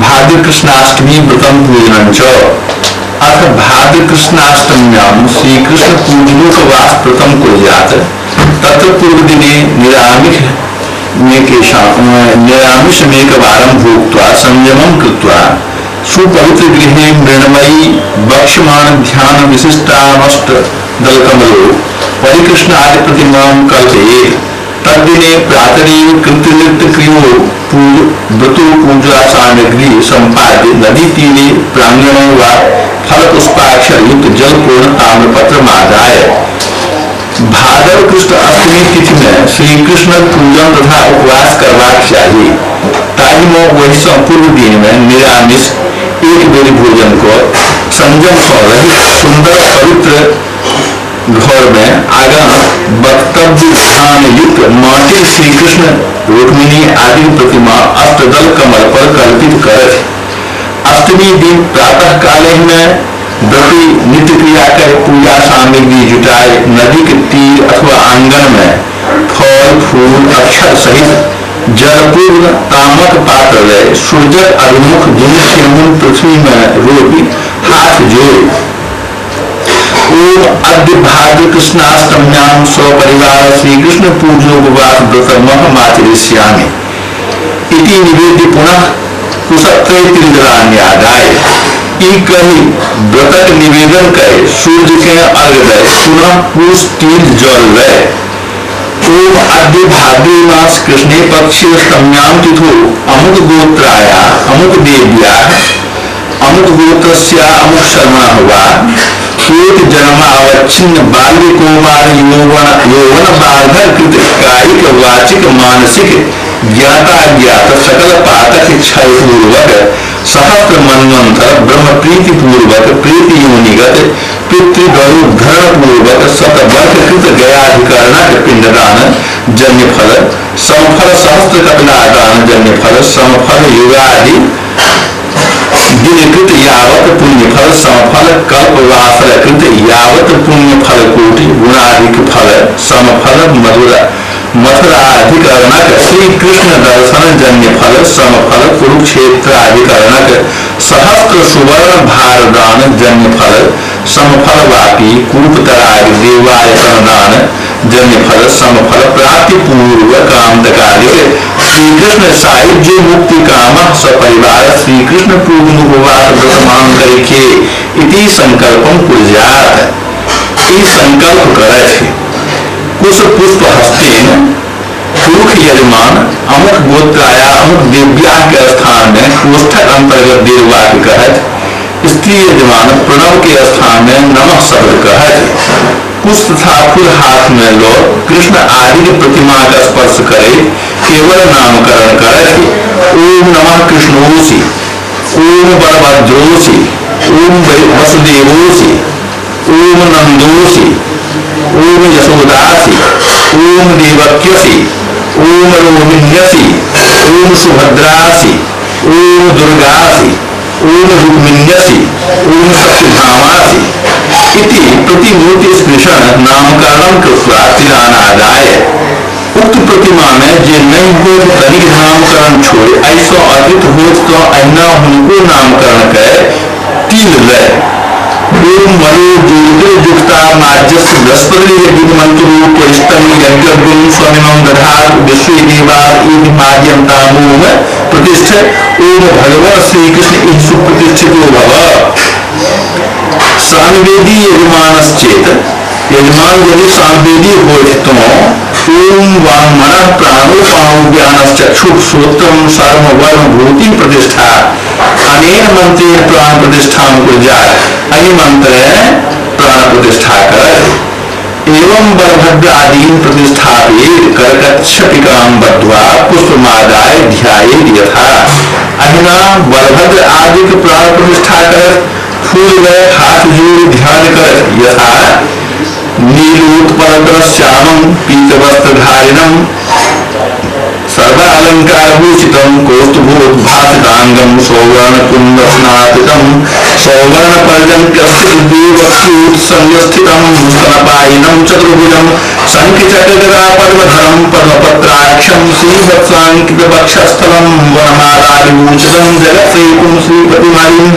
भाद्र कृष्णाष्टमी व्रतम पूजनं च। अथ भाद्र कृष्णाष्टम्यां श्री कृष्ण पूजनोपवास व्रतम कुर्यात्। तत्र पूर्व दिने निरामिषमेकवारं भुक्त्वा संयमं कृत्वा सुपवित्र गृहे मृण्मयी वक्ष्यमाण ध्यान विशिष्टामष्ट दलकमलो परिकृष्ण आदि प्रतिमां कल्पयेत्। तद्दिने प्रातरेव कृतनृत्य क्रियो व्रतो पूजा सामग्री संपाद्य नदी तीरे प्रांगणे वा फल पुष्पाक्षर युक्त जलपूर्ण ताम्रपत्रमादाय भादव कृष्ण अष्टमी तिथि में श्री कृष्ण पूजन तथा उपवास करबाक चाही। ताहि में ओहि सँ पूर्व दिन में निरामिष एक बेर भोजन क संयम सँ रहि सुंदर पवित्र घर में आगा वक्तव्य ध्यान युक्त माटिक श्री कृष्ण रुक्मिणी आदि प्रतिमा अष्टदल कमल पर कल्पित करथि। अष्टमी दिन प्रातः काल में व्रती नित्य क्रिया कर पूजा सामग्री जुटाए नदी के तीर अथवा आंगन में फल फूल अक्षर सहित जलपूर्ण तामक पात्र ले सूर्यक अभिमुख दुनू ठेहुन पृथ्वी में रोपी हाथ जोड़ ओम अद्य भाद्र कृष्णाष्टम्यां सपरिवार श्री कृष्ण पूजोपवास व्रतमहमाचरिष्यामि इति निवेद्य पुनः कुशत्रय तिलजलान्यादाय ई कही व्रतक निवेदन करे सूर्य के अर्घ दे पुनः कुश तिल जल ले ओम अद्य भाद्र मास कृष्णे पक्षे अष्टम्यां तिथो अमुक गोत्राया अमुक देव्या अमुक गोत्रस्य अमुक शर्मणः हुआ कोट जन्मावच्छिन्न बाल्य कुमार यौवन यौवन बाधक कृत कायिक वाचिक मानसिक ज्ञाता ज्ञात सकल पातक क्षय पूर्वक सहस्त्र मन्वंतर ब्रह्म प्रीति पूर्वक प्रीति योनिगत पितृगरुद्धरण पूर्वक शतवर्ष कृत गयाधिकरणक पिंडदान जन्य फल समफल सहस्त्र कपिलादान जन्य फल समफल युगादि दिनकृत यावत पुण्य फल समफल कल्पवासर कृत यावत पुण्य फल कोटि गुणाधिक फल समफल मधुरा मथुराधिकरणक श्री कृष्ण दर्शन जन्य फल समफल कुरुक्षेत्राधिकरणक सहस्त्र सुवर्ण भारदान जन्य फल समफल वापी कूपतराग देवायतन दान जन्य फल समफल प्राप्ति पूर्व कामदकालिक श्री कृष्ण सायुज्य मुक्ति काम सपरिवार श्री कृष्ण पूर्ण उपवास व्रतमान करके इति संकल्पम कुर्यात्। ई संकल्प करथि कुश पुष्प हस्तेन पुरुष यजमान अमुक गोत्राया अमुक दिव्या के स्थान में कोष्ठक अंतर्गत देववाक्य कहत, स्त्री यजमान प्रणव के स्थान में नमः शब्द कहत, कुश तथा फूल हाथ में लो कृष्ण आदि की प्रतिमा का स्पर्श करे केवल नामकरण करत। ओम नमः कृष्णोसि, ओम बलभद्रोसि, ओम वसुदेवोसि, ओम नंदोसि, ओम यशोदासि, ओम देवक्यसि, ओम रोहिण्यसि, ओम सुभद्रासि, ओम दुर्गासि, ओम रुक्मिण्यसि, ओम सत्यभामासि इति प्रतिमूर्ति स्पृशन नामकरणं कृत्वा तिलानादाय उक्त प्रतिमा में जे नहीं होत तनिक नामकरण छोड़ ऐसो अधिक होत तो अहिना हुनको नामकरण कर तिल ले। ओम मनो ज्योतिर्युक्ता माज्यस्य बृहस्पति यज्ञ मंत्रोपरिष्टं यज्ञगुं स्वमिमं दधातु विश्वे देवा इति माद्यन्तामोम प्रतिष्ठ ओम भगवान श्री कृष्ण इन सुप्रतिष्ठितो भव। सामवेदी यजमानश्चेत यजमान यदि सामवेदी होत तो ओम वांग मनः प्राणोपां ज्ञानश्चक्षुः श्रोत्रं सर्व वर्म भूति प्रतिष्ठा अनेन मंत्रेण प्राण प्रतिष्ठां कुर्यात्। अहि मंत्रेण प्राण प्रतिष्ठा कर एवं बलभद्र आदीन प्रतिष्ठापयेत् करकच्छपिकां बद्ध्वा पुष्पमादाय ध्यायेत् यथा। अहिना बलभद्र आदि के प्राण प्रतिष्ठा कर फूल गए हाथ जोड़ ध्यान कर यथा नीलोत्पल श्यामं पीतवस्त्रधारिणं सर्वालंकार अलंकार भूषितम कौस्तुभोद्भासितांगम सौवर्ण कुंद स्नापितम सौवर्ण पर्जन्यस्थितम स्तनपायिनं चतुर्भुजं शङ्खचक्रगदा पद्मधरं पद्मपत्राक्षं श्रीवत्साङ्कितवक्षस्थलं वनमालाविभूषितं जगत्सेतुं श्रीपतिमालिम्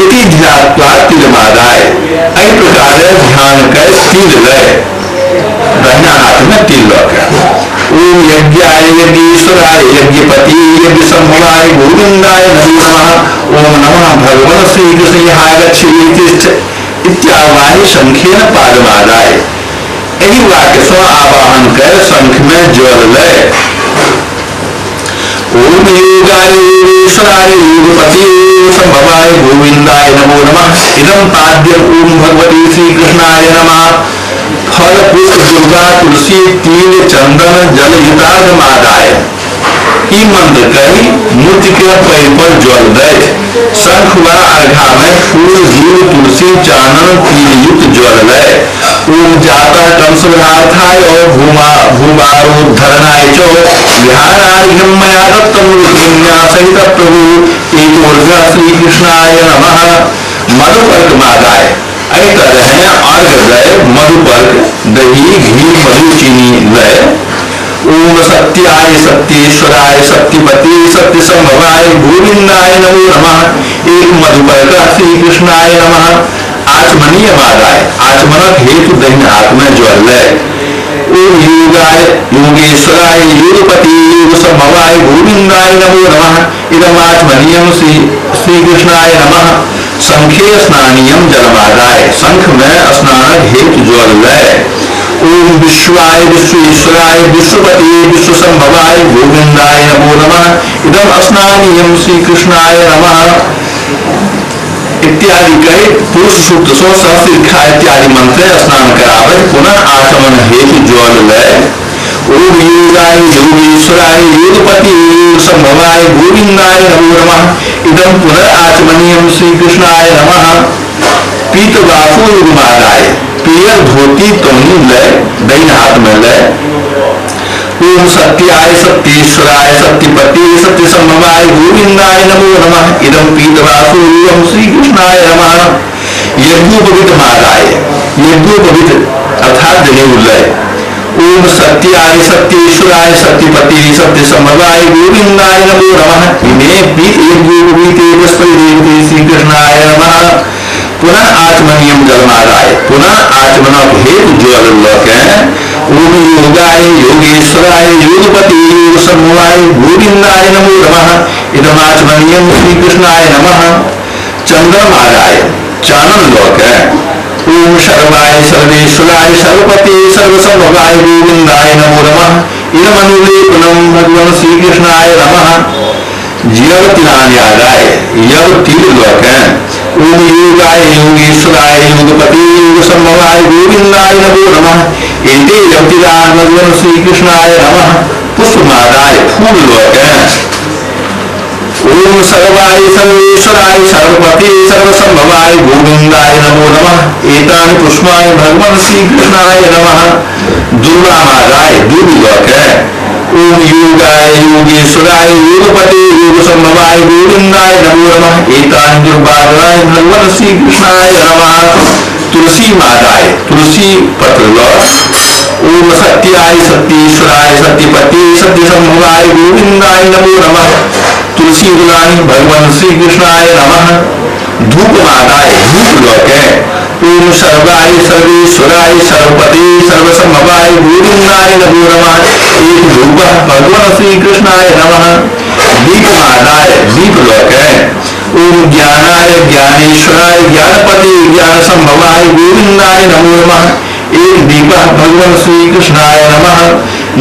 इति ध्यात्वा तिलमादाय। एहि प्रकार ध्यान कर तिल लय, दाहिना हाथ में तिल लऽ ओम यज्ञाय यज्ञेश्वराय यज्ञपति यज्ञ संभवाय गोविंदाय नमो नमः। ओम नमः भगवान श्री कृष्ण आगच्छ इत्यावाहि शंखेन पादमादाय। एहि वाक्य सँ आवाहन कर शंख में जल लय। ओम योगाय योगेश्वराय योगपति संभवाय गोविंदाय नमो नमः। इदं पाद्यम ओम भगवती श्री कृष्णाय नमः। फल पुष्प दुर्गा तुलसी तिल चंदन जल युतार्घमादाय। ई मंत्र कही मूर्ति के पैर पर जल दैत शंख व अर्घा में फूल घी तुलसी चानन तिल युक्त जल लय। ओम जाता कंसवधार्थाय और भूमारोद्धरणाय च विहारार्घ्यं मया दत्तं रुक्मिण्या सहित प्रभु एकोर्घ श्री कृष्णाय नमः। मधुपर्क मादाय। एहि तरह अर्घ लय मधुपर्क दही घी मधु चीनी लय। ओम सत्याय सत्येश्वराय सत्यपति सत्य संभवाय गोविंदाय नमो नमः। एक मधुपर्क श्री कृष्णाय नमः। आचमनीय मादाय। आचमनक हेतु दहिन हाथ में जल लय। ओम योगाय योगेश्वराय योगपति योग संभवाय गोविंदाय नमो नमः। इदम आचमनीयम श्री कृष्णाय नमः। शंखे स्नानियम जलमादाय। शंख में स्नानक हेतु जल लय। ओम विश्वाय विश्वेश्वराय विश्वपति विश्व संभवाय गोविंदाय नमो नमः। इदम स्नानियम श्री कृष्णाय नमः इत्यादि कही पुरुष सूक्त सो सहस्रिखा इत्यादि मंत्र स्नान करावे पुनः आचमन हेतु जल लय। ओम योगाय योगेश्वराय योगपति योग संभवाय गोविंदाय नमो नमः। इदम पुनर्आचमनीयम श्री कृष्णाय नमः। पीतवासु युगमादाय। पियर धोती तोनी लय, दहिन हाथ में लय। ओम सत्याय सत्येश्वराय सत्यपति सत्य संभवाय गोविंदाय नमो नमः। इदम पीतवासु युगम श्री कृष्णाय नमः। यज्ञोपवीत मादाय। यज्ञोपवीत अर्थात जनेऊ लय। ओम सत्याय सत्येश्वराय सत्यपति सत्य संभवाय गोविंदाय नमो नमः। इमे पीत यज्ञोपवीते बृहस्पति श्री कृष्णाय नमः। पुनः आचमनीयम जलमादाय। पुनः आचमनक हेतु जल लके ओम योगाय योगेश्वराय योगपति योग संभवाय गोविंदाय नमो नमः। इदमाचमनीयम श्री कृष्णाय नमः। चंद्रमादाय। चानन लोके ओम सर्वाय सर्वेश्वराय सर्वपति सर्वसंभवाय गोविंदाय नमो नमः। इदमनुलेपनम भगवान श्री कृष्णाय नमः। यव तिलान्यादाय। यव तिल लोके ओम योगाय योगेश्वराय योगपति योग संभवाय गोविंदाय नमो नमः। एते यवतिलान भगवान श्री कृष्णाय नमः। पुष्पमादाय। फूल लोके ओम सर्वाय सर्वेश्वराय सर्वपति सर्वसंभवाय गोविंदाय नमो नमः। एतानि पुष्पाणि भगवान श्री कृष्णाय नमः। दुर्वामादाय। दुर्लोके ओम योगाय योगेश्वराय योगपति योग संभवाय गोविंदाय नमो नमः। एतानि दुर्वादाय भगवान श्री कृष्णाय नमः। तुलसी मादाय। तुलसी पत्र लो। ओम सत्याय सत्येश्वराय सत्यपति सत्य संभवाय गोविंदाय नमो नमः। तुलसी गुलानी भगवान श्री कृष्णाय नमः। धूप मादाय। धूप लोके ओम सर्वाय सर्वेश्वराय सर्वपति सर्वसंभवाय गोविंदाय नमो नमः। एक धूप भगवान श्री कृष्णाय नमः। दीप मादाय। दीप लोके ओम ज्ञानाय ज्ञानेश्वराय ज्ञानपति ज्ञान संभवाय गोविंदाय नमो नमः। एक दीप भगवान श्री कृष्णाय नमः।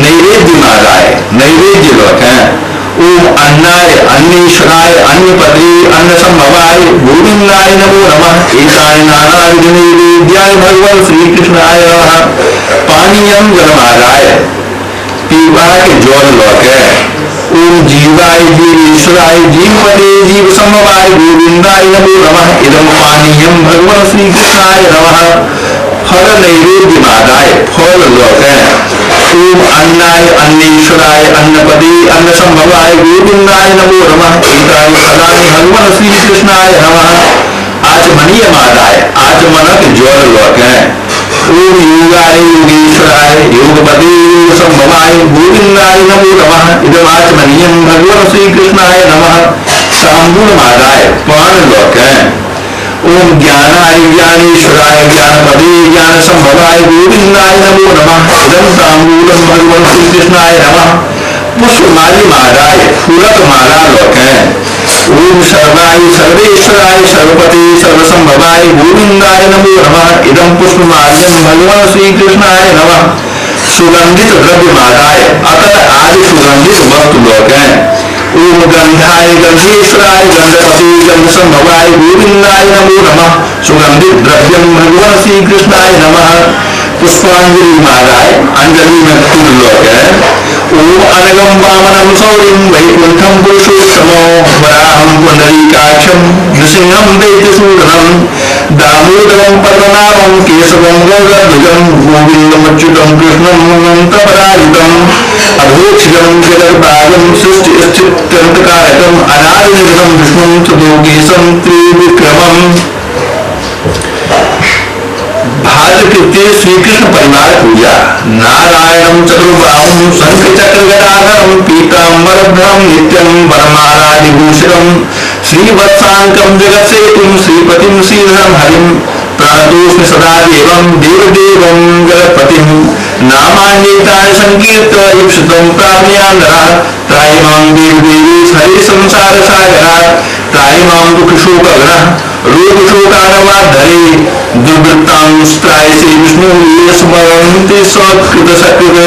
नैवेद्य मादाय। नैवेद्य लोके ओम अन्नाय अन्नेश्वराय अन्नपति अन्न संभवाय गोविंदाय नमो नमः। एतानि नानाविध नैवेद्याय भगवान श्री कृष्णाय नमः। पानीयम जलमादाय। पीवा के जल लोके ओम जीवाय जीवेश्वराय जीवपते जीव संभवाय गोविंदाय नमो नमः। इदम पानीयम भगवान श्री कृष्णाय नमः। फल नैवेद्य मादाय। फल लोके ओम अन्नाय अन्नेश्वराय अन्नपदे अन्न संभवाय गोविंदाय नमो नमः। एतानि फलानि भगवान श्री कृष्णाय नमः। आचमनीय मादाय आचमनक जल लके ओम योगाय योगेश्वराय योगपदे योग संभवाय गोविंदाय नमो नमः। इदम आचमनीयं भगवान श्री कृष्णाय नमः। तांबूल मादाय पान लके ओम ज्ञानाय ज्ञानेश्वराय ज्ञानपदे ज्ञान संभवाय गोविंदाय नमो नमः। इदं तांबूलं भगवान श्री कृष्णाय नमः। पुष्पमाली मादाय फूलक माला लोके ओम सर्वाय सर्वेश्वराय सर्वपते सर्वसंभवाय गोविंदाय नमो नमः। इदं पुष्पमाल्यं भगवान श्री कृष्णाय नमः। सुगंधित द्रव्य मादाय अतर आदि सुगंधित वस्तु लोके ओम गंधाय गंधेश्वराय गंधपति गंध संभवाय गोविंदाय नमो नमः। सुगंधित द्रव्यम भगवान श्री कृष्णाय नमः। पुष्पांजलि मादाय अंजलि में फूल लोके ओम अनगम वामनम सौरिं वैकुंठम पुरुषोत्तमो वराहं पुंडरीकाक्षं नृसिंहं दैत्यसूदनं दामोदरं पद्मनाभं केशवं गौरध्वजं गोविन्दमच्युतं कृष्णं अनन्तपराजितम् अधोक्षजं जगद्भागं सृष्टिस्थित्यन्तकारकम् अनादिनिधनं विष्णुं तदोगेशं त्रिविक्रमम्। भाद्रकृत्य श्री कृष्ण परिवार पूजा। नारायणं चतुर्बाहुं शंख चक्र गदाधरं पीतांबरधरं नित्यं वनमालादिभूषितं श्रीवत्सांकं जगत्सेतुं श्रीपतिं श्रीधरं हरिं प्रणतोऽस्मि सदा देवं देवदेवं जगत्पतिं। नामान्येतानि संकीर्त ईप्सितं प्राप्नुयान् नरः त्राहि मां देवदेवी हरे संसार सागरात् त्राहि मां दुःखशोकघ्नः रोगशोकानवाद्धरे दुर्वृत्तांस्त्रायसे विष्णु ये स्मरन्ति सत्कृत सकृत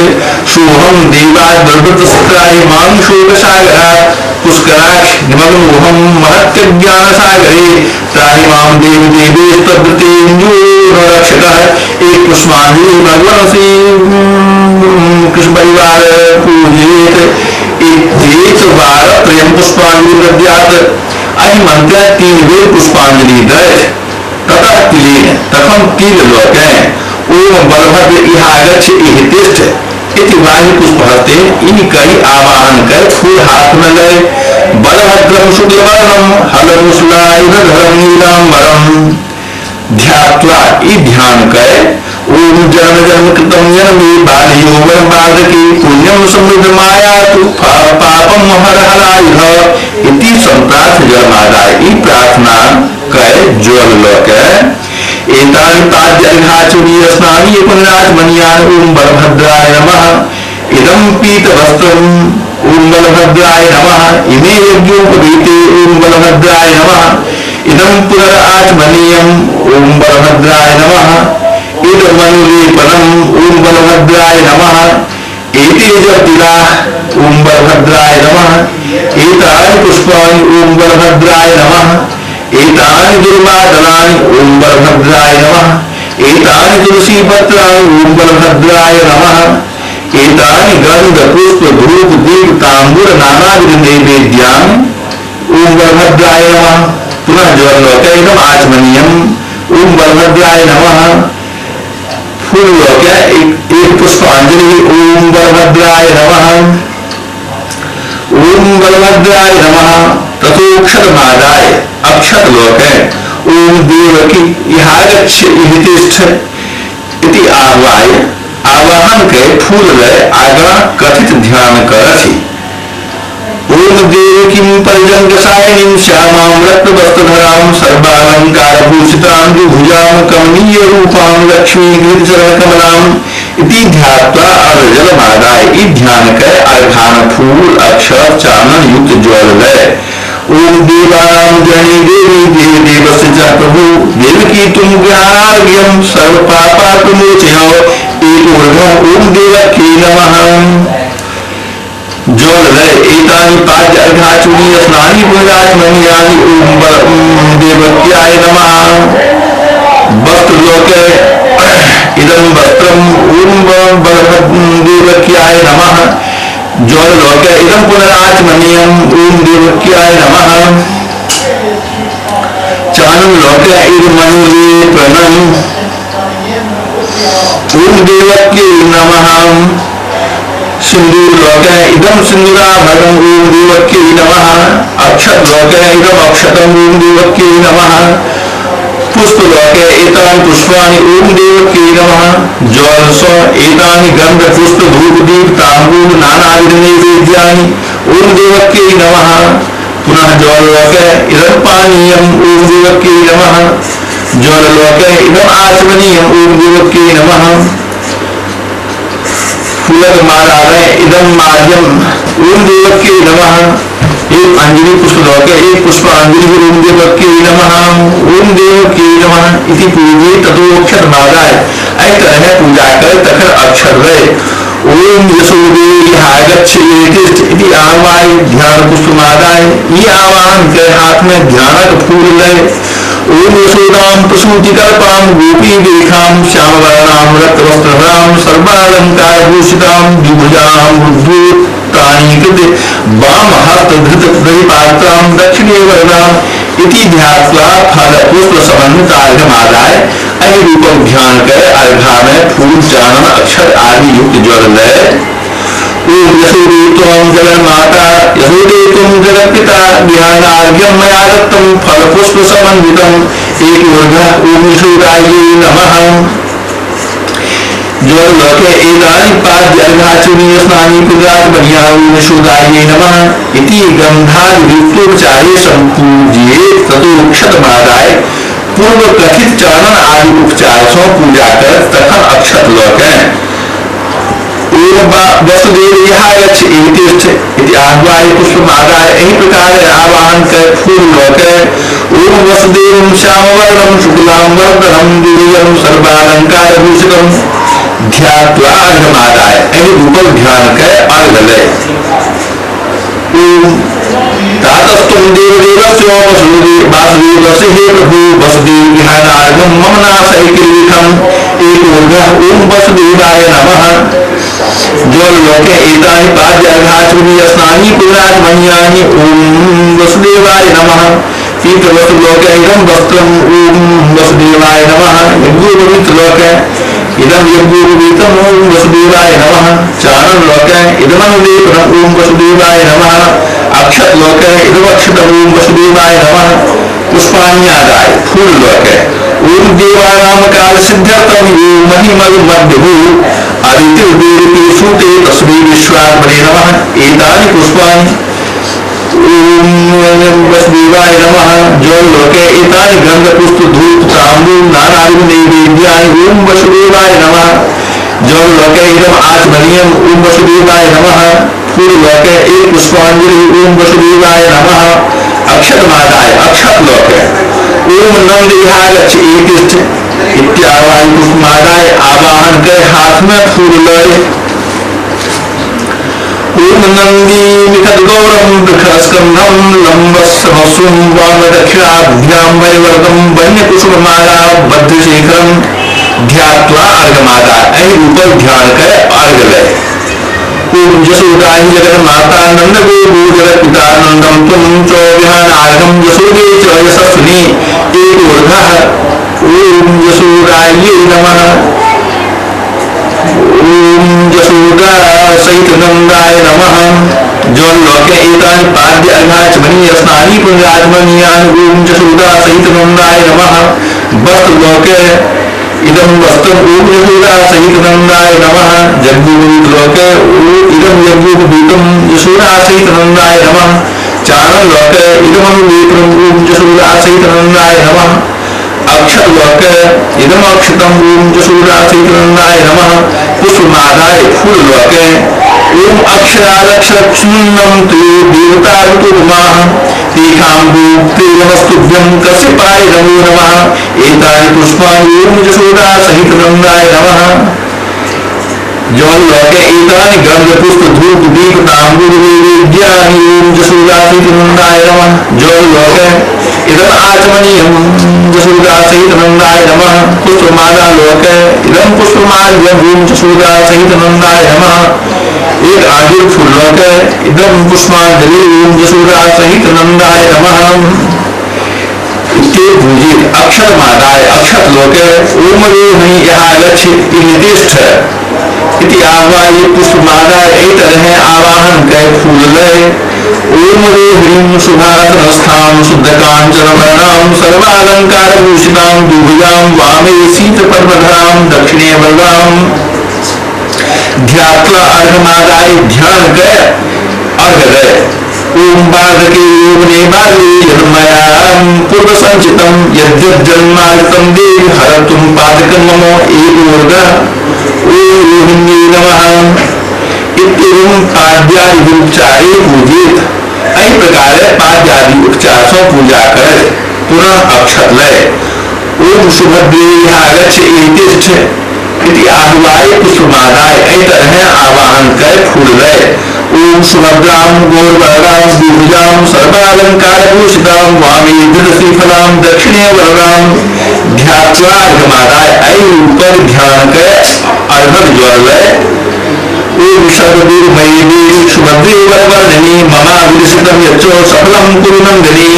सोऽहं देवात् दुर्वृत्तस्त्राहि मां शोकसागरात् पुष्कराक्ष निमग्नोऽहं महत्यज्ञानसागरे त्राहि मां देवदेवेस्तद्वृतेन्दुरक्षकः। एक पुष्पांजलि भगवान श्री कृष्ण परिवार पूजेत। एक बार त्रयं पुष्पांजलि दद्यात्। अहि मंत्र 3 बेर पुष्पांजलि दैत ततः तिलेन तखन तिल लके ओम बलभद्र इहागच्छ इह तिष्ठ इति वाहि पुष्पहस्ते इन कई आवाहन कर फूल हाथ में लय बलभद्रम शुक्लवर्णम हलमुसलायुधरम नीलांबरम ध्यात्वा ई ध्यान कर ओम जन्म जन्म कृतम जन्मे बाल यौवन बालके पुण्यम समृद्ध मायातु पापम हर हरायुध इति संप्रार्थ जलमादाय ई प्रार्थना कर जल लके एतानि पाद्यर्घाचुरीय स्नानीय पुनराचमनीयानि ओम बलभद्राय नमः। इदं पीतवस्त्रम् ओम बलभद्राय नमः। इमे यज्ञोपवीते ओम बलभद्राय नमः। इदं पुनराचमनीयम् ओम बलभद्राय नमः। इदमनुलेपनम् ओम बलभद्राय नमः। एते जटिलाः ओम बलभद्राय नमः। एतानि पुष्पाणि ओम बलभद्राय नमः। एतानि दुर्वादनानि ओम बलभद्राय नमः। एतानि तुलसीपत्राणि ओम बलभद्राय नमः। एतानि गंध पुष्प धूप दीप तांबूल नानाविध नैवेद्यानि ओम बलभद्राय नमः। पुनः ज्वरलोके इदम आचमनीयम ओम बलभद्राय नमः। फूल लोके एक पुष्पांजलि ओम बलभद्राय नमः। ओम बलभद्राय नमः। तथोक्षतमादाय अक्षत लोके ओम देवकी इहागच्छ इह तिष्ठ इति आह्वाय आवाहन के फूल लय आगा कथित ध्यान करथि। ओम देवकीं परिजनकसायिनीं श्यामां रत्नवस्त्रधरां सर्वालंकारभूषितां द्विभुजां कमनीय रूपां लक्ष्मीगृहचरणकमलां इति ध्यात्वा अर्घजलमादाय इ ध्यान कर अर्घान फूल अक्षर चानन युक्त जल लय ओम देवानां जननी देवी देव देवस्य च प्रभु देवकी तुम ज्ञानार्घ्यं सर्व पापात् विमोचय एक ऊर्ध्व ओम देवकी नमः। जल लय एतानि पाद्य अर्घाचूर्णीय स्नानी पुनराचमनीयानि ओम देवक्याय नमः। वस्त्र लोके इदं वस्त्रम् ओम देवक्याय नमः। जल लोके इदं पुनराचमनीयम् ओम देवक्याय नमः। चानन लोके इदमनुलेपनम् ओम देवक्यै नमः। सिंदूर लऽ के इदम सिंदूराभरणं ओम देवक्यै नमः। अक्षत लऽ के इदम अक्षतम ओम देवक्यै नमः। पुष्प लऽ के एतानि पुष्पाणि ओम देवक्यै नमः। जल सँ एतानि गंध पुष्प धूप दीप तांबूल नानाविध नैवेद्यानि ओम देवक्यै नमः। पुनः जल लऽ के इदम पानीयम ओम देवक्यै नमः। जल लऽ के इदम आचमनीयम ओम देवक्यै नमः। फूलक माला में इदम माध्यम ओम देवक्यै नमः। एक अंजलि पुष्प लऽ के एक पुष्पांजलि ओम देवक्यै नमः ओम देवक्यै नमः इति पूजे ततो अक्षत मादाय। एहि तरह पूजा कर तखन अक्षत रहे। ओम यशोदे आगच्छ एतिष्ठ इति आह्वाय ध्यान पुष्पमादाय। ई आह्वान के हाथ में ध्यानक फूल ले ओम यशोदाम प्रसूतिकल्पाम गोपी रेखाम श्यामवर्णाम रक्तवस्त्रधराम सर्वालंकार भूषिताम द्विभुजाम रुद्रोत्तानीकृत वाम हस्त धृत दधिपात्राम दक्षिणे वरदाम इति ध्यात्वा फल पुष्प समन्वित अर्घमादाय। एहि रूपक ध्यान कर अर्घा में फूल चानन अक्षर आदि युक्त जल ले ओम यशोदे त्वं जगन्माता यशोदे त्वं जगत्पिता ज्ञानार्घ्यं मया दत्तं फल पुष्प समन्वितम्। एक ऊर्ध्व ओम यशोदायै नमः। जल लके एतानि पाद्य अर्घाचमनीय स्नानि पुरात्मन्या ओम यशोदायै नमः इति गंधादियुक्तोपचारे संपूज्ये ततो अक्षतमादाय। पूर्व कथित चानन आदि उपचार सँ पूजा कर तखन अक्षत लऽ ओम वसुदेव आगच्छ एतिष्ठ इति आह्वाय पुष्पमादाय। एहि प्रकार आवाहन कर फूल लऽ के ओम वसुदेवं श्यामवर्णं शुक्लांबरधरं द्विजं सर्वालंकार भूषितं ध्यात्वा अर्घमादाय। एहि रूपक ध्यान कर अर्घ ले ओम तातस्त्वं देवदेवस्य वासुदेवस्य हे प्रभु वसुदेव ज्ञानार्घं मम नाशय किल्बिषम्। एक ऊर्ध्व ओम वसुदेवाय नमः। जल लोके एतानि पाद्य अर्घाचमनीय स्नानि पुरात्मन्यानि ओम वसुदेवाय नमः। पीतवस्त्र लोके इदं वस्त्रम् ओम वसुदेवाय नमः। यज्ञोपवीत लोके इदं यज्ञोपवीतम् ओम वसुदेवाय नमः। चानन लोके इदमनुलेपनम् ओम वसुदेवाय नमः। अक्षत लोके इदमक्षतम् ओम वसुदेवाय नमः। पुष्पाण्यादाय फूल लोके ओम देवानाम काल सिद्ध्यर्थम यो महिमल मध्यभू अदितिर्देवते सूते तस्मै विश्वात्मने नमः। एतानि पुष्पाणि ओम वसुदेवाय नमः। जल लोके एतानि गंध पुष्प धूप तांबूल नानाविध नैवेद्यानि ओम वसुदेवाय नमः। जल लोके इदम आचमनीयम ओम वसुदेवाय नमः। फूल लोके एक पुष्पांजलि ओम वसुदेवाय नमः। अक्षतमादाय अक्षत लोके ओम नंद आगच्छ एतिष्ठ इत्यावाय पुष्पमादाय। आवाहन कर हाथ में फूल लय ओम नंदी निखत गौरम वृषस्कंधम लंबस्समसुं वाम दक्षिणाभ्याम वैवर्तम वन्य कुसुममाला बद्धशेखरम ध्यात्वा अर्घमादाय। एहि रूपक ध्यान कर अर्घ लय ओम यशोदाहि जगन्माता नंद गोपो जगत्पिता नंदम त्वं च विहानार्घं यशोदे च यशस्विनी। एक ऊर्ध्व ओम यशोदायै नमः। ओम यशोदा सहित नंदाय नमः। जल लोके एतानि पाद्य अर्घाचमनीय स्नानि पुण्याचमनीयानि ओम यशोदा सहित नंदाय नमः। वस्त्र लोके इदं वस्त्रम् ओम यशोदा सहित नंदाय नमः। यज्ञोपवीत लोके इदं यज्ञोपवीतं यशोदा सहित नंदाय नमः। चानन लोके इदमनुलेपनम् ओम यशोदा सहित नंदाय नमः। अक्षत लोके इदम अक्षतम् ओम यशोदा सहित नंदाय नमः। पुष्पमादाय फूल लोके ओम अक्षरादक्षरक्षुण्णं ते देवताऋतुपमाः तेषां नमस्तुभ्यं कश्यपाय नमो नमः। एतानि पुष्पाणि ओम यशोदा सहित नंदाय नमः। जल लोके एतानि गंध पुष्प धूप दीप तांबूल नैवेद्यानि ओम यशोदा सहित नंदाय नमः। जल लोके इदम आचमनीयं यशोदा सहित नंदाय नमः। पुष्पमाला लोके इदम पुष्पमाल्यं ओम यशोदा सहित नंदाय नमः। एक आजुर फूल लोके इदम पुष्पांजलि ओम यशोदा सहित नंदाय नमः। इत्ये पूजित अक्षत मादाय अक्षत लोके ओम रोहिणी यहा गच्छ इति तिष्ठ इति आह्वाय पुष्पमादाय एहि तरह आवाहन कै फूल लय ओम रोहिणीं शुभासनस्थां शुद्ध कांचन वर्णां सर्वालंकार भूषितां द्विभुजां वामे सीत पद्मधरां दक्षिणे वरदां ध्यात्वा अर्घमादाय ध्यान कै अर्घ लय ओम बाधके योगने बाधे यन्मया पूर्व संचितं यद्यज्जन्मार्जितं देवी हरतुं पादकं मम एकोर्ग ओम रोहिण्यै नमः इत्येवं पाद्यादि उपचारे पूजित। एहि प्रकार पाद्यादि उपचार सँ पूजा करत पुनः अक्षत लय ओम सुभद्रे आगच्छ एतिष्ठ इति आह्वाय पुष्पमादाय एहि तरह आवाहन कर फूल लय ओम सुभद्रां गौरवर्णां द्विभुजां सर्वालंकार भूषितां वामे धृतश्रीफलां दक्षिणे वरदां ध्यात्वा अर्घमादाय एहि ऊपर ध्यान कर अर्घ ज्वल लय ओम सर्वदुर्मयी देवी सुभद्रे वरवर्णिनी ममाभिलषितं यच्च सफलं कुरु नन्दिनी।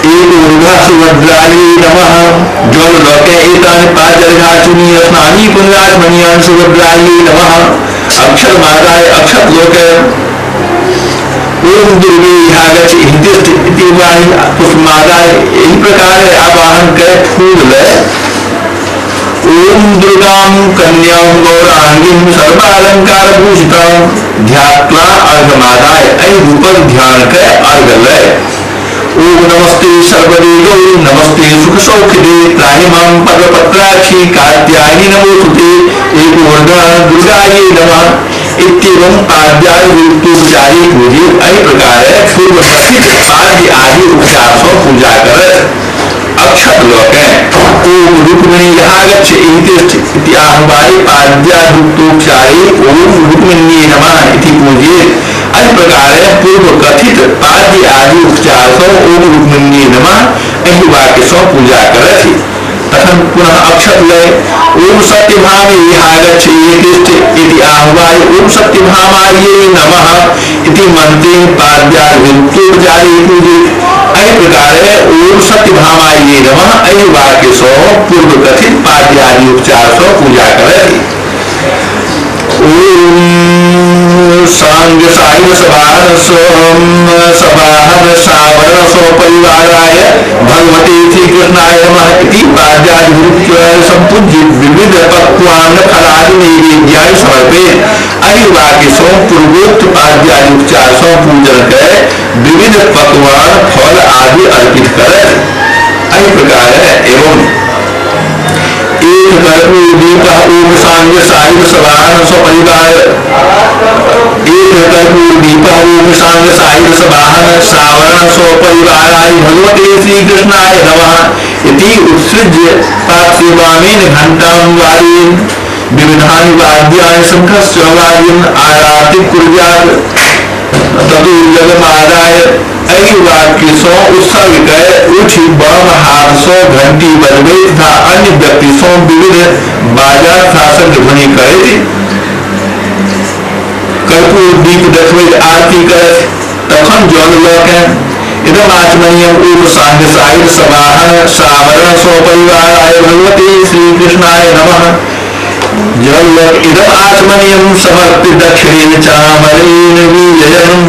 एक ऊर्ध्वा सुभद्रायै नमः। जल लोके एतानि पाचर्घाचुनी स्नानी पुण्यात्मनियान सुभद्रायै नमः। अक्षर मादाय अक्षत लोके ओम दुर्गे आगच्छ हितिष्ठ इति वाणी पुष्पमादाय एहि प्रकार आवाहन कर फूल लय ओम दुर्गां कन्यां गौरांगीं सर्वालंकार भूषितां ध्यात्वा अर्घमादाय एहि रूपक ध्यान कर अर्घ लय ओम नमस्ते सर्वदे गौरी नमस्ते सुख सौख्यदे त्राहि मां पद्मपत्राक्षी कात्यायनी नमोस्तुते। एक दुर्गायै नमः इत्येवं पाद्यादि उपचारी पूजे एहि प्रकार पूर्व कथित पाद्य आदि उपचार सँ पूजा करत अक्षत लोके ओम रुक्मिणी आगच्छ इतिष्ठ इति आह्वाय पाद्यादुक्तोपचारे ओम रुक्मिणी नमः इति पूजे। एहि प्रकार पूर्व कथित पाद्य आदि उपचार सँ ओम रुक्मिणी नमः एहि वाक्य सँ पूजा करथि। तखन पुनः अक्षत लय ओम सत्यभामे आगच्छ इतिष्ठ इति आह्वाय ओम सत्यभामायै नमः इति मंत्रे पाद्यादुक्तोपचारे पूजे। एहि प्रकार ओम सत्यभामायै नमः एहि वाक्य सँ पूर्व कथित पाद्यादि उपचार सँ पूजा करथि। ओम सांग साहिब सवाहन सवाहन सावरण सपरिवाराय भगवते श्री कृष्णाय नमः इति पाद्यादि संपूज्य विविध पक्वान्न फलादि नैवेद्यादि समर्पयेत्। एहि वाक्य सँ पूर्वोक्त पाद्यादि उपचार सँ पूजन कर विविध पकवान फल आदि अर्पित करत। एहि प्रकार एवं एक कर्पूर दीप ओम सांग साहिब सवाहन सपरिवार एक कर्पूर दीप ओम सांग साहिब सवाहन सावरण सपरिवाराय भगवते श्री कृष्णाय नमः इति उत्सृज्य पार्श्ववामेन घण्टां वादयेन् विविधानि वाद्यानि शङ्खस्य वाद्यम् आराति कुर्यात् ततो जगमादाय एहि वाक्य सँ उत्सर्ग कर उठि बाम हाथ सँ घंटी बजबैत तथा अन्य व्यक्ति सँ विविध बाजा तथा शंख ध्वनि करैत कर्पूर दीप देखबैत आरती करत। तखन जल लऽ के इदम आचमनीयम ओम सांग साहिब सवाहन सावरण सपरिवाराय भगवते श्री कृष्णाय नमः। जल लऽ इदम आचमनीयम समर्पित दक्षिणेन चामरेण विजयम्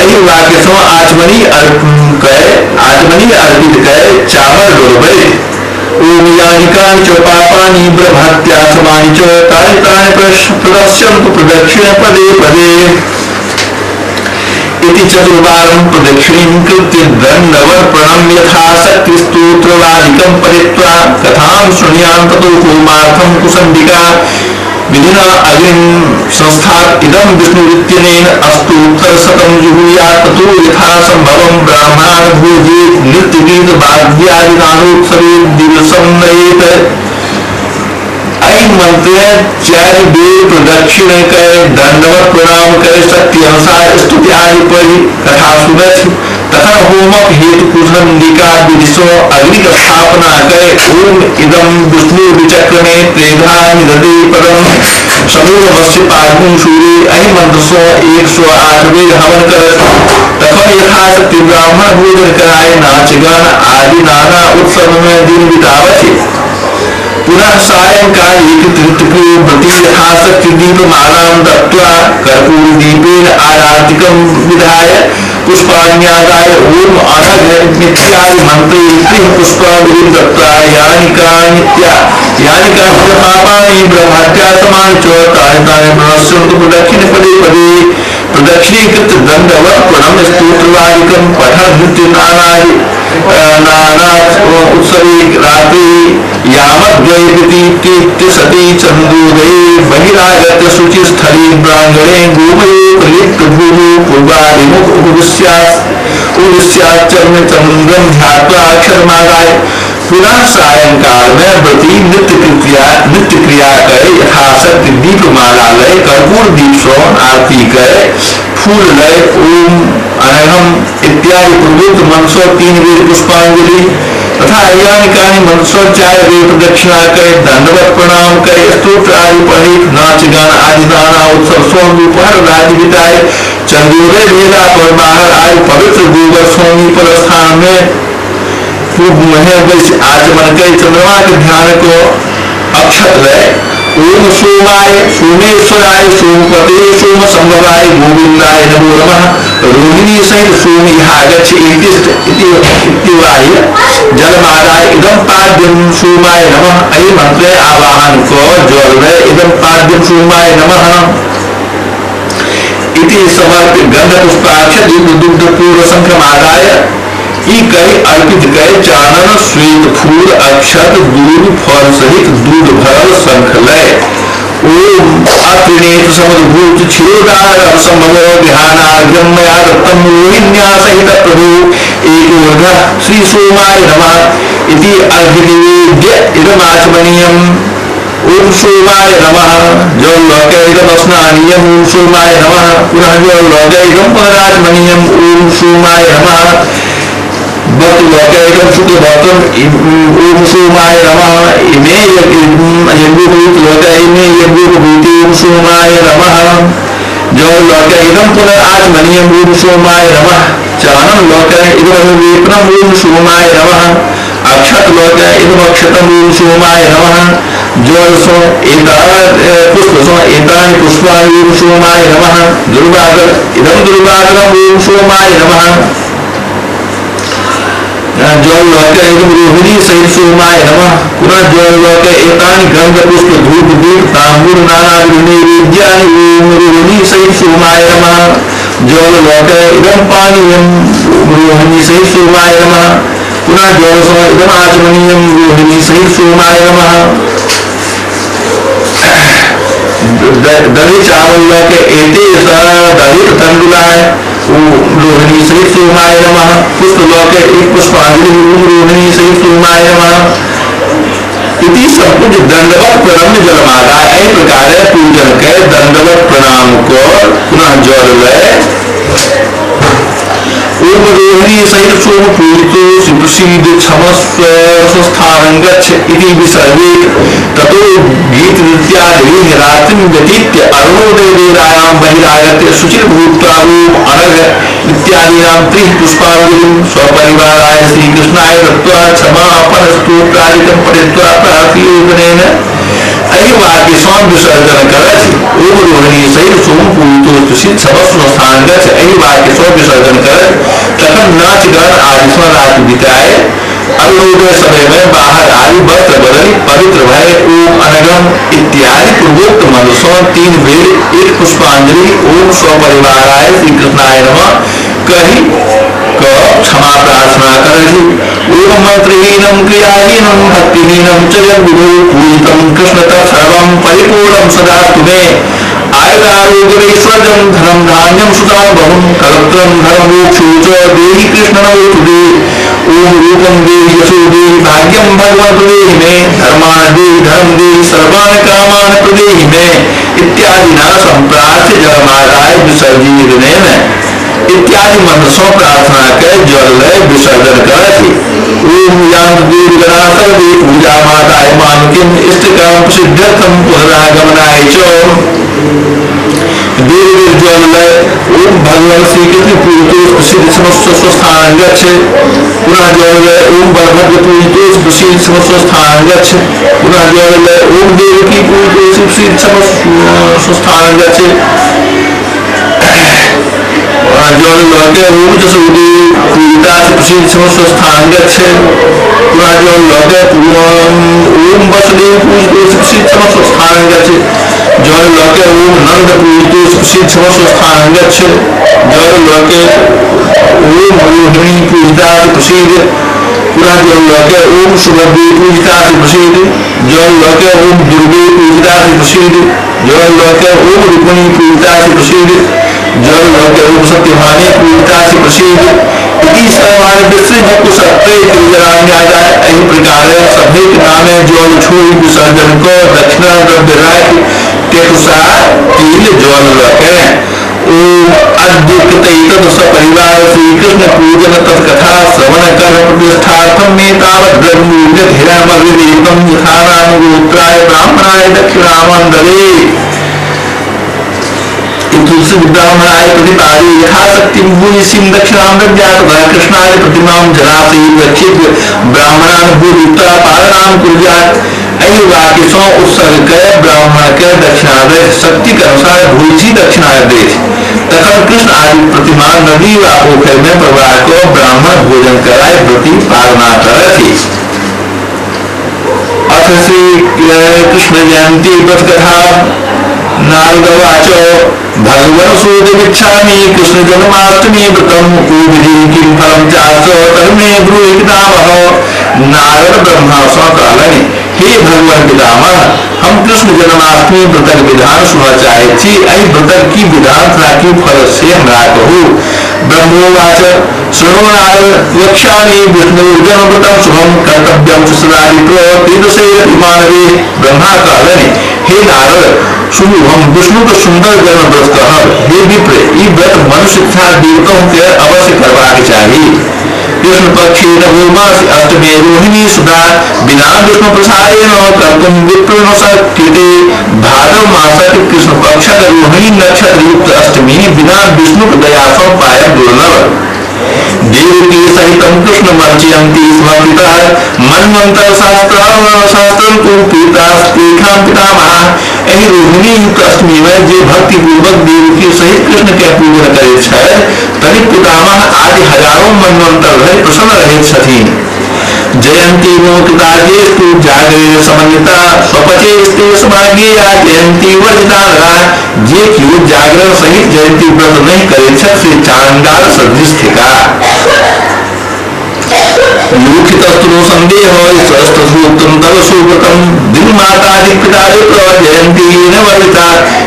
एहि वाक्य सँ आचमनी अर्पित कर चामर डोलबैत ओम यानि कानि च पापानि ब्रह्महत्या समानि च तानि तानि प्रदर्शयन्तु प्रदक्षिण पदे पदे इति चतुर्वारं प्रदक्षिणीं कृत्य दण्डवत् प्रणम्य यथाशक्ति स्तोत्रवादिकं पठित्वा कथां शृणुयां ततो होमार्थं कुशण्डिका विधिना अग्निं संस्थाप्य इदं विष्णुरित्यनेन अष्टोत्तरशतं जुहुयात् ततो यथा सम्भवं ब्राह्मणान् भोजेत् नृत्यगीतवाद्यादिनानोत्सवे दिवसं नयेत्। एहि मंत्र चारि बेर प्रदक्षिण कर दंडवत प्रणाम कर शक्ति अनुसार स्तुति आदि पढ़ि कथा सुनथि। तखन होमक हेतु कुशण्डिका विधि सँ अग्निक स्थापना कर ओम इदं विष्णु विचक्रमे त्रेधा निदधे पदम समूहमस्य पाद्मं सूर्ये एहि मंत्र सँ 108 बेर हवन करत। तखन यथाशक्ति ब्राह्मण भोजन कराय नाच गान आदि नाना उत्सव में दिन बितावथि। पुनः सायंकाल व्रती यथाशक्ति दीपमालां दत्त्वा कर्पूर दीपेन आरातिकं विधाय पुष्पाण्यादाय ओम अनघ इत्यादि मंत्रे पुष्पांजलिं दत्त्वा यानि कानि पापानि ब्रह्महत्या समानि च तानि तानि प्रणश्यन्तु प्रदक्षिण पदे पदे प्रदक्षिणीकृत दंडवत प्रणम्य स्तोत्रवादिकं पठन नृत्य नानादि नाना उत्सवे रात्रि यामद्वैतीत्य सती चंदोदये बहिरागत्य शुचिस्थले प्रांगणे गोमये प्रलिप्त भूमौ पूर्वाभिमुख उपविश्याचम्य चंद्रम ध्यात्वा अक्षरमादाय पुनः सायंकाल में व्रती नित्य क्रिया करे यथाशक्ति दीपमाला लय कर्पूर दीप सो आरती करे फूल लय ओम अनघम इत्यादि पूर्वोक्त मंत्रों 3 बेर पुष्पांजलि तथा यानि कानि मंत्रों 4 बेर प्रदक्षिणा करे दंडवत प्रणाम करे स्तोत्र आदि पढ़े नाच गान आदि नाना उत्सव सोम दोपहर रात बिताए चंदोदय वेला पर बाहर आए पवित्र गोबर सोनी पर स्थान में पूर्व मुहे आचमन करे चंद्रमा के ध्यान को अक्षत लय ओम सोमाय सोमेश्वराय सोमपते सोम संभवाय गोविंदाय नमो नमः रोहिणी सहित सोम इहागच्छ इत्युवाय जलमादाय इदं पाद्यं सोमाय नमः एहि मंत्रे आवाहन को जल लय इदं पाद्यं सोमाय नमः इति समर्पित गंध पुष्पाक्षत दुग्ध पूर्व शंखमादाय ई कई अर्पित कई चानन श्वेत फूल अक्षत दूध फल सहित दूध भरल शंख लय ओम अत्रिनेत्र समुद्भूत क्षीरोदार संभव ध्यानार्घ्यं मया दत्तं रोहिण्या सहित प्रभु एकोर्घ श्री सोमाय नमः इति अर्घ्यनिवेद्य इदमाचमनीयम्। ओम सोमाय नमः जल लोके इदम स्नानीयम्। ओम सोमाय नमः पुनः जल लोके इदम पुनराचमनीयम्। ओम सोमाय नमः भक्तलोकैकं शुक्लभक्तम्। ओम सोमाय नमः इमे यज्ञोपवीत लोक इमे यज्ञोपवीति। ओम सोमाय नमः जल लोक इदं पुनराचमनीयम्। ओम सोमाय नमः चानन लोक इदमनुलेपनम्। ओम सोमाय नमः अक्षत लोक इदमक्षतम्। ओम सोमाय नमः जल सो पुष्प सो एतानि पुष्पाणि। ओम सोमाय नमः दुर्वाकर इदं दुर्वाकरम्। ओम सोमाय नमः जल लोक इदं रोहिणी सहित सोमाय नमः पुनः जल लोक एतानि गंध पुष्प धूप दीप तांबूल नानादि नैवेद्यानि। ओम रोहिणी सहित सोमाय नमः जल लोक इदं पानीयं रोहिणी सहित सोमाय नमः पुनः जल सो इदं आचमनीयं रोहिणी सहित सोमाय नमः दही चावल लोक एते दही तंडुलाय रोहिणी सहित सोमाय नमः पुष्प लोक एक पुष्पांजलि ओम रोहिणी सहित सोमाय नमः इति संपूज्य दंडवत प्रणम्य जलमादाय एहि प्रकार पूजन के दंडवत प्रणाम को पुनः जल लय ओम रोहिणी सहित सोम पूजितो सुप्रसिद्ध क्षमस्व स्वस्थानं गच्छ इति विसर्जेत। ततो गीत नृत्यादि रात्रिं व्यतीत्य अरुणोदय वेलायां बहिरागत्य शुचिर्भूत्वा ओम अनघ इत्यादीनां त्रिः पुष्पांजलिं स्वपरिवाराय श्रीकृष्णाय दत्त्वा क्षमापण स्तोत्रादिकं पठित्वा प्रार्थयोगनेन एहि वाक्य सं विसर्जन करथि। ओम रोहिणी सहित सोम पूजितो सुशील समस्त स्थान गच्छ एहि वाक्य सं विसर्जन करथि। तखन नाच गान आदि सं राति बिताए अरुणोदय समय में बाहर आदि वस्त्र बदली पवित्र भय ओम अनघम इत्यादि पूर्वोक्त मंत्र सं 3 बेर एक पुष्पांजलि ओम स्वपरिवाराय श्री कृष्णाय नमः कहि क क्षमा प्रार्थना करथि। ओम मंत्रहीनं क्रियाहीनं भक्तिहीनं च यद्विभो पूजितं कृष्ण तत्सर्वं परिपूर्णं सदा तुमे। आयुरारोग्यैश्वर्यं धनं धान्यं सुतां बहुं कलत्रं धर्ममोक्षो च देहि कृष्ण नमोस्तुते। ओम रूपं देहि यशो देहि भाग्यं भगवन् प्रदेहि मे धर्मान् देहि धर्म देहि सर्वान् कामान् प्रदेहि मे इत्यादिना संप्रार्थ्य जलमादाय विसर्जनेन इत्यादि मंत्र सं प्रार्थना कर जल लय विसर्जन करथि। ओम यान्त देवगणा सर्वे पूजा माताय मामिकिं इष्टकाम सिद्ध्यर्थं पुनरागमनाय च देव जल लय ओम भगवान श्री कृष्ण पूजितो प्रसिद्ध प्रसीद समस्त स्वस्थान गच्छ। पुनः जल लय ओम बलभद्र पूजितोऽसि प्रसीद समस्त स्वस्थान गच्छ। पुनः जल लय ओम देवकी पूजितोऽसि प्रसीद समस्त स्वस्थान गच्छ। जल लके ओम जसोदे पूजितासि प्रसीद समस्त स्वस्थान गच्छ। पुनः जल लके ओम वसुदेव पूजितोऽसि प्रसीद समस्त स्वस्थान गच्छ। जल लके ओम नंद पूजितोऽसि प्रसीद समस्त स्वस्थान गच्छ। जल लके ओम रोहिणी पूजितासि प्रसीद। पुनः जल लके ओम सुभद्रे पूजितासि प्रसीद। जल लके ओम दुर्गे पूजितासि प्रसीद। जल लके ओम रुक्मिणी पूजितासि प्रसीद। जल लके ओम सत्यभामे पूजितासि प्रसीद। इति सर्वाणि विसृज्य कुशत्रे त्रिजराण्याय। एहि प्रकार सभेक नामे जल छोड़ि विसर्जन क दक्षिणा द्रव्य राखि टेकुसा तिल जल लके ओम अद्य कृतैतद् सपरिवार श्री कृष्ण पूजन तत्कथा श्रवण कर्म प्रतिष्ठार्थम मे तावत् ब्रह्मूल्य धिरामविवेकं यथा नाम गोत्राय ब्राह्मणाय दक्षिणामण्डले तुलसी ब्राह्मणाय प्रतिपादि यथाशक्ति भूयसीं दक्षिणां दद्यात् तथा कृष्णाय प्रतिमां जलाशयी प्रक्षिप्य ब्राह्मणान् भूरित्वा पालनां कुर्यात्। एहि वाक्य सँ उत्सर्ग कय ब्राह्मण के दक्षिणा दैत शक्ति के अनुसार भूयसी दक्षिणा दैत। तखन कृष्ण आदि प्रतिमा नदी वा पोखरि में प्रवाह क ब्राह्मण भोजन कराय व्रती पालना करथि। अथ श्री कृष्ण जयंती व्रत कथा। नारदवाच भगवन् सोदमिच्छामि कृष्ण जन्माष्टमी व्रतम को विधि किं फलं चास तन्मे ब्रूहि पितामह। नारद ब्रह्मा सँ कहलनि, हे भगवान पितामह, हम कृष्ण जन्माष्टमी व्रतक विधान सुनऽ चाहैत छी। एहि व्रतक की विधान तथा की फल से हमरा कहू। ब्रह्मोवाच शृणु नारद वक्ष्यामि विष्णु जन्मव्रतम शुभम कर्तव्यम सदा विप्र त्रिदशे मानवे। ब्रह्मा कहलनि, हे नारद सुनू, हम विष्णु के सुंदर जन्म व्रत कहब। हे विप्र, ई व्रत मनुष्य तथा देवताओं के अवश्य करबाक चाही। कृष्ण पक्षे नवोमास अष्टमे रोहिणी सुधा बिना विष्णु प्रसादेन कर्तुं विप्र न शक्यते। भादव मासक कृष्ण पक्षक रोहिणी नक्षत्र युक्त अष्टमी बिना विष्णु के दया सँ पायब दुर्लभ। देवकी सहितं कृष्ण मर्चयन्ति समर्पितः मन्वन्तर शास्त्रं तु पीतास्तेषां पितामहः। एहि रोहिणी युक्त अष्टमी में जे भक्ति पूर्वक देवकी सहित कृष्ण के पूजन करैत छथि तनिक पितामह आदि हजारों मन्वन्तर धरि प्रसन्न रहैत छथिन। जयंती मोकृताजेस्तु जागरेण समन्विता स्वपचेस्ते समाज्ञेया जयंती वर्जिता नरा। जे कियो जागरण सहित जयंती व्रत नहीं करैत छथि से चांडाल सदृश थिका। लोकितस्तु संदेह ईश्वरस्तु तव सुव्रतम दिङ्मातादि पितादि जयंती न वर्जिता।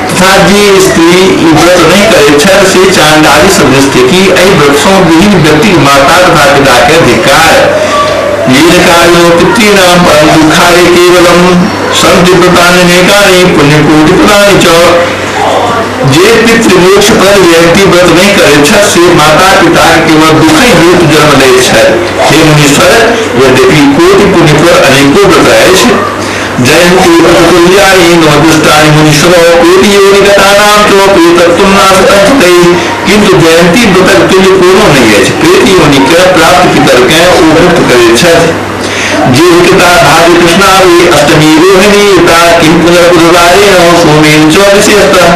तथा जे स्त्री ई व्रत नहीं करैत छथि से चांडाली सदृश थिकी। एहि व्रत सँ विहीन व्यक्ति माता तथा पिता के धिक्कार। येन कार्यो पितॄणां परं दुःखाय केवलं सन्ति व्रतानि पुण्यकोटिप्रदानि च। जे पितृमोक्ष पर जयंती व्रत नहीं करैत छथि से माता पिता के केवल दुखे हेतु जन्म लैत छथि। हे मुनीश्वर, यद्यपि कोटि पुण्य पर अनेको व्रत अछि, जयंती व्रत तुल्यानि नवदुष्टानि मुनीश्वर कोटि योनिगतानां च प्रेतत्वं नाशतञ्चतैः। किंतु जयंती व्रतक तुल्य कोनो नहि अछि। प्रेत योनि के प्राप्त पितर के ओ मुक्त करैत छथि। जे कृता भाद्र कृष्णावे अष्टमी रोहिणी युता किं पुनर्बुधवारेण सोमेन च विशेषतः।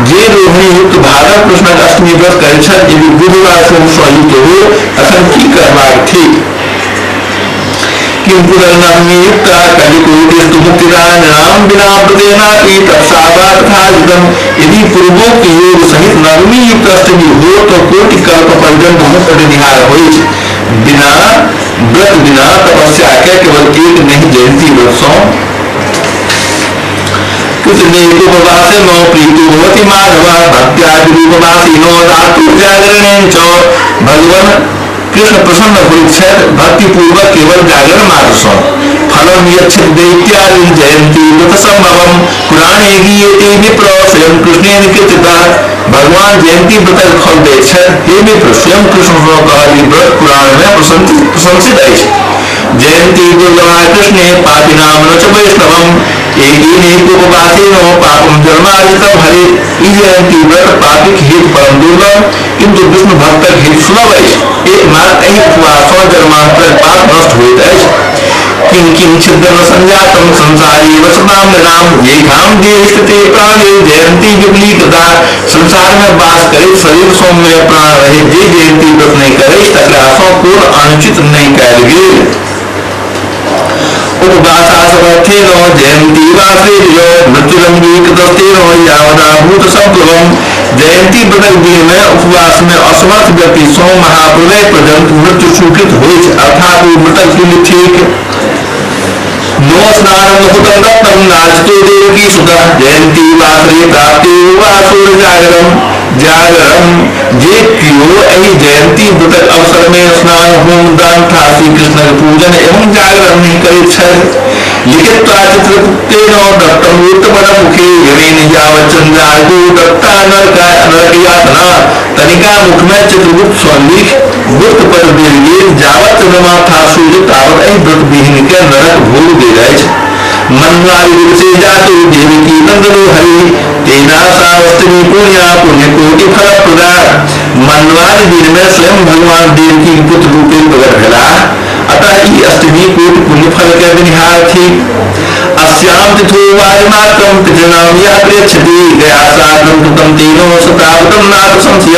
जे रोहिणी युक्त भाद्र कृष्णक अष्टमी व्रत करैत छथि यदि बुधवार सोम सँ युक्त हो तखन की करबाक थिक। किं पुनर्नवमी युक्ता कलिकोटिस्तु मुक्तिदा नृणां विना व्रतेनापि तपसा वा तथाजितम्। यदि पूर्वोक्त योग सहित नवमी युक्त अष्टमी हो तो कोटि कल्प पर्यंत मुक्त निहार होइछ। बिना व्रत बिना तपस्या के केवल एक नहीं जयंती व्रत सँ कृतनेकोपवासेनो प्रीतो भवति माधव भक्त्यादिरूपवासिनो धातु जागरणेन च। भगवान कृष्ण प्रसन्न होइत छथि भक्ति पूर्वक केवल जागरण मात्र सँ। फलम यच्छति दैत्यादि जयंती व्रत संभवम पुराणे गीयते विप्र स्वयं कृष्णेन कीर्तितः। भगवान जयंती व्रतक फल दैत छथि। हे मित्र, स्वयं कृष्ण सँ कहल ई व्रत पुराण मे प्रशंसित अछि। जयंती दुर्लभा कृष्णे पापिनाम न च वैष्णवम एकेनैकोपवासेन पापम जन्मार्जितम हरे। ई जयंती व्रत पापिक हेतु परम दुर्लभ किन्तु विष्णु भक्तक हेतु सुलभ अछि। एकमात्र एहि उपवास सँ जन्मांतरक पाप नष्ट होइत अछि। किं किं छिद्रं संजातं संसारे वसतां नृणां येषां देह स्थिते प्राणे जयंती विफलीकृता। संसार मे वास करैत शरीर सँ मे प्राण रहैत जे जयंती व्रत नहि करैछ तकरा सँ कोन अनुचित नहि कयल गेल। उपवासासमर्थेन जयंती वासरे मृत्युरंगीकृतस्तेन यावदाभूत संप्लवम। जयंती व्रतक दिन मे उपवास मे असमर्थ व्यक्ति सँ महाप्रलय पर्यंत मृत्यु स्वीकृत होइछ, अर्थात ओ मृतक तुल्य थिक। नो स्नानं हुतं दत्तं नार्जितो देवकी सुतः जयंती वासरे प्राप्ते वासुर जागरम जागरम। जे केओ एहि जयंती व्रतक अवसर मे स्नान, होम, दान तथा श्री कृष्णक पूजन एवं जागरण नहि करैत छथि, लिखित्वा चित्रगुप्तेन दत्तं उत्तपद मुखे यमेन यावत् चन्द्रार्को दत्ता नरक यातना। तनिका मुख मे चित्रगुप्त सँ लिख गुप्त पद देल गेल, जावत चन्द्रमा था सूर्य तावत एहि व्रत विहीन के नरक भोग देल अछि। मन्वादिवसे जातो देवकी नंदनो हरि तेना सावस्तमी पुण्या पुण्य कोटि फल प्रदा। मन्वादि दिन में स्वयं भगवान देवकी के पुत्र रूपे प्रकट भेलाह, अतः ई अष्टमी कोटि पुण्य फल के देनिहार थी। अस्याम तिथो वायुमात्रम पितृणाम यः प्रयच्छति गया श्राद्धं कृतं तेनो शताब्दं नाथ संशय।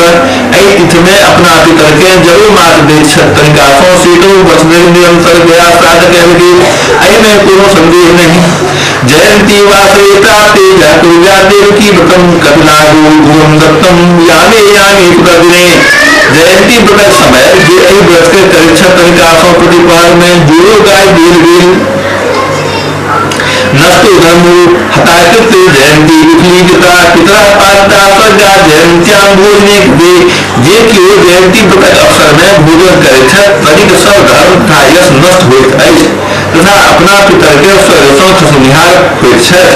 एहि तिथि में अपना पितर के जरूर मात्र दैत छथि तनिका सँ सेतो वर्ष धरि निरंतर गया श्राद्ध कयल गेल, एहि में कोनो संदेह नहि। जयंती वासरे प्राप्ते जातुर्या देवकी व्रतम कपिलागो गुरुम दत्तम यामे यामे दिने। जयंती व्रतक समय जे एहि व्रत के करैत छथि तनिका सँ प्रतिपहर में जोड़ो गाय देल गेल। नष्टो धर्मो हताकृत्य जयंती विफलीकृता पितरः पालिता स्वर्गा जयंत्यां भोजने कृते। जे केओ जयंती व्रतक अवसर में भोजन करैत छथि तनिक सब धर्म तथा यश नष्ट होइत अछि तथा अपना पितर के स्वर्ग सँ खसनिहार होइत छथि।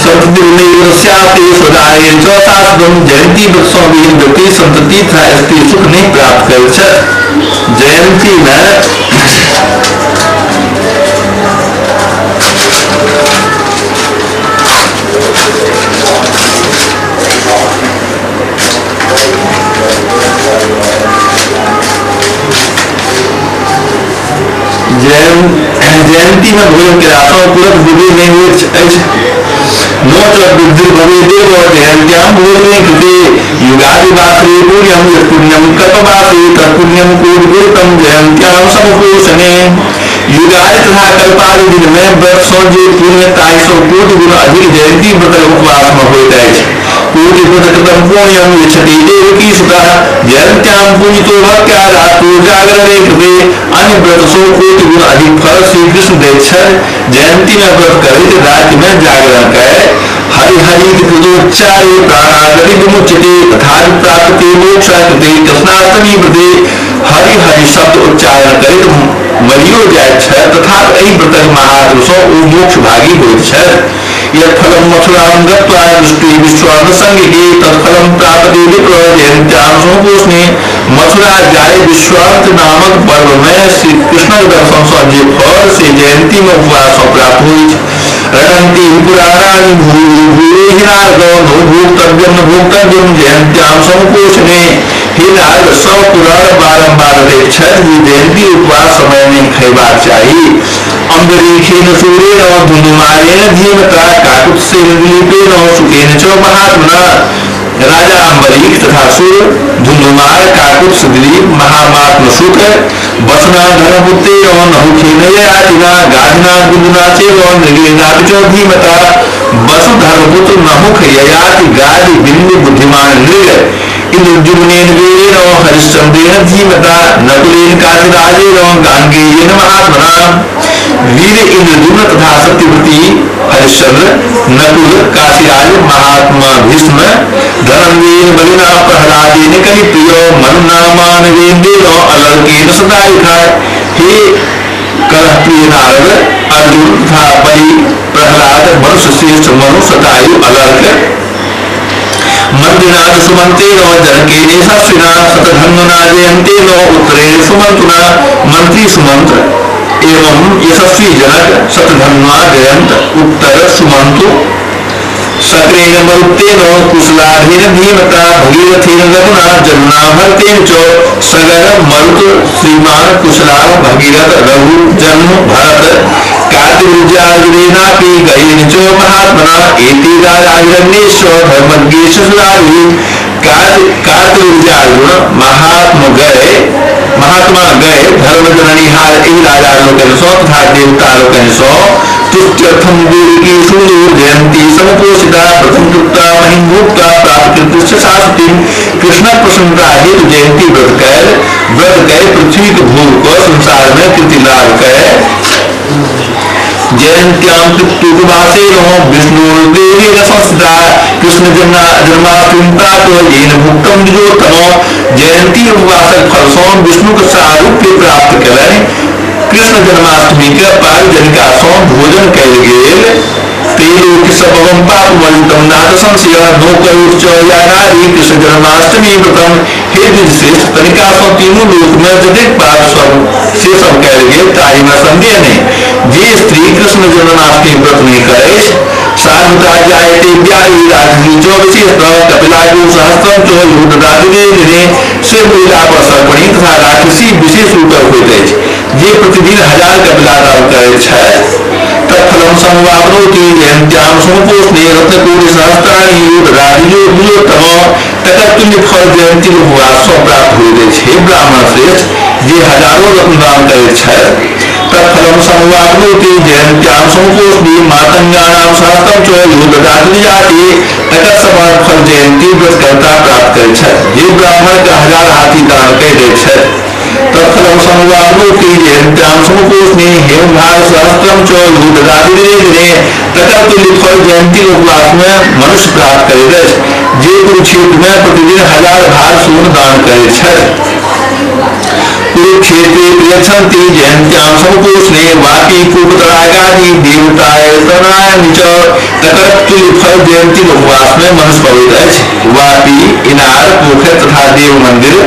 संतति स्वदानेन च शाश्वतम। जयंती व्रत सँ विहीन व्यक्ति संतति तथा स्त्री सुख नहि प्राप्त करैत छथि। जयंती में जयंती में भोजन केला सँ तुरंत वृद्धि नहि होइत अछि। नो च वृद्धि भवेदेव जयंत्यां भोजने कृते युगादिवासरे पुण्यम यत्पुण्यम कल्पवासरे तत्पुण्यम कोटिगुणितं जयंत्यां समुपोषणे। युगादि तथा कल्पादि दिन में व्रत सँ जे पुण्य ताहि सँ कोटि गुण अधिक जयंती व्रतक उपवास में होइत अछि। कोटि व्रत कृतं पुण्यम यच्छति देवकी सुतः जयंत्यां पूजितो भक्त्या रात्रो जागरणे कृते। अन्य व्रत सँ कोटि गुण अधिक फल श्री कृष्ण दैत छथि। जयंती में व्रत करैत राति में जागरण कय हरि हरि कृतोच्चारे प्राणागति विमुच्यते तथा प्राप्ते मोक्ष कृते कृष्णाष्टमी व्रते हरि हरि शब्द उच्चारण करैत मरियो जाइत छथि तथा एहि व्रतक महात्म सँ ओ मोक्ष भागी होइत छथि। यत्फलं मथुरां गत्वा दृष्टि विश्वान संगिके तत्फलं प्राप्ते विप्र जयंत्यां समुपोषणे। मथुरा जाय विश्वांत नामक पर्व में श्री कृष्णक दर्शन सँ जे फल से जयंती में उपवास सँ प्राप्त होइछ। रणन्ति पुराणानि भूरि नारद नो भोक्तव्यं न भोक्तव्यं जयंत्यां समुपोषणे। हे नारद, सब पुराण बारंबार दैत छथि जे जयंती उपवास समय नहि खयबाक चाही। अम्बरीखेन सूरेण धुनुमारेण धीमता काकुत्सेन दिलीपेन सुखेन च महात्मना। राजा अम्बरीक तथा सुर धुंधुमार काकुत्स दिलीप महामात्म सुख वसना धर्मपुत्रेण नहुखेन ययातिना गाधिना गुंदुना चैव नृगेनापि च धीमता। वसु धर्मपुत्र नहुख ययाति गाधि बिंदु बुद्धिमान नृग इंद्रद्युम्नेन वीरेण हरिश्चंद्रेण धीमता नकुलेन काशीराजेन गांगेयेन महात्मना। वीर इंद्रद्युम्न तथा सत्यव्रती हरिश्चंद्र नकुल काशीराज महात्मा भीष्म धनंजयेन बलिना प्रहलादेन कलिप्रिय मनुना मानवेन्द्रेण अलर्केन सदायुधा। हे कलहप्रिय नारद, अर्जुन तथा बलि प्रहलाद मनुष्य श्रेष्ठ मनु सदायु अलर्क मंत्रिणा सुमंतेन जनकेन यशस्विना शतधन्वना जयंतेन उत्तरेण सुमंतुना। मंत्री सुमंत्र एवं यशस्वी जनक शतधन्वा जयंत उत्तर सुमंतु शक्रेण मरुत्तेन कुशलाधेन धीमता भगीरथेन रघुना जमुना भरतेन च सगर मरुत श्रीमान कुशलाभ भगीरथ रघु जन्म भरत कार्तिवीर्यार्जुनेनापि गयेन च महात्मना एते राजाहिरण्येश धर्मज्ञेश सुरारि। कार्तिवीर्यार्जुन महात्मा गए धर्म जननिहार एहि राजा लोकनि सँ तथा देवता लोकनि सँ तुष्ट्यर्थम देवकीषु जयंती समुपोषिता प्रथम कृत्वा महिं भुक्त्वा प्राप्त शाश्वती। कृष्ण प्रसन्नता हेतु जयंती व्रत कै पृथ्वी के भोग को संसार में कृति लाभ कै जयंत्याम पितृवासेन विष्णुर्देवेन संस्थिता कृष्ण जन्माष्टमी प्राप्त येन भुक्तम द्विजोत्तम। जयंती उपवासक फल सँ विष्णु के सारूप्य प्राप्त कयलनि। कृष्ण जन्माष्टमी के पारिजनिका सँ भोजन कयल गेल। त्रिलोक सबम पाप वर्जितम नाथ संशय नो करुच या नारी कृष्ण जन्माष्टमी व्रतम। हे द्विजश्रेष्ठ, तनिका सँ तीनू लोक में जतेक पाप सब से सब कयल गेल ताहि में संदेह नहि। जे स्त्री कृष्ण जन्माष्टमी व्रत नहि करैछ साधुता जायते व्याधि राजसी चो विशेषतः कपिलायु सहस्रम चो युद्धदादिने से महिला पर सर्पणी तथा राक्षसी विशेष रूप होइत अछि। जे प्रतिदिन 1000 कपिला दान करैत छथि तत्फलम समवाप्नोति जयंत्याम समुपोष्णे रत्नकोटि सहस्राणि युद्धदादियोत्तम। तकर तुल्य फल जयंती उपवास सँ प्राप्त होइत अछि। हे ब्राह्मण श्रेष्ठ, जे हजारों रत्न दान करैत छथि तत्फलम समवाप्नोति जयंत्याम समुपोष्णे मातंगानाम सहस्रम च युद्धदादिजाति। तकर समान फल जयंती व्रतकर्ता प्राप्त करैत छथि। जे ब्राह्मण के 1000 हाथी दान कय दैत छथि तत्फलम समवाप्नोति जयंत्याम समुपोष्णे हेमभार सहस्रम च युद्धदादिने तकर तुल्य फल जयंती उपवास में मनुष्य प्राप्त करैत अछि। जे कुरुक्षेत्र में प्रतिदिन 1000 भार सोन दान करैत छथि कुरुक्षेत्रे प्रयच्छन्ति जयंत्याम समुपोष्णे वापी कूपतडागादि देवतायतनानि च। तकर तुल्य फल जयंती उपवास में मनुष्य पबैत अछि। वापी इनार पोखरि तथा देव मंदिर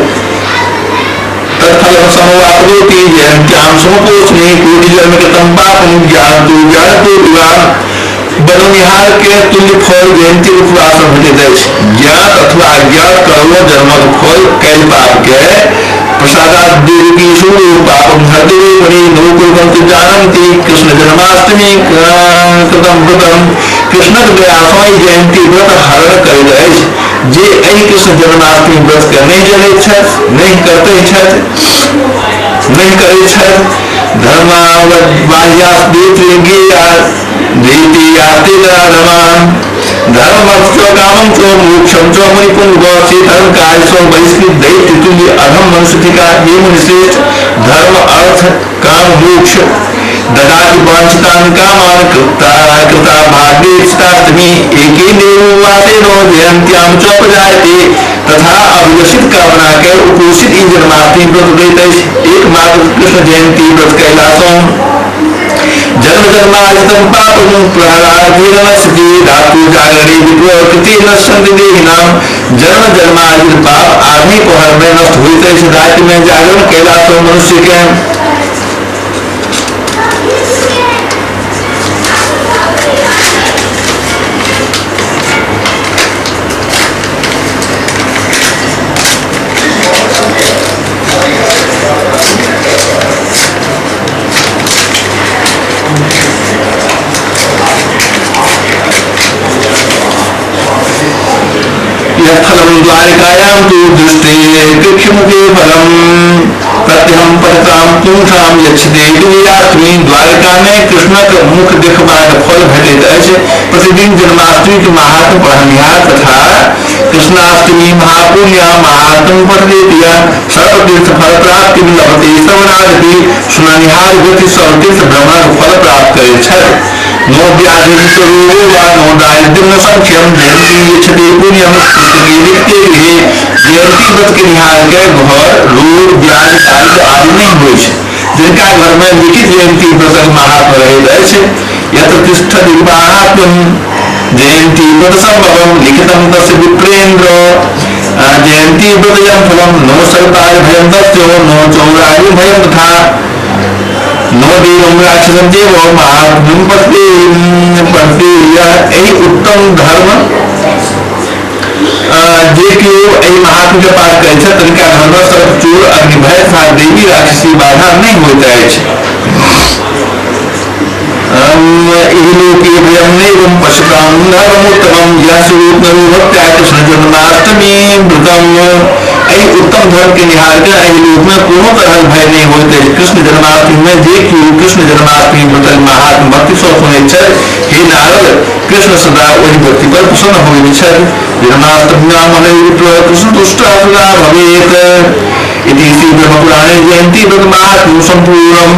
तत्फलम समवाप्नोति जयंत्याम समुपोष्णे कोटि जन्म कृतं पापं ज्ञातु ज्ञातु विवाह बननिहार के तुल्य फल जयंती उपवास में भेटैत अछि। ज्ञात अथवा अज्ञात करोड़ों जन्मक फल कैल पाप के प्रसादाद्देवीषु पापं हरति मुनि नो कुर्वन्ति जानन्ति कृष्ण जन्माष्टमी कृतं व्रतम। कृष्णक दया सँ ई जयंती व्रत हरण करैत अछि। जे एहि कृष्ण जन्माष्टमी व्रत के नहि जनैत छथि, नहि करैत छथि, धर्म कामं च मोक्षं च मुनिपुंगव से धर्म कार्य सँ बहिष्कृत दैत्य तुल्य अधम मनुष्य थिका। हे मुनिश्रेष्ठ, धर्म अर्थ काम मोक्ष ददाति वांछितान् कामान् कृता कृता भाग्येष्टाष्टमी एकेनैव वासेन जयन्त्यां च प्रजायते। तथा अभिलषित कामना के उपोषित ई जन्माष्टमी व्रत दैत अछि। एकमात्र कृष्ण जयंती व्रत कयला सँ जन्म जन्मार्जितं पापं प्रहलादेन नश्यति धातु जागरणे विप्रकृति नश्यन्ति देहिनां। जन्म जन्मार्जित पाप आधे पहर में नष्ट होइत अछि। राति में जागरण कयला सँ मनुष्य के यत्फलं द्वारिकायां तु दृष्टे कृक्षमुखे फलं प्रत्यहं पठतां पुंसां यच्छते दुर्याष्टमी। द्वारिका में कृष्णक मुख देखबाक फल भेटैत अछि। प्रतिदिन जन्माष्टमी के महात्म पढ़निहार तथा कृष्णाष्टमी महापुण्य महात्म पठेतिया सर्वतीर्थ फल प्राप्ति लभते श्रवणादपि। सुननिहार व्यक्ति सर्वतीर्थ भ्रमणक फल प्राप्त करैत छथि। नो व्याधिरोगो वा नो दारिद्र्यं न संख्यं जयन्ती यच्छति पुण्यं पुस्तके लिखते गृहे। जयन्ती व्रत के निहार के घर रोग व्याधि दारिद्र्य आदि नहि होइछ। जिनका घर में लिखित जयन्ती व्रतक महात्म रहैत अछि यत्र तिष्ठति महात्म्यं जयंती व्रत संभवम लिखितम तस्य विप्रेन्द्र जयंती व्रतजं फलम नो सर्पाय भयं तस्य नो चौराय भयं तथा नो देवं राक्षसं देव महात्म्यं पत्नी। एहि उत्तम धर्म जे केओ एहि महात्म्य के पाठ करै छथि तनिका धर्म सर्प चोर अग्निभय तथा देवी राक्षसी बाधा नहि होइत अछि। इहलोके भयं नैवं पशुतां धर्मोत्तमं यः सुरूप भक्त्या कृष्ण जन्माष्टमी व्रतम। एहि उत्तम धर्म के निहार के एहि लोक में कोनो तरहक भय नहि होइत अछि। कृष्ण जन्माष्टमी में जे केओ कृष्ण जन्माष्टमी व्रत महात्म भक्ति सँ सुनैत छथि, हे नारद, कृष्ण सदा ओहि भक्ति पर प्रसन्न होइत छथि। जन्माष्टम्यां कृष्ण तुष्ट सदा भवेत्। इति श्री ब्रह्मपुराणे जयंती व्रत महात्म्य संपूर्णम्।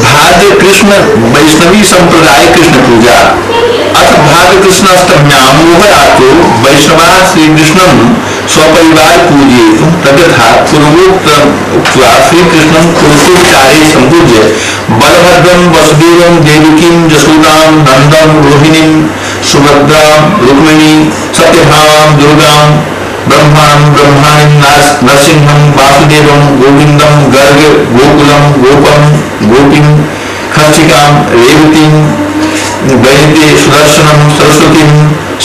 भाद्र कृष्ण वैष्णवी संप्रदाय कृष्ण पूजा। अथ भाद्र कृष्णाष्टम्यां मोहरातो वैष्णवा श्री कृष्णं स्वपरिवार पूजयितुं तद्यथा पूर्वोक्त उक्त्वा श्रीकृष्णं पुरुषोपचारे सम्पूज्य बलभद्रं वसुदेवं देवकीं यशोदां नन्दं रोहिणीं सुभद्रां रुक्मिणीं सत्यभामां दुर्गां ब्रह्माणं ब्रह्माणीं नरसिंहं वासुदेवं गोविन्दं गर्ग गोकुलं गोपं गोपीं खर्चिकां रेवतीं वैद्य सुदर्शनं सरस्वतीं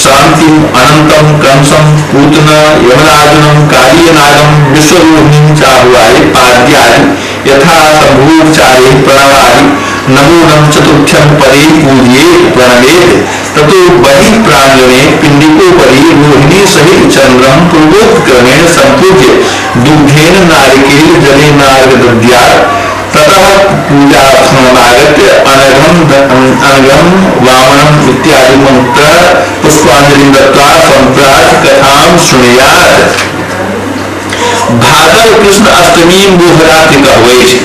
शान्तिं अनन्तं कंसं पूतना यमराजनं कालीयनागं विश्वरोहिणीं चाहुआय पाद्यादि यथा सम्भूपचारे प्रणवादि नमो नम चतुर्थ्यं पदे पूज्ये प्रणमेत्। ततो बहिः प्रांगणे पिण्डिकोपरि रोहिणी सहित चन्द्रं पूर्वोक्त क्रमेण सम्पूज्य दुग्धेन नारिकेल जलेनार्घ दद्यात्। ततः पूजार्थमागत्य अनघम अनघम वामनम इत्यादि मंत्र पुष्पांजलि दत्त्वा सम्प्रात कथां शृणुयात्। भादव कृष्ण अष्टमी मोहरात्रि कहबै छै।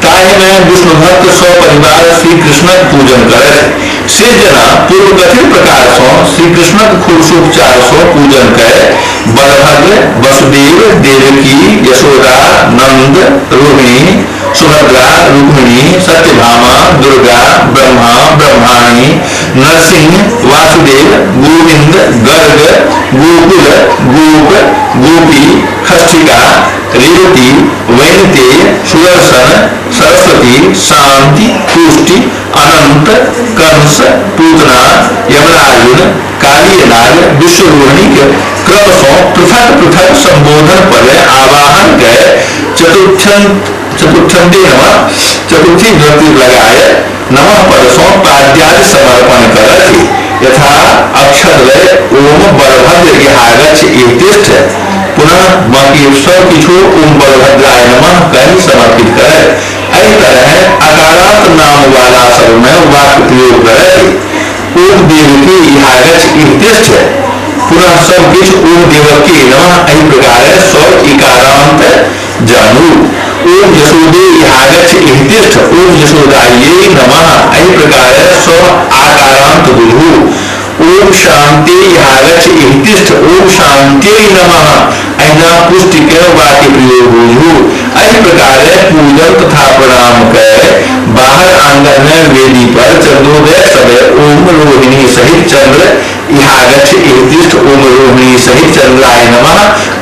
ताहि में विष्णु भक्त सपरिवार श्री कृष्णक पूजन करत। से जना पूर्व कथित प्रकार सँ श्री कृष्णक खुरसोपचार सँ पूजन कय बलभद्र वसुदेव देवकी यशोदा नंद रोहिणी सुभद्रा रुक्मिणी सत्यभामा दुर्गा ब्रह्मा ब्रह्माणी नरसिंह वासुदेव गोविंद गर्ग गोकुल गोप गोपी खष्टिका रेवती वैनतेय सुदर्शन सरस्वती शांति तुष्टि अनंत कंस पूतना यमराजुन कालीयनाग विश्वरोहिणी के क्रम सँ पृथक पृथक संबोधन पर आवाहन के चतुर्थंदे नमः चतुर्थी विभक्ति लगाए नमः पद सँ पाद्यादि समर्पण करथि। यथा अक्षरलय ओम बलभद्र इहागच्छ इतिष्ठ पुनः बाकी सब किछु ओम बलभद्राय नमः कहि समर्पित करे। एहि तरह अकारांत नाम वाला सब में वाक्य प्रयोग करथि। ओम देवकी इहागच्छ इतिष्ठ पुनः सब किछु ओम देवकी नमः एहि प्रकार सब इकारांत जानू। ओम यशोदे इहागच्छ इतिष्ठ ओम यशोदायै नमः एहि प्रकार सब आकारांत बुझू। ओम शांति इहागच्छ इतिष्ठ ओम शांति नमः अहिना पुष्टि के वाक्य प्रयोग बुझू। एहि प्रकार पूजन तथा प्रणाम कर बाहर आंगन में वेदी पर चंद्रोदय समय ओम रोहिणी सहित चंद्र इहागच्छ इतिष्ठ ओम रोहिणी सहित चंद्राय नमः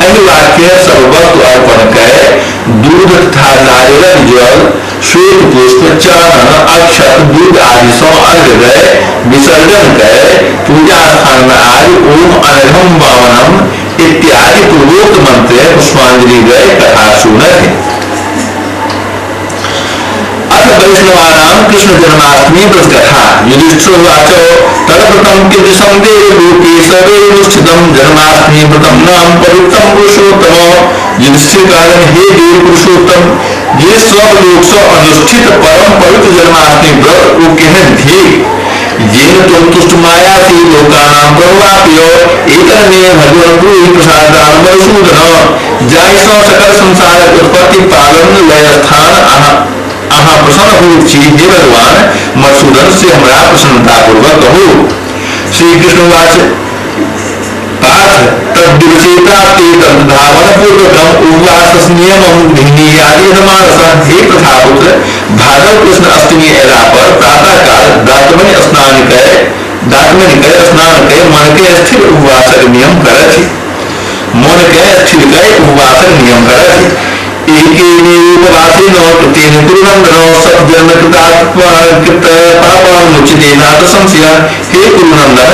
एहि वाक्य सब वस्तु अर्पण कर दूध तथा नारियल जल श्वेत पुष्प चरण अक्षत दूध आदि सँ अर्घ दय विसर्जन कर पूजा स्थान में आदि ओम अनघम वामनम इत्यादि पूर्वोक्त मंत्र पुष्पांजलि दय कथा सुनत। अथ वैष्णवानां कृष्ण जन्माष्टमी व्रत कथा। युधिष्ठिर उवाच तद्व्रतं कीदृशं देव लोके सर्वैरनुष्ठितं जन्माष्टमी व्रतं नाम पवित्रं पुरुषोत्तम। युधिष्ठिर कहलनि, हे देव पुरुषोत्तम, जे सब लोक सँ अनुष्ठित परम पवित्र जन्माष्टमी व्रत ओ केहन थिक? येन त्वं तुष्ट मायासि लोकानां प्रभवाप्य एतन्मे भगवन् ब्रूहि प्रसादान् मधुसूदन। जाहि सँ सकल संसारक उत्पत्ति पालन लय स्थान अहाँ प्रसन्न होइत छी, हे भगवान मधुसूदन, से हमरा प्रसन्नतापूर्वक कहू। श्री कृष्ण उवाच पार्थ तद्दिवसे प्राप्ते तद्धावन पूर्वकम उपवास नियमं गृह्णीयादि मानस। हे प्रथापुत्र, भादव कृष्ण अष्टमी अयला पर प्रातः काल दातमनि स्नान कय मन के स्थिर उपवासक नियम करथि। मन के स्थिर कय उपवासक नियम करथि। एकेन कृतेन कुरुनंदनो सज्जन कृत पापानुचिते नाथ संशय। हे कुरुनंदन,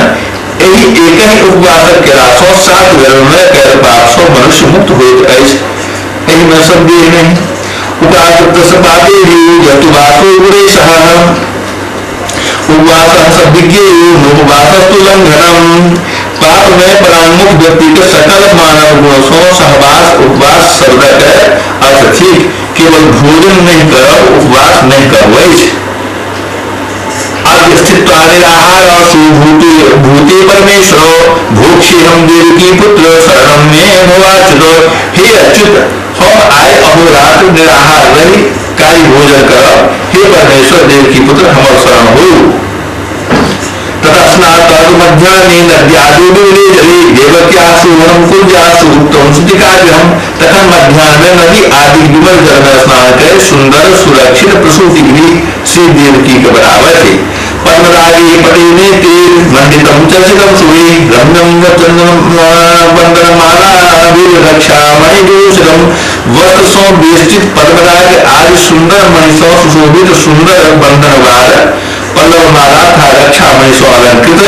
एहि एकहि उपवासक केला सँ 7 गर्भ में कयल पाप सँ मनुष्य मुक्त होइत अछि, एहिमे संदेह नहि। उपाकृत पापेभ्यो यतुवासो गुरेशः उपवासः सद्विज्ञेयो नोपवासस्तु लंघनम। पाप में परांगमुख व्यक्ति के सकल मानव गुण सँ सहवास उपवास शब्दक अर्थ थिक। केवल भोजन नहि करब उपवास नहि करब अछि। निराहार सुभूते भूते परमेश्वर भोक्षे हम देवकी पुत्र शरणम मे भवाच्युत। हे अच्युत, हम आइ अहोरात्र निराहार रहि काल्हि भोजन करब। हे परमेश्वर देवकी पुत्र, हमर शरण हो। ततः स्नातक मध्याह्ने नद्यादि विमले जले देवक्या सुवनम कुंजा सुगुप्तम शुचिकाग्रहम। तखन मध्याह्न में नदी आदि विमल जल में स्नान कर सुंदर सुरक्षित प्रसूति गृह श्री देवकी के बराबर थे। पद्मरागे पटे ते मंडितम चर्चितम सुवे रम्यम चंदन वंदन माला रक्षा मणिभूषणम। वस्त्र सो वेष्टित पद्मराग आदि सुंदर मणि सो सुशोभित सुंदर बंधनवार पल्लव माला था रक्षा मणि सो अलंकृत।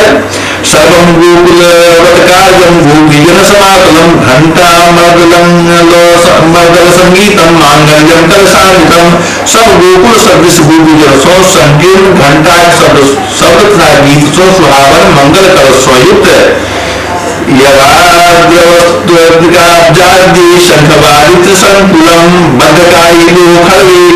सर्वं गोकुलवत्कार्यं गोपीजन समाकुलं घंटा मर्दल संगीतम मांगल्यम कलशान्वितम। सब गोकुल सदृश गोपीजन सो संकीर्ण घंटा शब्द शब्द तथा गीत सो सुहावन मंगल कलश संयुक्त। यवाद्रवस्त्वाब्जादि शंखवादित्र संकुलम बद्धकायिलो खर्वे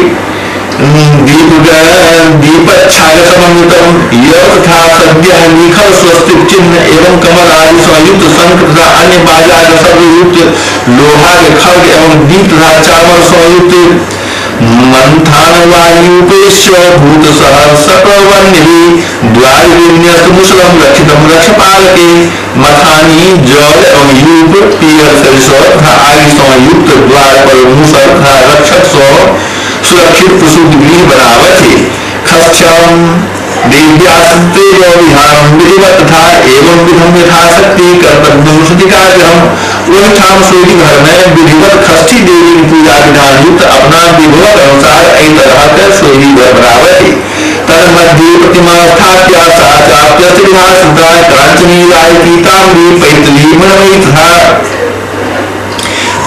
दीपच्छाग समन्वितम। यव तथा सद्य निखल स्वस्तिक चिन्ह एवं कमल आदि संयुक्त शंख तथा अन्य बाजार सर्वयुक्त लोहा के खड्ग एवं दीप तथा चावल संयुक्त। मंथान वायुपेश भूत सहस्रवन्नि द्वार विन्यस्त मुसलम रक्षितम रक्षपालके। मथानी जल एवं यूप पीयर सरिसो तथा आगि संयुक्त द्वार पर मुसल तथा रक्षक सो सुरक्षित प्रसूति गृह बनावथि। खक्षम देव्यास्ते विहारम विधिवत तथा एवं विधम यथाशक्ति कर्तव्यम श्रुतिकाग्रहम। ओहिठाम सूर्य घर में विधिवत षष्ठी देवी की पूजा विधान युक्त अपना विभवक अनुसार एहि तरह के सोही घर बनावथि। तन्मध्ये प्रतिमा स्थाप्य सा चाप्यस्ति विधास्मृता कांचनी रायती ताम्री पैतली मणमयी तथा।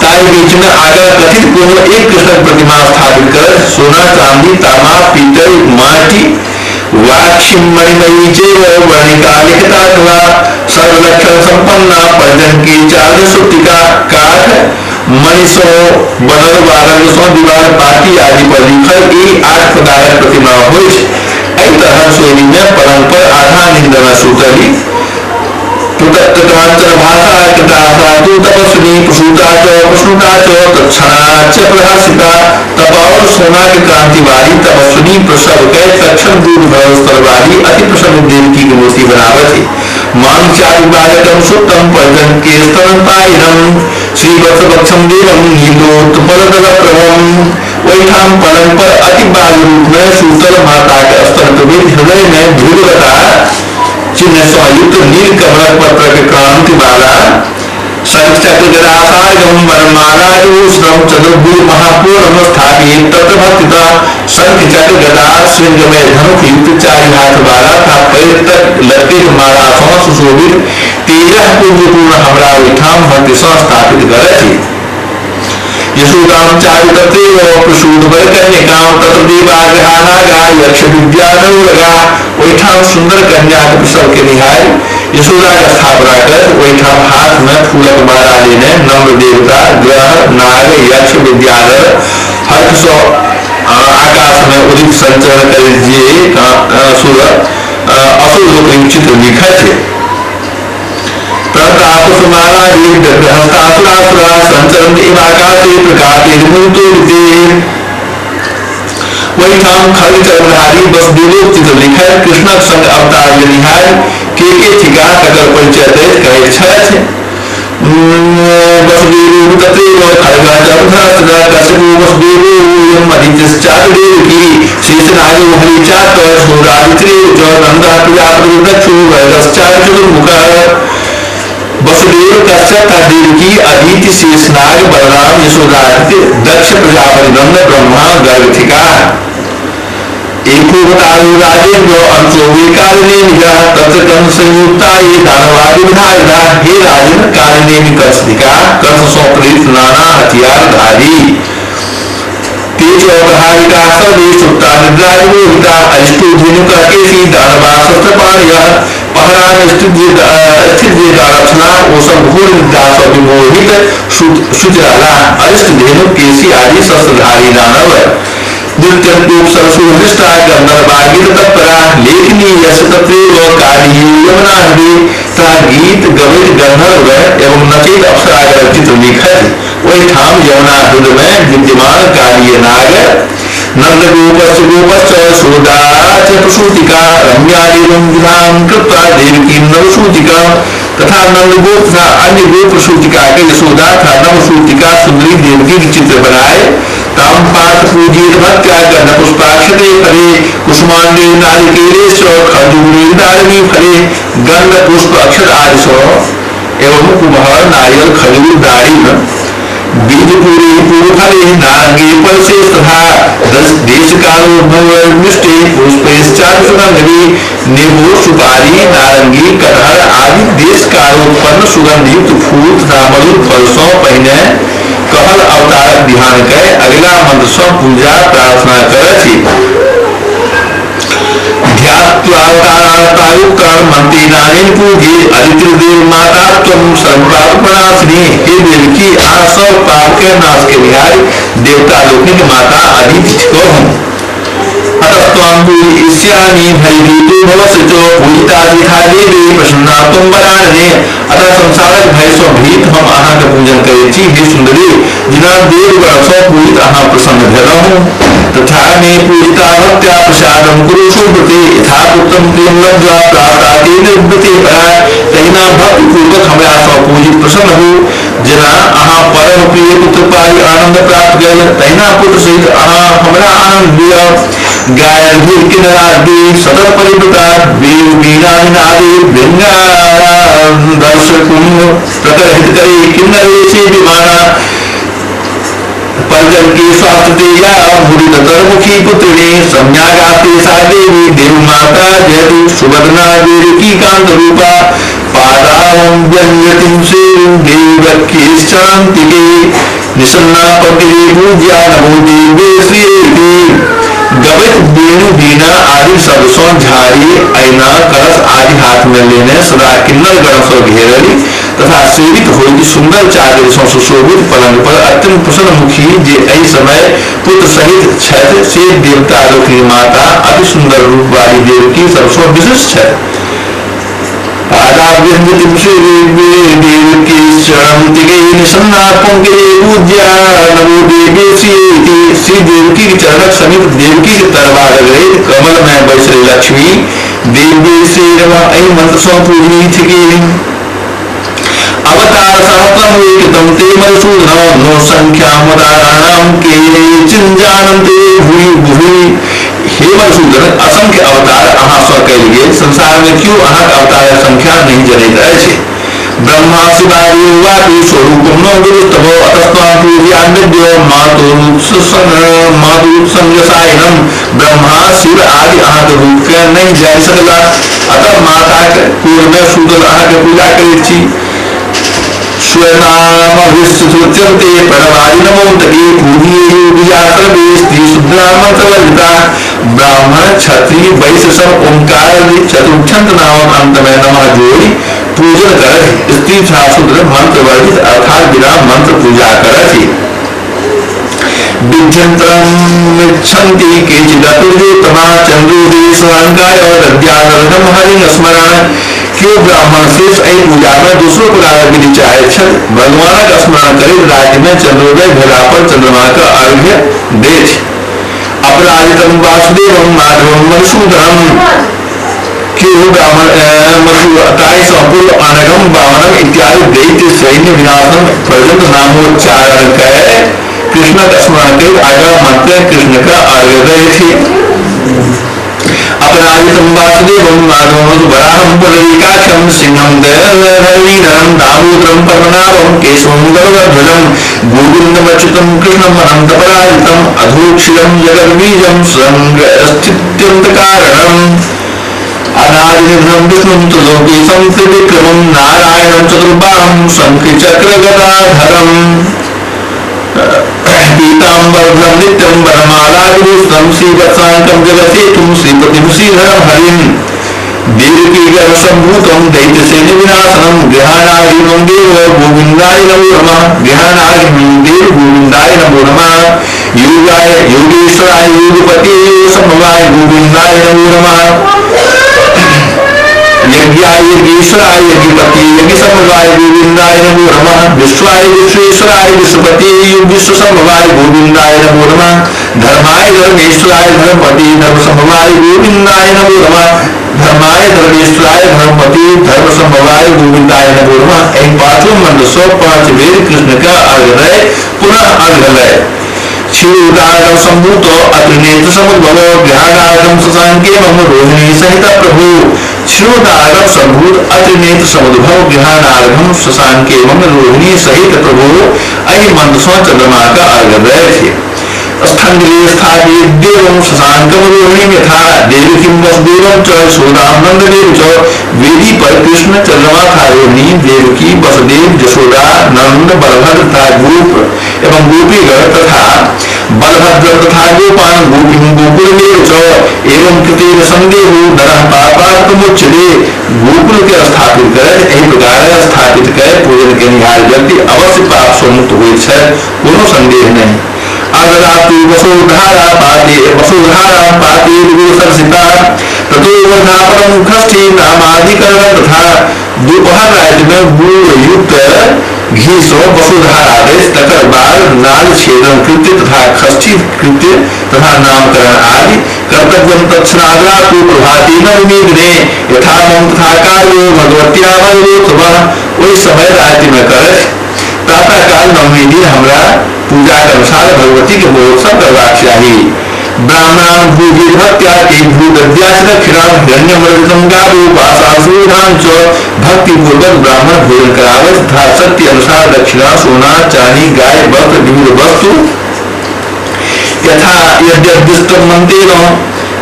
ताहि बीच में आगा कथित कोनो एक कृष्ण प्रतिमा स्थापित कर सोना चांदी तांबा पीतल माटी वाक्षिम मणिमयी चैव वर्णिका लिखिता अथवा सर्वलक्षण संपन्ना पर्जन की चार सुप्तिका काठ मणिसो बनल वारंग सो दीवार पाती आदि पर लिखल ई 8 प्रकारक प्रतिमा होइछ। एहि तरह शैली में पलंग पर आधा नींद में सुतली तत्कांचन भाषा कृता तु तपस्विनी प्रसूता च प्रसूता च तत्क्षणा च प्रहर्षिता। तप और सोना के क्रांति वाली तपस्विनी प्रसव के तक्षण दूध भरल स्तर वाली अति प्रसन्न देवकी की मूर्ति बनावती। मांग चारु बालकम सुप्तम पर्जन के स्तनपायिनम श्रीवत्सवक्षम देवम नीलोत्पलदल प्रभम। ओहिठाम पलंग पर अति बाल रूप में सूतल माता के स्तन प्रभेद हृदय में ध्रुवता चिन्ह संयुक्त नील कमल पत्र के क्रांति वाला शंख चक्र गदासारगम वनमाला भूषणम चतुर्भुज महापूर्ण स्थापित तत्र भक्तिता। शंख चक्र गदा श्रृंग में धनुष युक्त चारि हाथ वाला था पैर तक लटके माला सौ सुशोभित तेरह पुंज पूर्ण हमरा ओहिठाम भक्ति सौ स्थापित करथि। यशोदाम चारु तत्रैव प्रसूत वर कन्यकाम तत्र देवाग्रहानागा यक्ष विद्यानौरगा। ओहिठाम सुंदर कन्या के प्रसव के निहाय यशोदा के स्थापना कर ओहिठाम हाथ में फूलक माला लेने नम्र देवता ग्रह नाग यक्ष विद्याधर हर्ष सौ आकाश में उदित संचरण कर जे असुर असुर लोकनिक चित्र लिखत। वहीठाम खड़ग चरणधारी वसुदेवोक चित्र लिखल कृष्णक संग अवतार लेनिहार के थिका तकर परिचय दैत कहैत छथि। अदितिश्चातुरेव शेषनागो हरिचात सूरादित्रेव च नन्दः प्रजापतिर्दक्षो वैरश्चाचतुर्मुखः। वसुदेव कश्यप तथा देवकी अदिति शेषनाग बलराम यशोदादित्य दक्ष प्रजापति नंद ब्रह्मा गर्गथिका। एकोवतारो राजेन्द्र अंशो वे कालनेमि तत्र कंस संयुक्ता ये दानवादि विधायिता। हे राजेंद्र, कालनेमि कंस थिका, कंस सौ प्रेरित नाना हथियार धारी तेज अवहारिका सर्वे सुप्ता निद्रा विमोहिता अरिष्टो धेनुका केसी दानवा शस्त्रपाणयः पहरा में स्थित जे दानव छलाह ओ सब घोर निद्रा सँ विमोहित सुति रहलाह। अरिष्ट धेनु केसी आदि शस्त्रधारी दानव नृत्यन्तोपसरसुहृष्टा गन्धर्वागीत तत्परा लेखनी यश तत्रैव काली यमुना हृदय तथा गीत गवैत गंधर्व एवं नचैत अप्सरागण चित्र लिखत। ओहिठाम यमुना हृदय में विद्यमान कालीय नाग नंद गोपश्च गोपश्च यशोदा च प्रसूतिका रम्यादेवं विधां कृत्वा देवकीं नवसूतिका तथा नंद गोप तथा अन्य गोप प्रसूतिका के यशोदा तथा नवसूतिका सुंदरी देवकी के चित्र बनाए ताम पाठ पूजित भक्त्या गंध पुष्पाक्षते फले कुसुमांडे नारिकेले च खजूरे दारिणी फले गंध पुष्प अक्षत आदि सो एवं कुम्हर नारियल खजूर दारिम बीज पूरी पूर्व फले नारंगी फल से तथा देशकालोद्भवमिष्टे पुष्पैश्चादि नींबू सुपारी नारंगी कटहर आदि देश कालोत्पन्न सुगंधयुक्त फूल तथा मधुर फल सो पहिने कहल अवतारक ध्यान कर अगला मंत्र सो पूजा प्रार्थना करथि। ध्यात्वावतारायुक्तान मंत्रीनानेन पूजे अदिति देव माता त्वं सर्वपापनाशिनी। हे देवकी, आ सब पाप के नाश के बिहारी देवता लोकनिक माता अदिति कहूँ। अतस्त्वां पूजयिष्यामि भयभीतो भवसि च पूजिता यथा देवी प्रसन्ना त्वं वरानने। अतः संसारक भय सँ भीत हम अहाँक पूजन करैत छी। हे सुंदरी, जिना देवगण सँ पूजित अहाँ प्रसन्न भेलहुँ तथा मे पूजिता भक्त्या प्रसादं कुरु सुव्रते। यथा पुत्रं प्रियं लब्ध्वा प्राप्ता तेन व्रते परा। तहिना भक्ति पूर्वक हमरा सँ पूजित प्रसन्न हो। जेना अहाँ परम प्रिय पुत्र पाइ आनंद प्राप्त कयल तहिना पुत्र सहित अहाँ हमरा आनंद दिअ। गायल किन्नरादि सतत परिवृता वीर वीरादिनादि भृंगादर्श कुंभ प्रकर हित करे किन्नरे से विमाना परिजन की स्वास्थ्य या मुदित तरमुखी पुत्रिणी सम्यागाते सा देवी देव माता जयतु सुबदना वीर की कांत रूपा पादां व्यंजतिं सेवं देवकीश्चान्तिके निसन्ना पंकजे पूज्या नमो देवे श्रीति। गवित वेणु वीणा आदि शब्द सौ झाड़ी ऐना कलश आदि हाथ में लेने सदा किन्नर गण सौ घेरली तथा सेवित होइत सुंदर चादर सौ सुशोभित पलंग पर अत्यंत प्रसन्न मुखी जे एहि समय पुत्र सहित छथि से देवता लोकनि माता अति सुंदर रूप वाली देवकी सबसँ विशेष छथि। श्री देवकी के चरणक समीप देवकी के तरबा रहित कमल में बैसल लक्ष्मी देवी श्री नमः एहि मंत्र सँ पूजनीय थिकी। अवतार सहस्रम एकतम ते मधुसूदन नो संख्यामताराणाम के चिंजानन्ते भूरि भूरि। हे मधुसूदन, असंख्य अवतार अहाँ सँ कयल गेल, संसार में क्यों अहाँक अवतारक संख्या नहि जनैत अछि। ब्रह्मा शिवादि वापि स्वरूपं नो गुरुस्तव अतस्त्वां पूजयाम्यद्य मातुत्संगसायिनम। ब्रह्मा शिव आदि अहाँक रूप के नहि जानि सकला, अतः माताक कोर में सुतल अहाँक पूजा करैत छी। स्वनामभिस्तुत्यन्ते प्रणवादि नमोऽन्तके पूज्ये विजा सर्वे स्त्री शूद्रा मंत्रवर्जिता। ब्राह्मण क्षत्रिय वैश्य सब ओंकार चतुर्थंत नामक अंत में नमः जोड़ी पूजन करथि। स्त्री तथा शूद्र मंत्र वर्जित अर्थात बिना मंत्र पूजा करथि। विद्यन्तरमिच्छन्ति केचिदतुर्योत्तमा चन्द्रोदयस्वाङ्गाय दद्यानर्घं हरिं स्मरण। क्यों ब्राह्मण शेष एहि पूजा में दूसरो प्रकारक विधि चाहैत छथि। भगवानक स्मरण करैत राति में चंद्रोदय भेला पर चंद्रमा के अर्घ्य देथि। अपराजितं वासुदेवं माधवं मधुसूदनम। क्यों ब्राह्मण ताहि सँ पूर्व अनघम वामनम इत्यादि दैत्य सैन्य विनाशम पर्यंत नामोच्चारण कय कृष्णक स्मरण करि आगाँ मंत्र कृष्ण का अर्घ्य दैथि। अपराजितं वासुदेवं माधवं वराहं पुनरीकाक्षं सिंहं दयाधरणीधरं दामोदरं पद्मनाभं केशवं गरुडध्वजं गोविन्दमच्युतं कृष्णं अनन्तपराजितम् अधोक्षिरं जगद्बीजं स्थित्यन्तकारणम् अनादिनिधनं विष्णुं त्रिलोकीशं त्रिविक्रमं नारायणं चतुर्बाहुं शङ्खचक्रगदाधरम् पीताम्बरधरं नित्यं वनमालाविभूषितं श्रीवत्साङ्कं जगत्सेतुं श्रीपतिं श्रीधरं हरिं देवकीगर्भसम्भूतं दैत्यसेनविनाशनं गृहाणार्जुनं देव गोविन्दाय नमो नमः। गृहाणार्जुनं देव गोविन्दाय नमो नमः। योगाय योगेश्वराय योगपते संभवाय गोविन्दाय नमो नमः। यज्ञाय यज्ञेश्वराय यज्ञपति यज्ञसंभवाय गोविन्दाय नमो नमः। विश्वाय विश्वेश्वराय विश्वपति विश्वसंभवाय गोविन्दाय नमो नमः। धर्माय धर्मेश्वराय धर्मपति धर्मसंभवाय गोविन्दाय नमो नमः। धर्माय धर्मेश्वराय धर्मपति धर्मसंभवाय गोविन्दाय नमो नमः। एहि पांचों मंत्र सौ पांच बेर कृष्ण का अर्घ्य पुनः अर्घ्य लय। क्षीरोदारकं सम्भूतो अत्रिनेत्र समुद्भव गृहाणार्घं शशाङ्के मम रोहिणी सहित प्रभु। क्षीरोदारकं सम्भूत अत्रिनेत्र समुद्भव गृहाणार्घं शशाङ्के मम रोहिणी सहित प्रभु। एहि मंत्र सँ चंद्रमा का अर्घ्य दैथि। स्थंडिले स्थापित देवं शशाङ्कं रोहिणी यथा देवकीं वसुदेवं च यशोदां नन्ददेव च। वेदी पर कृष्ण चंद्रमा था रोहिणी देवकी वसुदेव यशोदा नंद बलभद्र तथा गोप एवं गोपीगण तथा बलभद्र तथा गोपान गोपी गोकुलमेव च। एवं कृतेन संदेहो नरः पापात् प्रमुच्यते। गोकुल के स्थापित करे एहि प्रकार स्थापित करे पूजन के निहार व्यक्ति अवश्य पाप सँ मुक्त होइत छै, कोनो संदेह नहीं। अगरातु वसुधारा पाते वसुधारा पाते गुरुसरसिता ततो वर्धापनं षष्ठी नामाधिकरण तथा। दोपहर राति में गुड़ युक्त घी सो वसुधारा देश तकर बाद नाल छेदन कृत्य तथा षष्ठी कृत्य तथा नामकरण आदि कर्तव्यम तत्क्षणादातु प्रभाते नवमीदिने यथा मम तथा कार्यो भगवत्या महोत्सवः। ओहि समय राति में करथि। प्रातः काल नवमी दिन हमरा पूजा के अनुसार भगवती के महोत्सव करबाक चाही। ब्राह्मणान भूजि भक्त्या ते भूदद्याच दक्षिणां हिरण्यमृतं गावोपासासुधां च। भक्तिपूर्वक ब्राह्मण भोजन करावे तथा सत्य अनुसार दक्षिणा सोना चांदी गाय वस्त्र विविध वस्तु यथा यद्यदिष्टं मन्तेन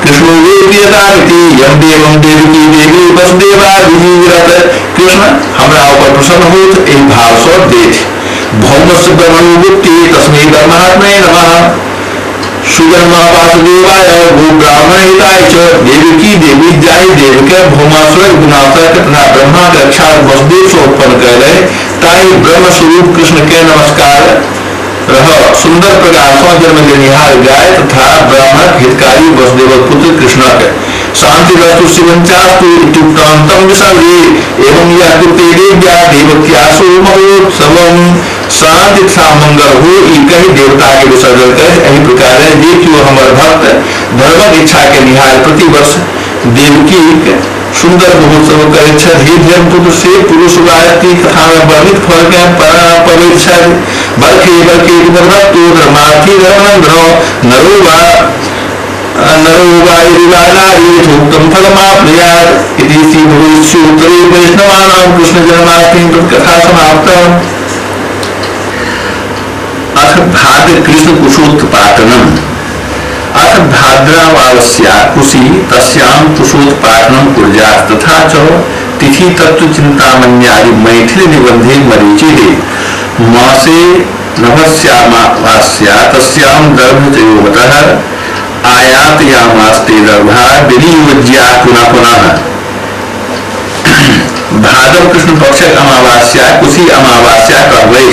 कृष्णो वेद्यतामिति यं देवं देवकी देवी वसुदेवाभिजीरत। कृष्ण हमरा ऊपर प्रसन्न होत एहि भाव सँ देथि। भौमस्य ब्रह्मणो गुप्ति तस्मै परमात्मने नमः। सुजन्मा वासुदेवाय गोब्राह्मण हिताय च। देवकी देवी जाहि देव के भौमासुरक विनाशक तथा ब्रह्मा के रक्षा वसुदेव से उत्पन्न कयलनि ताहि ब्रह्म स्वरूप कृष्ण के नमस्कार रह। सुंदर प्रकार सँ जन्म लेनिहार गाय तथा ब्राह्मण हितकारी वसुदेवक पुत्र कृष्णक शांति रस्तु शिवंचास्तु इत्युक्तान्तं विसर्गे। एवं यः कुरुते देव्या देवक्यासु महोत्सवम्। शांति तथा मंगल हो ई कहि देवता के विसर्जन कर। एहि प्रकार जे केओ हमर भक्त धर्मक इच्छा के निहार प्रतिवर्ष देवकी सुंदर महोत्सव करैत छथि, हे धर्मपुत्र से पुरुष गायत्री कथा में वर्णित फल के पबैत छथि। बरखे बरखे भक्तो धर्मार्थी धर्मनंदनो नरो वा नरो वा यदि वा नारी यथोक्तं फलमाप्नुयात्। इति श्री भविष्योत्तरे वैष्णवानां कृष्ण जन्माष्टमी कथा समाप्ता। अथ भाद्र कृष्ण कुशोत्पाटनम। अथ भाद्रावास्या कुशी तस्यां कुशोत्पाटनम कुर्यात् तथा च तिथि तत्व चिंतामण्यादि मैथिली निबंधे मरीचिः मासे नभस्यामावास्या तस्यां गर्भचयोवतः आयातयामास्ते गर्भा विनियोज्या पुनः पुनः। भादव कृष्ण पक्षक अमावास्या कुशी अमावास्या कहबै।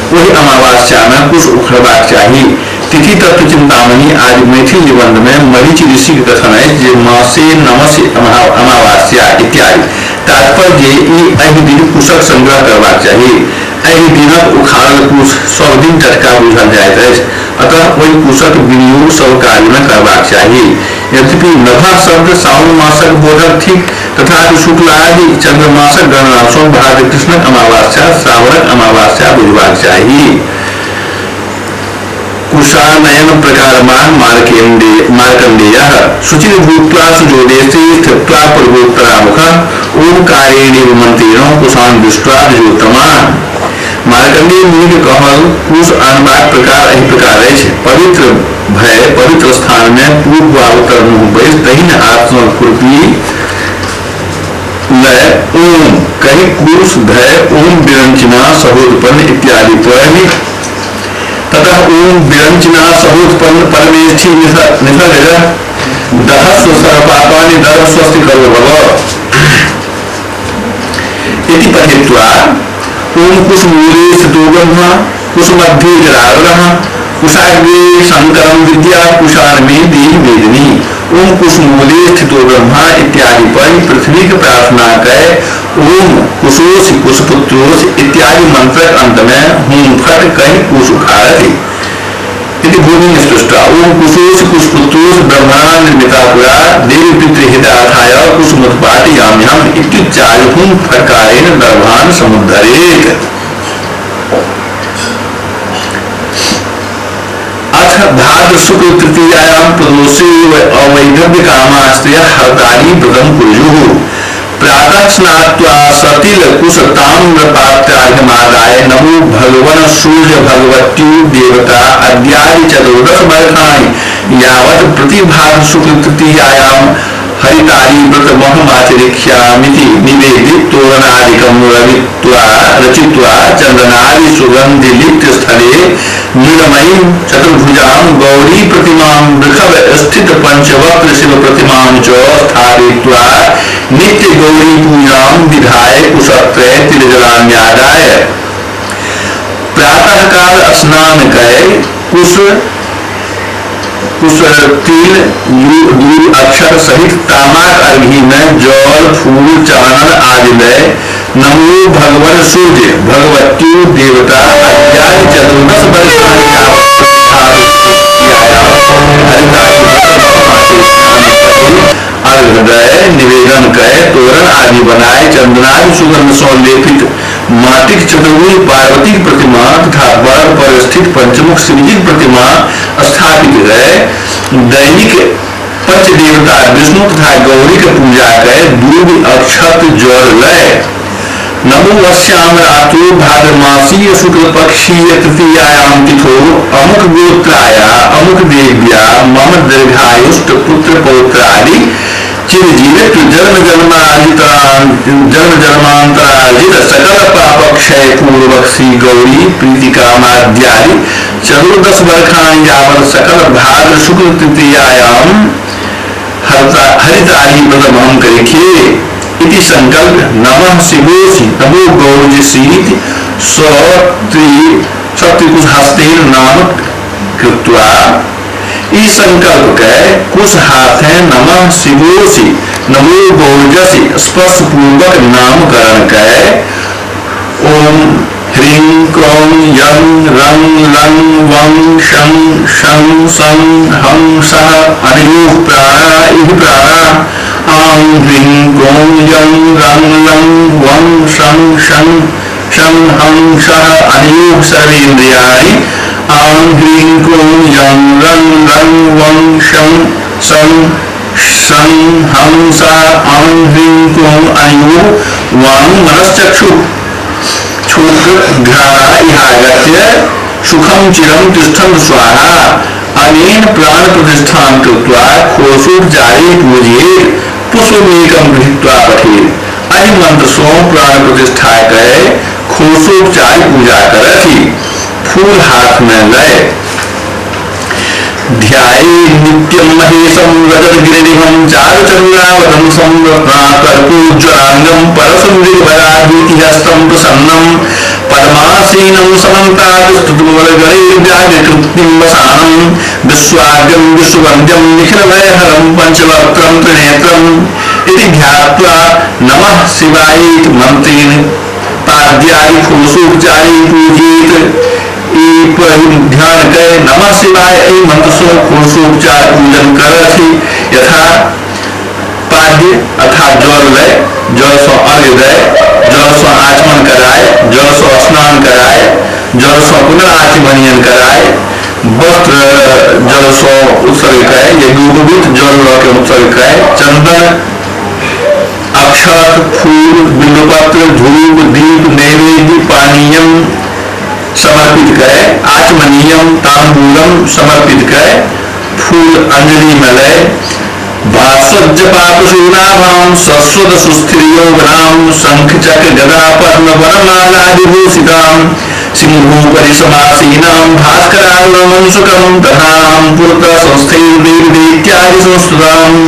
ओहि अमावास्या में कुश उखड़बाक चाही। तिथि तत्व चिंतामणि आदि मैथिल निबंध में मरीचि ऋषि के कथन अछि जे मासे नमस्य अमावास्या इत्यादि। तात्पर्य जे ई एहि दिन कुशक संग्रह करबाक चाही। एहि दिनक उखाड़ल कुश सब दिन टटका बुझल जाइत अछि, अतः ओहि कुशक विनियोग सब कार्य में करबाक चाही। यद्यपि नभः शब्द सावन मासक बोधक थिक, तथापि शुक्लादि चंद्रमासक गणना सँ भाद्र कृष्णक अमावास्या श्रावणक अमावास्या बुझबाक चाही। कुशानयन प्रकारमान मार्कण्डेयः शुचिर्भूत्वा सुजोदेशे स्थित्वा पूर्वोत्तरामुखः ओमकारेणेव मन्त्रेण कुशान दृष्ट्वा द्विजोत्तमान्। मार्कण्डेय मुनि के कहल कुश आनबाक प्रकार एहि प्रकार अछि। पवित्र भय पवित्र स्थान में पूर्व वा उत्तर मुँह बैस दहिन हाथ सँ खुरपी लय ओम कहि कुश धय ओम विरंचना सहोत्पन्न इत्यादि पढ़ि ततः ओम विरंचना सहोत्पन्न परमेष्ठी निसर्ग दहस्व सर्वपापानि दर्भ स्वस्ति करो भव इति पठित्वा ओम कुशमूले स्थितो ब्रह्मा कुशमध्ये जरारुणः कुशाग्रे शंकरं विद्या कुशान में देहि वेदिनी ओम कुशमूले स्थितो ब्रह्मा इत्यादि पढ़ि पृथ्वी के प्रार्थना कर ओम कुशोसि कुशपुत्रोसि इत्यादि मंत्रक अंत में हुम फट कहीं कुश उखाड़ति इति भूमि स्पृष्टा ओम कुशोसि कुशपुत्रोसि ब्रह्मणा निर्मिता पुरा देवी पितृहितार्थाय कुशमुत्पाटयाम्यहम् इत्युच्चार्य हुम फटकारेण दर्भान समुद्धरेत। अथ भाद्र शुक्ल तृतीयायां प्रदोषे अवैधव्य कामास्त्रिय हरताली व्रतं कुर्युः। प्रातः स्नात्वा सतिल कुश ताम्र पात्रार्घ्यमादाय नमो भगवन सूर्य भगवत्यु देवता अद्यादि चतुर्दश वर्षाणि यावत् प्रतिभाद्र शुक्ल तृतीयायां हरिताली व्रतमहमाचरिष्यामिति निवेदित तोरणादिकं रवित्वा रचित्वा चंदनादि सुगंधि लिप्त स्थले मृणमयीं चतुर्भुजां गौरी प्रतिमां वृषभ स्थित पंचवक्त्र शिव प्रतिमां च स्थापयित्वा नित्य गौरी पूजां विधाय कुशत्रय तिलजलान्यादाय प्रातःकाल स्नान कर कुश कुश तिल दूर अक्षर सहित तामाक अर्घी में जल फूल चानन आदि में नमो भगवान सूर्य भगवत्यु देवता अध्याय चतुर्दश अर्घदय निवेदन कर तोरण आदि बनाए चंदनादि सुगंध सौ लेपित माटिक चतुर्भुज पार्वती प्रतिमा तथा वर पर स्थित पंचमुख शिवजी प्रतिमा स्थापित है। दैनिक पंच देवता विष्णु तथा गौरी के पूजा कर दूध अक्षत जल लय नमो अस्याम रात्रो भाद्रमासीय शुक्ल पक्षीय तृतीयायां तिथो अमुक गोत्राया अमुक देव्या मम दीर्घायुष्ट पुत्र पौत्रादि चिरजीवित जन्म जन्मांतरार्जित सकल पापक्षय पूर्वक श्री गौरी प्रीति कामाद्यादि चतुर्दश वर्षाणि यावत् सकल भाद्र शुक्ल तृतीयायां हरिताली व्रतमहं करिष्ये इति संकल्प नमः शिवोसि नमो गौरीसीति सत्रिकुशहस्तेन नाम कृत्वा ई संकल्प के कुश हाथे नमः शिवोसि नमो गौरजसि स्पर्श पूर्वक नामकरण के ओम ह्रीं क्रों यं रं लं वं शं शं सं हं सः अनयोः प्राणा इह प्राणा आं ह्रीं क्रों यं रं लं वं शं शं शं हं सः अनयोः सर्वेन्द्रियाणि आं ह्रीं क्रों यं रं लं वं शं शं शं हं सः आं ह्रीं क्रों अनयोः वाङ् मनश्चक्षुः घ्राणा इहागत्य सुखं चिरं तिष्ठं स्वाहा अनेन प्राण प्रतिष्ठां कृत्वा खोसोपचारे पूजयेत् पुष्पमेकं गृहीत्वा पठेत्। अहि मंत्र सो प्राण प्रतिष्ठा करे खोसोपचार पूजा करथि फूल हाथ में लय ध्याये नित्यं महेशं रजतगिरिनिभं चारुचन्द्रावतंसं रत्नाकर्पूज्वलाङ्गं परसुन्दरवराभूतिहस्तं प्रसन्नं पद्मासीनं समन्तादस्तुतमलगणैर्व्याघ्रकृत्तिं वसानं विश्वाद्यं विश्ववन्द्यं निखिलभयहरं पञ्चवक्त्रं त्रिनेत्रम् इति ध्यात्वा नमः शिवाय इति मन्त्रेण पाद्यादि खोसोपचारे पूजयेत्। ध्यान कर नमः शिवाय एहि मंत्र सो खोसोपचार पूजन करथि यथा पाद्य अर्थात जल लय जल सो अर्घ्य दय जल सो आचमन कराए जल सो स्नान कराए जल सो पुनराचमनियन कराए वस्त्र उत्सर्ग करे, यज्ञोपवीत जल लऽ के उत्सर्ग करे, चंदन अक्षत फूल बिल्वपत्र धूप दीप नैवेद्य पानीयम समर्पित करे, आचमनीयम तांबूलम समर्पित करे, फूल अंजलि में लय, भास्वज्ज पापशूलाभां सस्वद सुस्थिर योगनां शंख चक्र गदा पद्म वनमाला विभूषितां सिंहोपरि समासीनां भास्करारुणं सुखं तथां पुरतः संस्थैर्देवदैत्यादि संस्तुताम्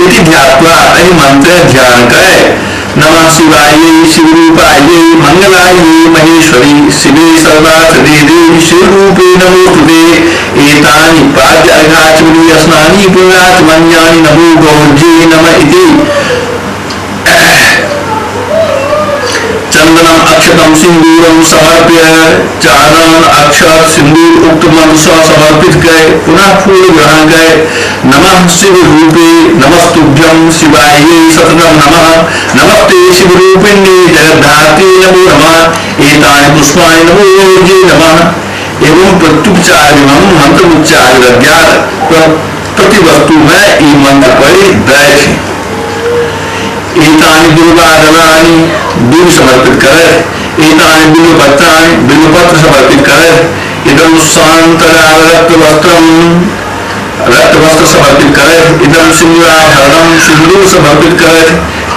इति ध्यात्वा एहि मंत्र ध्यान करे। नमः शिवाय शिवरूपाय मंगलाय महेश्वरी शिवे सर्वार्थ देवी शिवरूपे नमोस्तुते। एतानि पाद्य अर्घाचमनीय स्नानी पुण्याचमन्यानि नमो गौर्ये नम इति। चंदनम अक्षतम सिंदूरम समर्प्य चानन अक्षत सिंदूर उक्त मंत्र से समर्पित करे, पुनः फूल ग्रहण करे। नमः शिव रूपे नमस्तुभ्यं शिवाय सततम नमः। नमस्ते शिव रूपिण्ये जगद्धात्रे नमो नमः। एतानि पुष्पाणि नमो गौर्ये नमः। एवं प्रत्युपचारिणं मंत्र उच्चार अज्ञात प्रतिवस्तु में ई मंत्र पढ़ी दैथ। एतानि दुर्वादनानि दूर समर्पित करे, एतानि बिल्वपत्राणि बिल्वपत्र समर्पित करे, इदं शान्तराग रक्तवस्त्रं रक्तवस्त्र समर्पित करे, इदं सिन्दूराभरणं सिन्दूर समर्पित करे,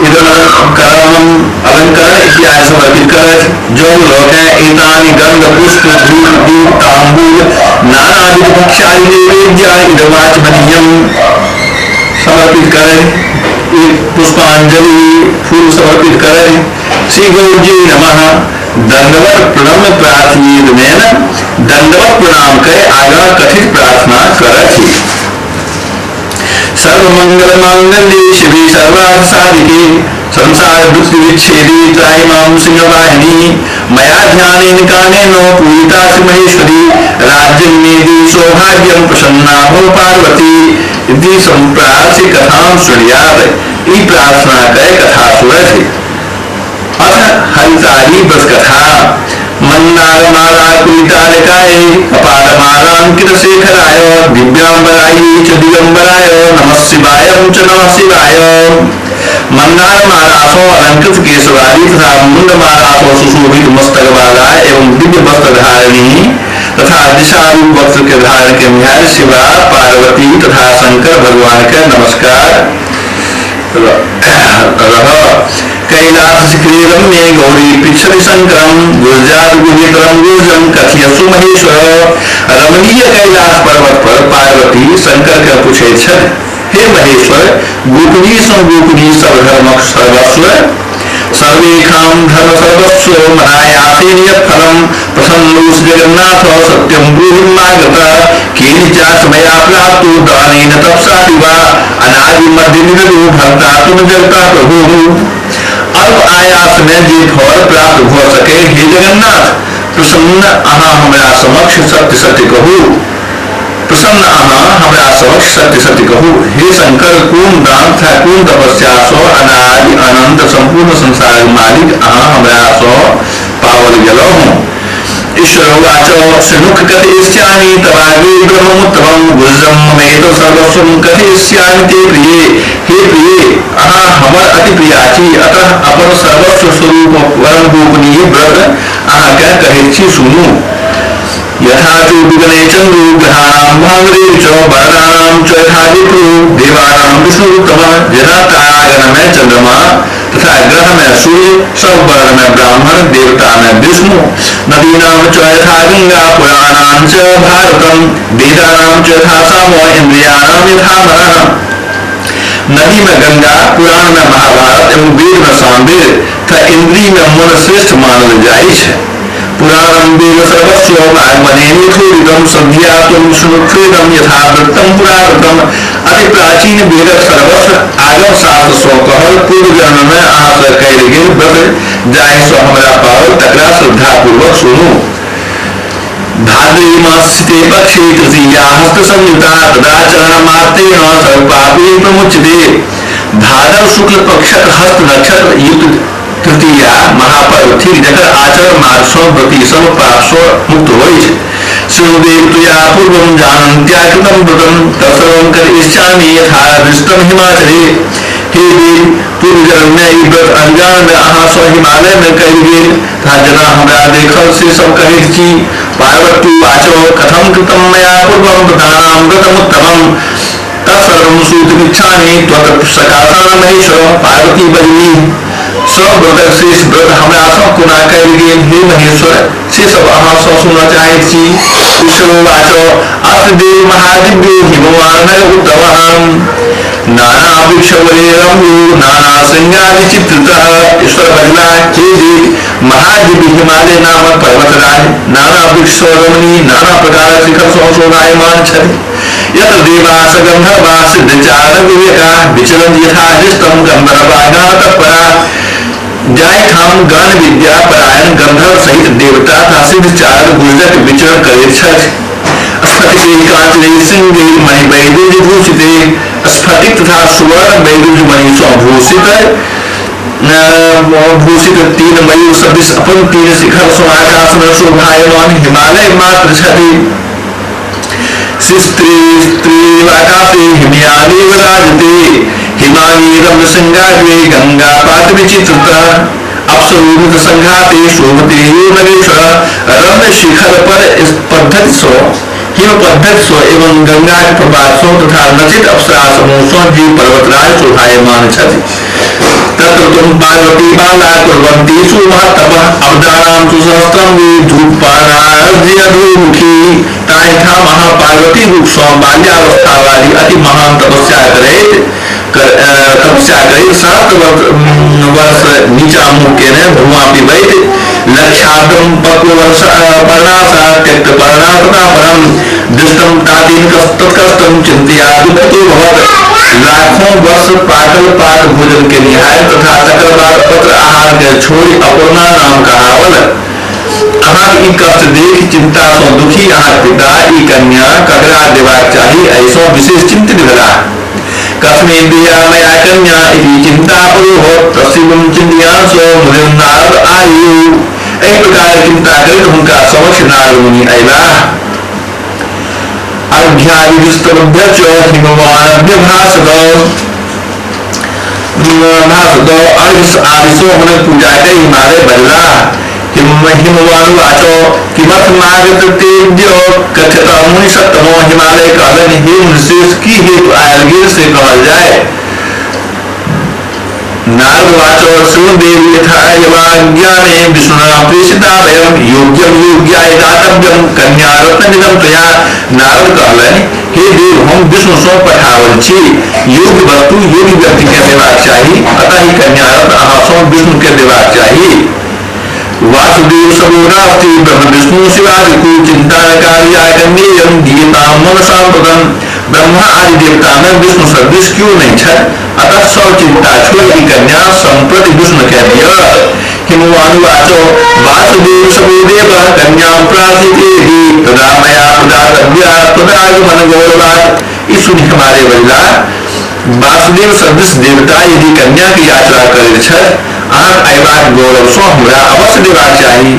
इदं करणं अलंकरण इत्यादि समर्पित करे। जो लोक है एतानि गंध पुष्प धूप दीप तांबूल नानाविध भक्ष्यादि नैवेद्यानि इदमाचमनीयं समर्पित करे, पुष्पांजलि फूल समर्पित करे। श्री गौरी नमः। दंडवत प्रणम प्रार्थना दंडवत प्रणाम करे आगा कथित प्रार्थना करथि। सर्वमंगल मांगल्ये शिवे सर्वार्थ साधिके संसार वृत्ति विच्छेदे त्राहि मां सिंहवाहिनी। मया ध्यानेन कानेन पूजिता महेश्वरी राज्यं मे देहि सौभाग्यं प्रसन्ना भव पार्वती। इति संप्रार्थ्य कथां शृणुयात्। ई प्रार्थना करे कथा सुनथि। अथ हरिताली व्रत कथा। मंदारमाला कुलितालकाय कपालमालांकित शेखराय दिव्यांबराय च दिगंबराय नमः शिवाय च नमः शिवाय। मंदारमाला सो अलंकृत केशवादी तथा मुंडमाला सो सुशोभित मस्तक वाला एवं दिव्य वस्त्र धारिणी तथा दिशारूप वस्त्र के धारण के निहार शिवा पार्वती तथा शंकर भगवान के नमस्कार रह। कैलास शिखरे रम्ये गौरी पृच्छति शंकरम गुर्जात गुहेतरम गुर्जम कथयसु महेश्वर। रमणीय कैलाश पर्वत पर पार्वती शंकर के पूछे छथि, हे महेश्वर, गोपनीय सं गोपनीय सब धर्मक सर्वस्व सर्वेखां धर्म सर्वस्व मनायासेन यत्फलं प्रसन्नोऽसि जगन्नाथ सत्यं ब्रूहि मागत। केन चास मया प्राप्तो दानेन तपसा वा अनादि मध्य निरलो भर्ता तुम जगता प्रभुः। अल्प आयास में जे फल प्राप्त भ सके हे जगन्नाथ, प्रसन्न अहाँ हमरा समक्ष सत्य सत्य कहू। प्रसन्न अहाँ हमरा समक्ष सत्य सत्य कहू। हे शंकर, कोन दान तथा कोन तपस्या सो अनादि अनंत संपूर्ण संसार मालिक अहाँ हमरा सो पावल गेलहुँ। ईश्वर उवाच शृणुख कथयिष्यामि तवाग्रे ब्रह्ममुत्तमं गुर्जं ममेत सर्वस्वं कथयिष्यामि ते प्रिये। हे प्रिये, अहाँ हमर अति प्रिया छी, अतः अपन सर्वस्व स्वरूप परम गोपनीय व्रत अहाँ के कहैत छी, सुनू। यथा चो विगणे चन्द्रो ग्रहाणां भांगरे च वर्णानां च यथा विप्रो देवानां विष्णुरुत्तमः। जेना तारागण में चंद्रमा तथा ग्रह में सूर्य, सब वर्ण में ब्राह्मण, देवता में विष्णु, नदीनां च यथा गंगा, पुराणां च भारतम, वेदानां च यथा साम, इंद्रियाणां यथा मनः। नदी में गंगा, पुराण में महाभारत एवं वेद में सामवेद तथा इंद्रिय में मन श्रेष्ठ मानल जाइछ। पुराणं वेद सर्वस्व वाङ्मनेन सन्ध्यातुं सुनुक्षेदं यथा वृत्तं पुरावृतम्। अति प्राचीन वेदक सर्वस्व आगम शास्त्र सो कहल पूर्व जन्म में अहाँ सँ कयल गेल व्रत जाहि सँ हमरा पाओल तकरा श्रद्धापूर्वक सुनू। भाद्रे मासे पक्षे तृतीया हस्त संयुता तदा चरण मात्रेण सर्वपापैः प्रमुच्यते। भादव शुक्ल पक्षक हस्त नक्षत्र युक्त तृतीया महापर्व थिक, जकर आचरण मात्र सँ व्रती सब पाप सँ मुक्त होइछ। शृणुदेव त्वया पूर्वं जानन्त्या कृतं व्रतं तत्सर्वं करिष्यामि यथा दृष्टं हिमाचले। हे देव, पूर्व जन्म में ई व्रत अनजान में अहाँ सँ हिमालय में कयल गेल तथा जेना हमरा देखल से सब कहैत छी। पार्वती वाचो कथम कृतं मया पूर्वं व्रतानां व्रतमुत्तमम् तत्सर्वं श्रोतुमिच्छामि त्वत् सकाशान् महेश्वर। पार्वती बजली, सब व्रतक शेष व्रत हमरा सँ कोना कयल गेल हे महेश्वर, से सब अहाँ सँ सुनऽ चाहैत छी। ईश्वरोवाच अस्य देव महादिव्यो हिमवान् उत्तमः नाना वृक्षवरे रम्यो नाना शृंगार चित्रितः। ईश्वर बजला, हे देव, महादिव्य हिमालय नामक पर्वतराज नाना वृक्ष सँ रमणीय नाना प्रकारक शिखर सँ शोभायमान छथि। यत्र देवास गंधर्वा सिद्धचारण विवेका विचरण यथा हृष्टम गंधर्वा गान तत्परा। जाहि ठाम गान विद्या परायण गंधर्व सहित देवता तथा सिद्धचारण गुर्जक विचरण करैत छथि। स्फटिके कांचने सिंहे मणि वैदुर्य भूषिते। स्फटिक तथा सुवर्ण वैदुर्य मणि सँ भूषित भूषित तीन मयूर सदृश अपन तीन शिखर सँ आकाश में शोभायमान हिमालय मात्र छथि। स्त्री स्त्री आकाशे हिमयानेव राजते हिमानी रम्य शृंगारे गंगा पात विचित्रता अप्सरोमित संघाते शोभते यो नगेश्वर। रम्य शिखर पर इस पद्धति सो हिम पद्धति सो एवं गंगा के प्रवाह सो तथा नचित अप्सरा समूह सो जी पर्वतराज शोभायमान छथि। तत्र तुम पार्वती बाला कुर्वन्ती सुमहत्तपः अब्दानां सुसहस्त्रं धूपानार्यधूमुखी। ताहि ठाम अहाँ पार्वती रूप सँ बाल्यावस्था वाली अति महान तपस्या करैत 7 वर्ष नीचा मुँह केने धुआं पिबैत लक्षार्धम पक्व वर्ष पर्णासा त्यक्त पर्णा तथा परम दृष्टम तादीन तत्कष्टम चिंतया दुखितो भवत। लाखों वर्ष पाकल पाक भोजन के निहाय तथा तकर बाद पत्र आहार के छोड़ि अपूर्णा नाम कहावल। अहाँक ई कष्ट देख चिंता सँ दुखी अहाँक पिता ई कन्या ककरा देबाक चाही एहि सँ विशेष चिंतित भेलाह। कस्मै देया मया कन्या इति चिंता परो तस्यं चिंतियांसो मुनिर्नारद आयु। एहि प्रकार चिंता करैत हुनका समक्ष नारद मुनि अयलाह। अर्घ्यादिस्तभ्य च हिमवानभ्यभासत भासत अर्घ आदि सँ हुनक पूजा कय हिमालय बजलाह। हिमवानुवाच किमर्थमागत तेद्य कथ्यत मुनि सत्तमो। हिमालय कहलनि, हे मुनिश्रेष्ठ, की हेतु आयल गेल से कहल जाय। नारदवाच शृणुदेव यथा यवाज्ञाने विष्णुना प्रेषिता वयं योग्यं योग्याय दातव्यं कन्या रत्नमिदं त्वया। नारद कहलनि, हे देव, हम विष्णु सँ पठाओल छी। योग्य वस्तु योग्य व्यक्ति के देबाक चाही, अतः ई कन्या रत्न अहाँ सँ विष्णु के देबाक चाही। वासुदेव समो नास्ति ब्रह्म विष्णु शिवादिकु चिंता कार्याकन्येयं गीतां मनसाम्प्रतम्। ब्रह्मा आदि देवता में विष्णु सदृश क्यों नहीं छथि, अतः सब चिंता छोड़ि ई कन्या सम्प्रति विष्णु के दिय। हिमवानुवाच वासुदेव समो देव कन्यां प्रार्थितेति तदा मया प्रदातव्या त्वदागमन गौरवात्। ई सुनि हमारे बजला, वासुदेव सदृश देवता यदि कन्या के यात्रा करैत छथि, अहाँक अयबाक गौरव सँ हमरा अवश्य देबाक चाही।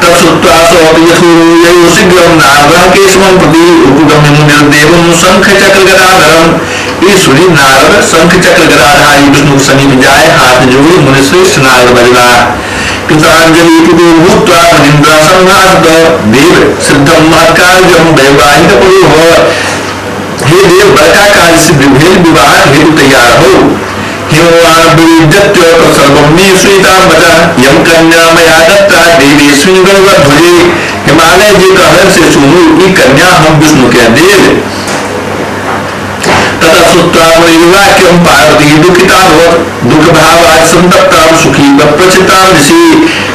तब श्रुत्वा ययो शीघ्रं नारदः केशवं प्रति उपगम्य मुनिर्देवं शंख चक्र गदाधरम्। ई सुनि नारद शंख चक्र गदाधारी विष्णु समीप जाय हाथ जोड़ि मुनिश्रेष्ठ नारद बजलाह। कृतांजलि पुटो भूत्वा मुनीन्द्र संभाषित देव सिद्धं महत्कार्यं वैवाहिक पुरोह। हे देव, बड़का कार्य सिद्ध भेल, विवाह हेतु तैयार हो। हिमवान तत्सर्वं मे श्वेतां वचः यं कन्या मया दत्ता देवेस्मिन् गरुड़ध्वजे। हिमालय जे कहलनि से सुनू, ई कन्या हम विष्णु के देल। ततः श्रुत्वा मुनिर्वाक्यं पार्वती दुखिता भवत् दुख भावात् संतप्तां सुखी प्रचितां ऋषि।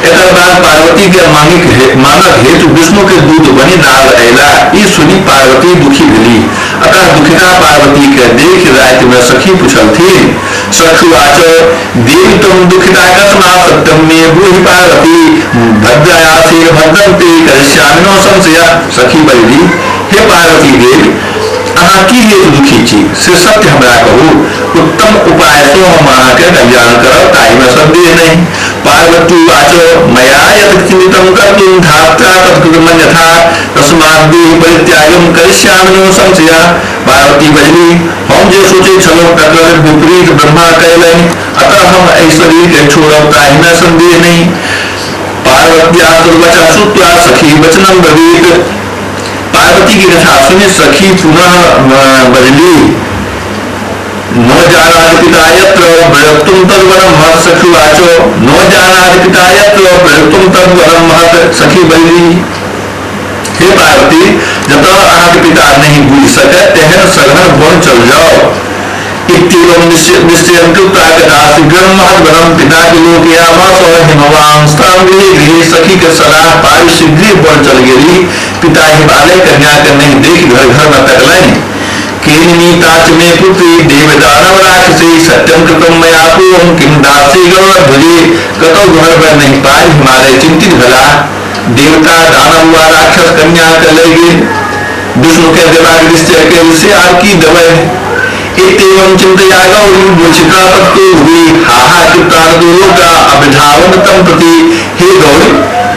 एकर बाद पार्वती के मांगक हेतु विष्णु के दूत बनि नारद अयला। ई सुनि पार्वती दुखी भेली। अतः दुखिता पार्वती के देख राति में सखी पुछलथिन। सखुवाच देवी तुम दुखिता कस्मात् सत्यम मे ब्रूहि पार्वती भद्रयासीर भद्रन्ते करिष्यामि नो संशय। सखी बजली, हे पार्वती देवी, अहाँ की हेतु दुखी छी से सत्य हमरा कहू। उत्तम उपाय सँ हम अहाँके कल्याण करब, ताहि में संदेह नहीं। पार्वती उवाच मया यत् चिन्तितं कर्तुं धात्रा तत्कृतमन्यथा तस्मात् देह परित्यागं करिष्यामि नो संशया। पार्वती बजली, हम जे सोचै छलहुँ तकर विपरीत ब्रह्मा कयलनि, अतः हम एहि शरीर के छोड़ब ताहि में संदेह नहि। पार्वत्या तद्वचः श्रुत्वा सखी वचनं ब्रवीत। पार्वती की कथा सुनि सखी पुनः बजली, नो जानाति पिता यत्र प्रयुक्तुं तद्वरं महत्। सखी वाचो नो जानाति पिता यत्र प्रयुक्तुं तद्वरं महत्। सखी बजली, हे पार्वती, जतः अहाँके पिता नहीं बुझि सके तेहन सघन वन चल जाओ। इत्येवं निश्चयं कृत्वा गता शीघ्रं महद्वनं पिता विलोकयामास हिमवांस्तां गृहे गृहे। सखी के सलाह पाबि शीघ्रे वन चल गेली। पिता हिमालय कन्या के नहीं देख घर घर में तकलनि। केनिनीता च मे पुत्री देवदानव राक्षसी सत्यं कृतं मया पूर्वं किं दासी गरुड़ध्वजे। कतौ घर में नहीं पाई हिमालय चिंतित भला। देवता दानव वा राक्षस कन्या के लय गेल। विष्णु के देबाक निश्चय कयल से आर की देबै। इत्येवं चिन्तया गौरी मूर्छिता तत्तो भुवि हाहाकृतार्तो लोका अभिधावन तं प्रति। हे गौरी,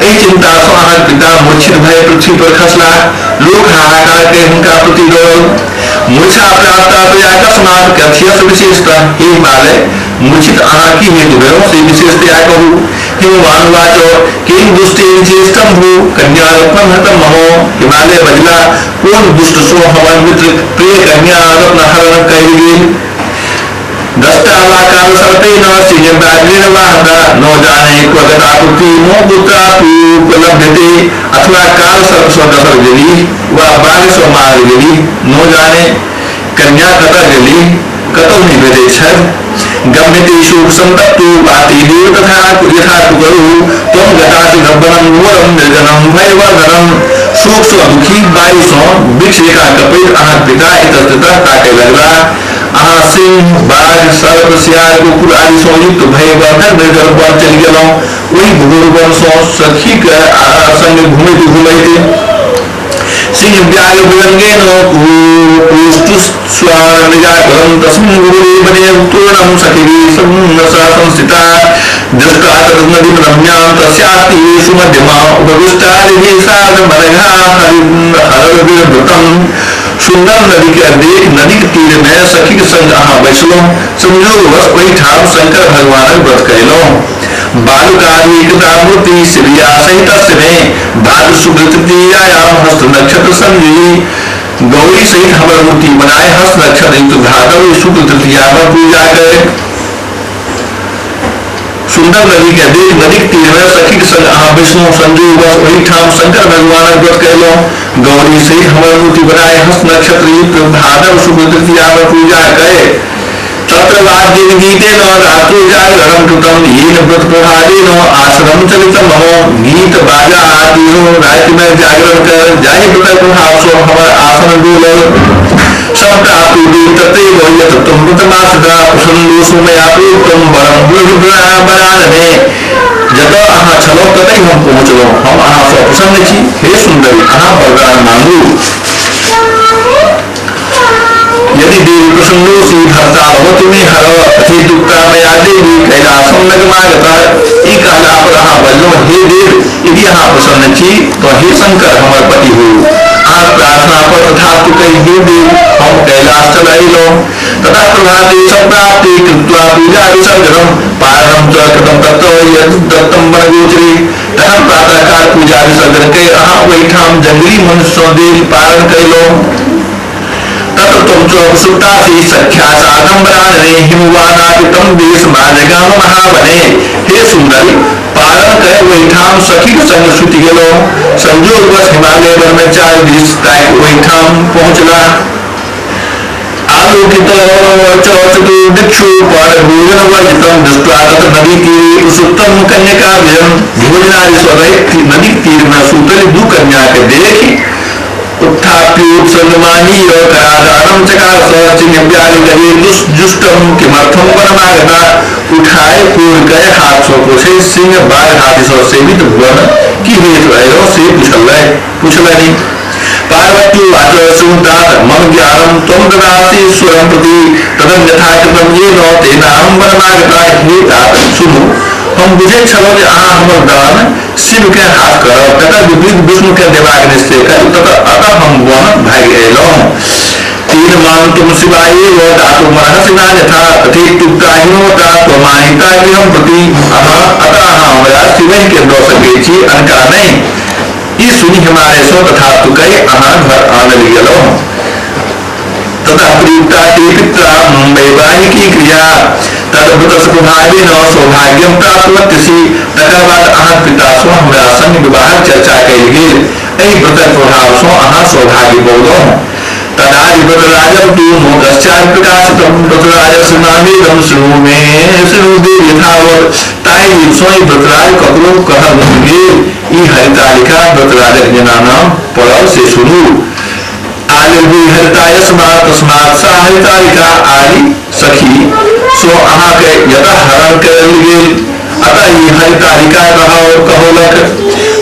एहि चिंता सँ अहाँक पिता मूर्छित भय पृथ्वी पर खसला। लोक हाहाकार के हुनका प्रति दौड़ल। मूर्छा प्राप्ता त्वया कस्मात् कथ्यस विशेषतः। हे हिमालय, मूर्छित अहाँ की हेतु भेलहुँ से विशेषतया कहू। हिमवान वाच केन दुष्टेन चेष्टं भू कन्या रत्नं हतं मम। हिमालय बजला, कोन दुष्ट सो हमर मित्र प्रिय कन्या रत्न हरण कयल गेल। दष्टा वा काल सर्पेण सिंह व्याघ्रेण वा हता न जाने क्व गता पुत्री मो पुत्राप्युपलभ्यते। अथवा काल सर्प सँ डसल गेली वा बाघ सँ मारल गेली, न जाने कन्या कतऽ गेली, कतौ नहि भेटै छथि। गम्यते शोक संतप्तो वाति देव तथा यथा कुकरु त्वं गतासि वनं घोरं निर्जनं भयवर्धनं। शोक सँ दुखी वायु सँ वृक्ष जकाँ कपैत अहाँक पिता इतस्ततः ताकय लगला। अहाँ सिंह बाघ सर्प सियार कुकुर आदि सँ युक्त भयवर्धन निर्जन वन चलि गेलहुँ। ओहि घोर वन सँ सखी के संग घुमैत घुमैत सिंह व्याघ्र भुजंगेन कुष्ठुस्वानिजाकुलं तस्मिन् घोरे वने तूर्णं सखिभिः संस्थिता। दृष्ट्वा तद् नदीं रम्यां तस्यास्ति सुमध्यमा उपविष्टादिभिः सार्धमनघा हरविर्वृतम्। सुंदर नदी के देख नदी के तीर में सखी के संग अहाँ बैसलहुँ। संजोगवश ओहिठाम शंकर भगवानक व्रत कयलहुँ। बालुकाधिकृता मूर्ति शिविया सहित में भाद्र शुक्ल तृतीयायाम हस्त नक्षत्र संयुजी। गौरी सहित हमर मूर्ति बनाए हस्त नक्षत्र युक्त भादव शुक्ल तृतीया में पूजा करे। सुंदर नदी के देख नदी के तीर में सखी के संग अहाँ विष्णु संजोगवश ओहिठाम शंकर भगवानक व्रत कयलहुँ। गौरी सहित हमर मूर्ति बनाए हस्त नक्षत्र युक्त भादव शुक्ल तृतीया में पूजा करे। तत्र वाद्येन गीतेन रात्रो जागरणं कृतं येन व्रत प्रभावेन आसनं चलितं मम। गीत बाजा आदि राति में जागरण कर जाहि व्रत प्रभाव सो हमर आसन डोलल। सम्प्राप्तु तत्रैव यत् त्वं व्रतमाश्रिता प्रसन्नोऽसु मया प्रोक्तं वरं बरानने। जतऽ अहाँ छलहुँ ततहि हम पहुँचलहुँ, हम अहाँ सँ प्रसन्न छी। हे सुन्दरी, अहाँ वरदान मांगू। यदि देवी प्रसन्नोऽसि भर्ता भवतु मे हर अथेतुक्ता मया देवी कैलासं नगमागता। ई कहला पर अहाँ बजलहुँ, हे देव, यदि अहाँ प्रसन्न छी तो हे शंकर हमर पति हो। अहाँ प्रार्थना पर तथास्तु कहि हे देव हम कैलाश चल अयलहुँ। ततः प्रभाते सम्प्राप्ते कृत्वा पूजा विसर्जनं पारणं च कृतं तत्र यत् दत्तं वनगोचरे। तखन प्रातःकाल पूजा विसर्जन कय अहाँ ओहिठाम जंगली मनुष्य सँ देल पारण कयलहुँ। तत्र त्वं च प्रसुप्तासि सख्या सार्धं वरानने हिमवानापि तं देशमाजगाम महावने। हे सुंदरी, पारण कय ओहिठाम सखीक संग सुति गेलहुँ। संजोगवश हिमालय वन में चारू दिश ताकि ओहिठाम पहुँचला। आलोकित चतुर्दिक्षु पर भोजन वर्जितं दृष्ट्वा तत्र नदी तीरे प्रसुप्तं कन्यका विजं। भोजनादि स्वरहित नदी तीर में सूतल दू कन्या के देखि उत्थाप्योत्सर्गमानीय करादानं चकार स चिन्ह व्याघ्र गजे दुष्जुष्टं किमर्थं वनमागता। उठाए कोर कय हाथ सो पोछे सिंह बाघ हाथी सो सेवित भुवन की हेतु अयलो से पुछलनि। पार्वती वाच सुतात मम ज्ञानं त्वं ददासि स्वयं प्रति तदन्यथा कृतं येन तेनाहं वनमागता। हे तात सुनु, हम बुझैत छलहुँ जे अहाँ हमर दान शिव के हाथ करब, तकर विपरीत विष्णु के देबाक निश्चय कयल, ततः अतः हम वन भागि अयलहुँ। तीन मान तुम शिवाय व दातु मनः यथा तथेत्युक्ताहिनोता त्वमानिता गृहं प्रति। अहाँ अतः अहाँ हमरा शिवहि के दऽ सकैत छी, अनका नहि। ई सुनि हिमालय सँ तथास्तु कहि अहाँ घर आनल गेलहुँ। ततः प्रयुक्ता ते पित्रा वैवाहिकी क्रिया तद्भुत प्रभावेन सौभाग्यम प्राप्तवत्यसि। तकर बाद अहाँक पिता सँ हमरा संग विवाहक चर्चा कयल गेल। एहि व्रतक प्रभाव सँ अहाँ सौभाग्य पौलहुँ। तदादि व्रतराजम तु मोदश्चापि प्रकाशितम व्रतराजस्य नामेदं शृणु मे शृणु देव यथावत्। ताहि दिन सँ ई व्रतराज ककरो कहल नहि गेल। ई हरितालिका व्रतराजक जेना नाम पड़ल से सुनू। आलिर्भिहरिता यस्मात् तस्मात् सा हरितालिका आदि सखी सो अहाँके यतः हरण कयल गेल, अतः ई हरितालिका कहौलक।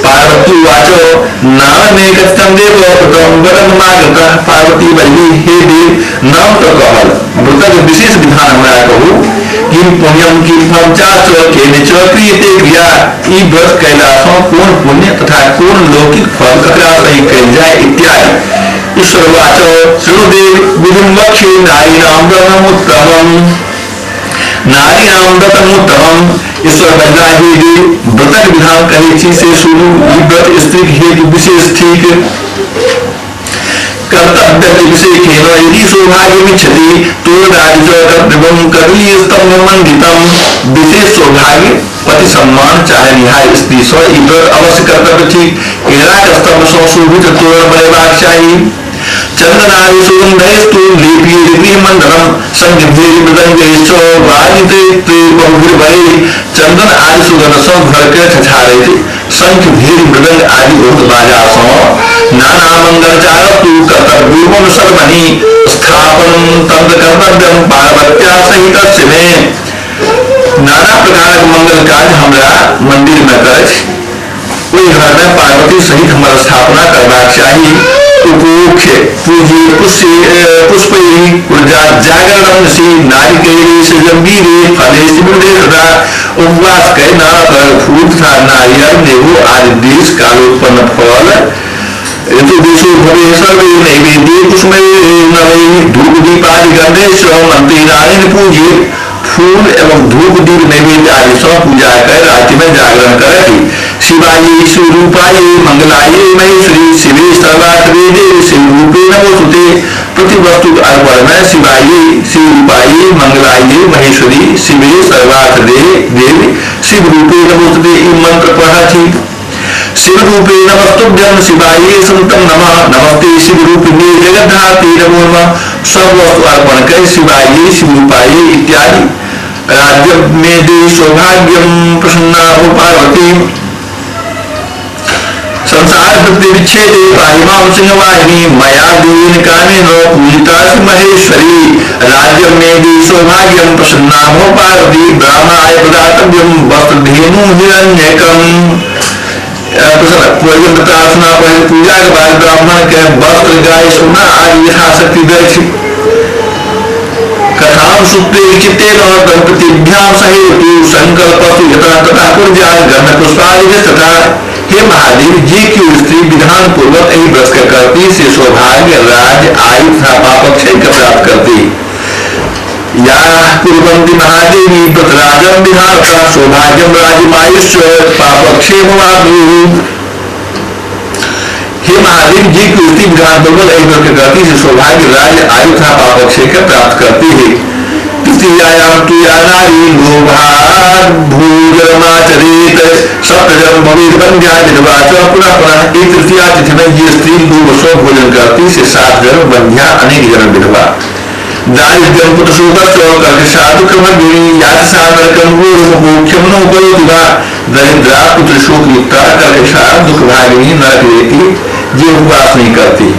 पार्वती उवाच नाम मे कथितं देव व्रतं व्रतमागतः। पार्वती बजली, हे देव, नाम तो कहल, व्रतक विशेष विधान हमरा कहू। किम पुण्यम किम फलं चाच केन च क्रियते क्रिया। ई व्रत कयला सँ कोन पुण्य तथा कोन लौकिक फल ककरा सही कयल जाय इत्यादि। ईश्वर वाच शृणु देव विधिं वक्ष्ये नारीणां व्रतमुत्तमम्। नारीणां व्रतमुत्तमम्। ईश्वर बजला, हे देव, व्रतक विधान कहै छी से सुनू। ई व्रत स्त्रीक हेतु विशेष ठीक। कर्तव्य विशेषेण यदि सौभाग्यमिच्छति तोरणादि च कर्तव्यं कदली स्तंभ मंडितम। विशेष सौभाग्य पति सम्मान चाहनिहार स्त्री सँ ई व्रत अवश्य कर्तव्य ठीक। केराक स्तंभ सँ शोभित तोरण बनेबाक चाही। चंदनादि सुगंधैस्तु लेपीय गृहमंडलम संगिभेरि मृदंगैश्च वाजिते बहुभिर्भरे। चंदन आदि सुगंध सँ घर के छछारैत शंख भेरी मृदंग आदि बहुत बाजा सँ नाना मंगलचारस्तु कर्तव्यों सर्वणि स्थापन तंत्र कर्तव्यम पार्वत्या सहित मे। नाना प्रकारक मंगल कार्य हमरा मंदिर में करथि, ओहि घर में पार्वती सहित हमर स्थापना करबाक चाही। उपोख्य पूजी पुष्पै ऊर्जा जागरणं श्री नारिकेरे जम्बीरे फले शिवरे तथा उपवास कै नाना तरहक फूल तथा नारियल नेबू आदि देश कालोत्पन्न फल ऋतु देशो भवे सर्वे नैवेद्ये कुसुमै नवै धूप दीपादि गंधैश्च मंत्रिनारायण पूजे। फूल एवं धूप दीप नैवेद्य आदि सँ पूजा कर राति में जागरण करथि। शिवाय शिवरूपाय मंगलाय महेश्वरी शिवे सर्वार्थ देवी शिव रूपे नमोस्तुते। प्रति वस्तु अर्पण में शिवाय शिवरूपाय मंगलाय महेश्वरी शिवे सर्वार्थ देवी शिव रूपे नमोस्तुते ई मंत्र पढ़थि। शिव रूपे नमस्तुभ्यं शिवाय संतम नमः। नमस्ते शिव रूपिणे जगद्धात्री नमो नमः। सब वस्तु अर्पण कर शिवाय शिवरूपाय इत्यादि। राज्य में दे सौभाग्यम प्रसन्ना हो पार्वती। संसार वृत्ति विच्छेदे पाहिमां सिंहवाहिनी मया दीन कामेन पूजिता महेश्वरी। राज्य में दे सौभाग्यम प्रसन्ना हो पार्वती। ब्राह्मणाय प्रदातव्यम वस्त्र धेनु हिरण्यकम। प्रार्थना पर पूजा के बाद ब्राह्मण के वस्त्र गाय सोना आदि यथाशक्ति दैछ। कथां सुप्ते चित्तेन दंपतिभ्यां सहेतु संकल्पस्तु यथा तथा कुर्यात् गंध पुष्पादि तथा। हे महादेव, जे क्यों स्त्री विधान पूर्वक एहि व्रत के करती से सौभाग्य राज आयु तथा पापक क्षय के प्राप्त करती। या कुर्वन्ति महादेवी व्रतराजं विधानतः सौभाग्यं राजमायुष्य पापक्षेममाप्नुयुः। हे महादेव, जी की स्त्री विधान पूर्वक एहि व्रत के करती से सौभाग्य राज आयु तथा पापक्षय के प्राप्त करती है। तृतीयायां तु या नारी लोभात् भोजनमाचरेत् सप्तजं भवेत् वन्ध्या विधवा च पुनः पुनः। एक तृतीया तिथि में ये स्त्री लोभ सो भोजन करती से 7 जन्म वन्ध्या अनेक जन्म विधवा। दारिद्र्यं पुत्रशोकश्च कर्कशा दुःखभगिनी यातसा नरकं मोक्षं नो करोति वा। दरिद्रा पुत्रशोक युक्ता कर्कशा दुःखभागिनी नरक रेति जे उपवास नहीं करती।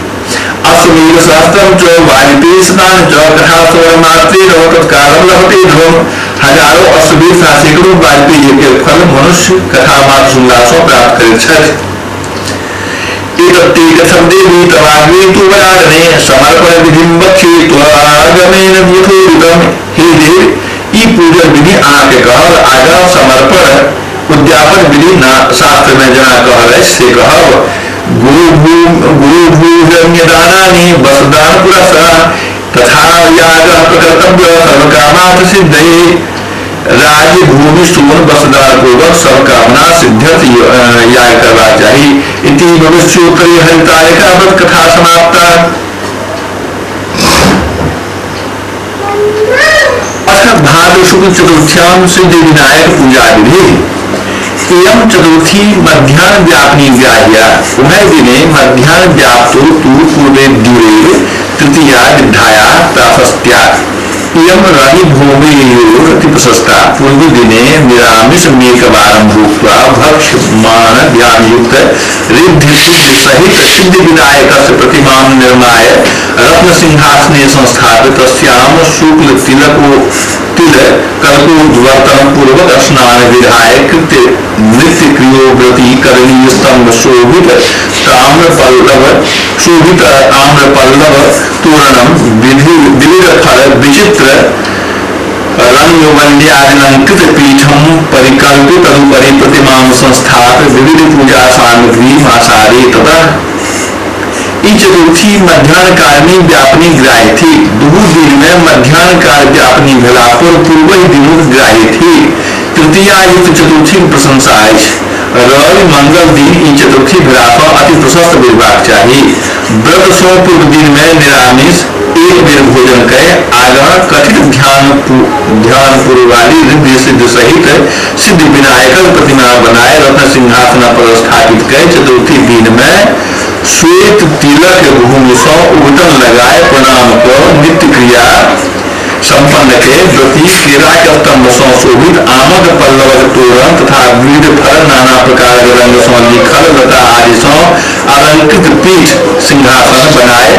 अश्वमेध सहस्त्रं च वाजपेयी शतानि च कथा श्रवणमात्रेण तत्कालं लभते ध्रुवम्। हजारों अश्वमेध तथा सैकड़ों वाजपेयी के फल मनुष्य कथा मात्र सुनला सँ प्राप्त करैत छथि। एतत्ते कथं देवी तवाग्रे तु वरागणे समर्पण विधिं वक्ष्ये त्वागमेन यथोदितम्। हे देव, ई पूजन विधि अहाँके कहब। आगाँ समर्पण उद्यापन विधि शास्त्र में जेना कहल अछि से कहब। गुरुभूहिरण्यदानानि वसदान पुरस्सर तथा याग प्रकर्तव्य सर्वकामार्थ सिद्धये। राज्य भूमि सोन वसदान पूर्वक सब कामना सिद्ध्यर्थ याग करबाक चाही। इति भविष्योत्तरी हरितालिका व्रत कथा समाप्ता। अथ भाद्र शुक्ल चतुर्थ्याम सिद्धि विनायक पूजा विधि। एवं चतुर्थी मध्याह्न व्यापिनी ग्राह्या। उभय दिने मध्याह्न व्याप्तो तु पूर्वे द्युरेव तृतीया विद्धाया प्राशस्त्यात्। इयं रवि भूमियोरति प्रशस्ता। पूर्वी दिने निरामिष मेकवारं भुक्त्वा भक्ष्यमान ध्यानयुक्त रिद्धि सिद्धि सहित सिद्धि विनायकस्य प्रतिमां निर्माय रत्न सिंहासने संस्थापित तस्याम शुक्ल तिलको तिल कल्पोद्वर्तन पूर्वक स्नान विधाय कृत्य नृत्य क्रियो व्रती करणीय स्तंभ शोभित ताम्र पल्लव शोभित आम्र पल्लव तोरणम विधि विविध फल विचित्र रंगवल्यालंकृत पीठम परिकल्पित तदुपरि प्रतिमां संस्थाप्य विविध पूजा सामग्री मासारी तथा ई चतुर्थी मध्याह्न काल में व्यापनी ग्राह्य थी। दुहू दिन में मध्याह्न काल व्यापनी भेला पर पूर्वहि दिनुक ग्राह्य थी। तृतीया युक्त चतुर्थी प्रशंसा अछि। रवि मंगल दिन ई चतुर्थी भेला पर अति प्रशस्त बुझबाक चाही। व्रत सँ पूर्व दिन में निरामिष एक बेर भोजन कय आगाँ कथित ध्यान पूर्ववाली रिद्धि सिद्धि सहित सिद्धि विनायकक प्रतिमा बनाय रत्न सिंहासन पर स्थापित कय चतुर्थी दिन में श्वेत तिलक भूमि सँ उबटन लगाय प्रणाम क नित्य क्रिया संपन्न के व्रती केरा के स्तंभ सँ शोभित आमक पल्लवक तोरण तथा विविध फल नाना प्रकार के रंग सँ लिखल लता आदि सँ अलंकृत पीठ सिंहासन बनाए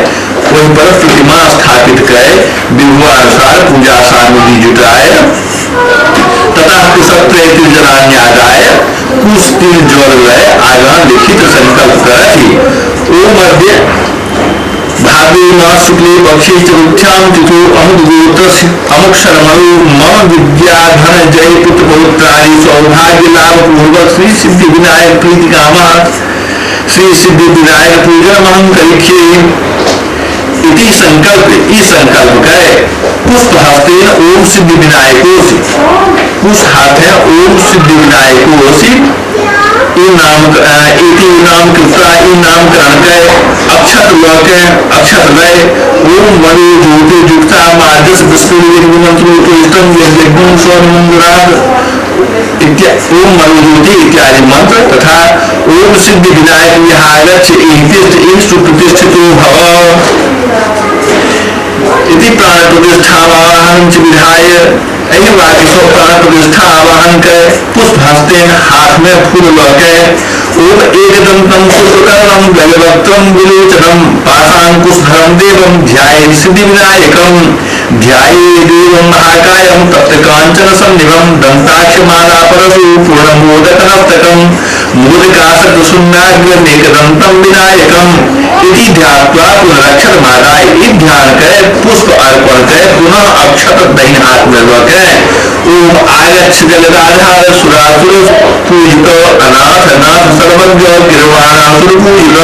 ओहि पर प्रतिमा स्थापित कय विभुआनुसार पूजा सामग्री जुटाए तथा कुशत्रय तिलजलान्यादाय कुश तिल जल लय आगाँ लिखित संकल्प करथि। ओ मध्य भाद्रे मास शुक्ले पक्षे चतुर्थ्याम तिथो अमुक गोत्रस्य अमुक शर्मणु मम विद्याधन जय पुत्र पौत्रादि सौभाग्य लाभ पूर्वक श्री सिद्धि विनायक प्रीति कामा श्री सिद्धि विनायक पूजन महं करिष्ये इति संकल्प। ई संकल्प करे पुष्प हस्तेन ओम सिद्धि विनायकोसि पुष्प हाथे ओम सिद्धि विनायकोसि ई नाम इति नाम कृत्वा ई नामकरण के अक्षत ल के अक्षत लय ओम वरु ज्योति जुक्ता मार्गस विष्णु मंत्रोत्तम यज्ञ स्वर्णमंगलाद ओम वरु ज्योति इत्यादि मंत्र तथा ओम सिद्धि विनायक विहागच्छ इति सुप्रतिष्ठितो भव इति प्राण प्रतिष्ठा आवाहन च विधाय। एहि वाक्य सँ प्राण प्रतिष्ठा आवाहन के पुष्प हस्ते हाथ में फूल ल के ओम एकदंतम सुकर्णम गजवक्त्रम विलोचनम पाशांकुशधरम देवम ध्याये सिद्धि विनायकम ध्याये देवम महाकायम तप्त कांचन सन्निभम दंताक्षमाला परशु पूर्णमोदकनस्तकम मोदकासक्त शून्याग्रमेकदंतम विनायकम इति ध्यात्वा पुनरक्षत मादाय। इ ध्यान के पुष्प अर्पण के पुनः अक्षत दहिन हाथ में ल के ओम आगच्छ जगदाधार सुरासुर पूजित अनाथ नाथ सर्वज्ञ गिरवाणासुर पूजित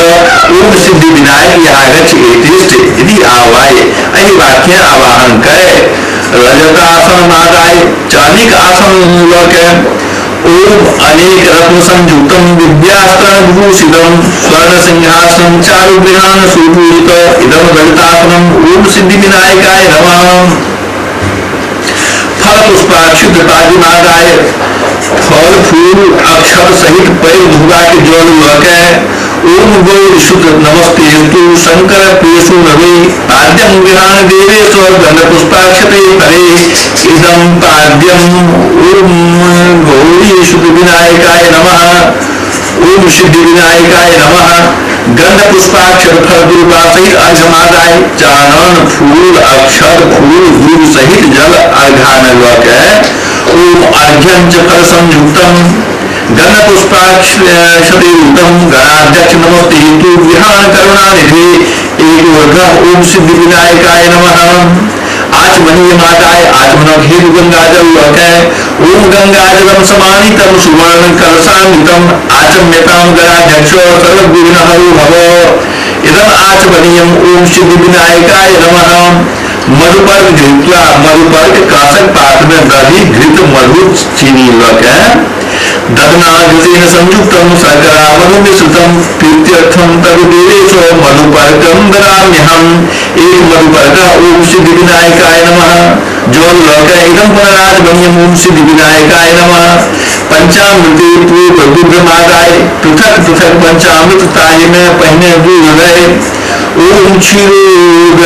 ओम सिद्धि विनायक आगच्छ एतिष्ठ इति आवाय। एहि वाक्य आवाहन करे रजतासन मादाय चांदीक आसन ल के ओम अनेक रत्न संयुक्तम विद्यास्त्र भूषितम स्वर्ण सिंहासन चारु गृहान सुपूजित इदम रजतासनम ओम सिद्धि विनायकाय नमः। फल पुष्पाक्षित पादिमादाय फल फूल अक्षर सहित पैर धुआ के जल लके ओम गौरी शुद्ध नमस्ते स्तु शंकर प्रियसु नवे पाद्यम गृहाण देवेश गंध पुष्पाक्षते फले इदं पाद्यम ओम गौरी शुद्ध विनायकाय नमः ओम सिद्धि विनायकाय नमः। गंध पुष्पाक्षर फल दुर्वा सहित अर्घमादाय चानन फूल अक्षर फूल दूब सहित जल अर्घा में लके ओम अर्घ्यं च फल संयुक्तम गंध पुष्पाक्षरयुक्तम गणाध्यक्ष नमस्ते हेतु विहान करुणानिधि एक वर्ग ओम सिद्धि विनायकाय नमः। आचमनीय माताय आचमनक हेतु गंगा जल लके ओम गंगा जलम समानितम सुवर्ण कलशान्वितम आचम्यताम गणाध्यक्ष सर्वविघ्नहरो भव। इदम आचमनीयम ओम सिद्धि विनायकाय नमः। मधुपर्क घृत्वा मधुपर्क कासक पात्र में दधि घृत मधु चीनी लके दधना घृतेन संयुक्तम शर्करा मधुमिश्रितम प्रीत्यर्थम तदुदेवेशो मधुपर्कम ददाम्यहम्। एक मधुपर्क ओम सिद्धि विनायकाय नमः। जल लके इदम पुनराचमनीयम ओम सिद्धि विनायकाय नमः। पंचामृत पूर्व दुग्धमादाय पृथक पृथक पंचामृत ताहि में पहिने दूध रहे। ओम क्षीरोद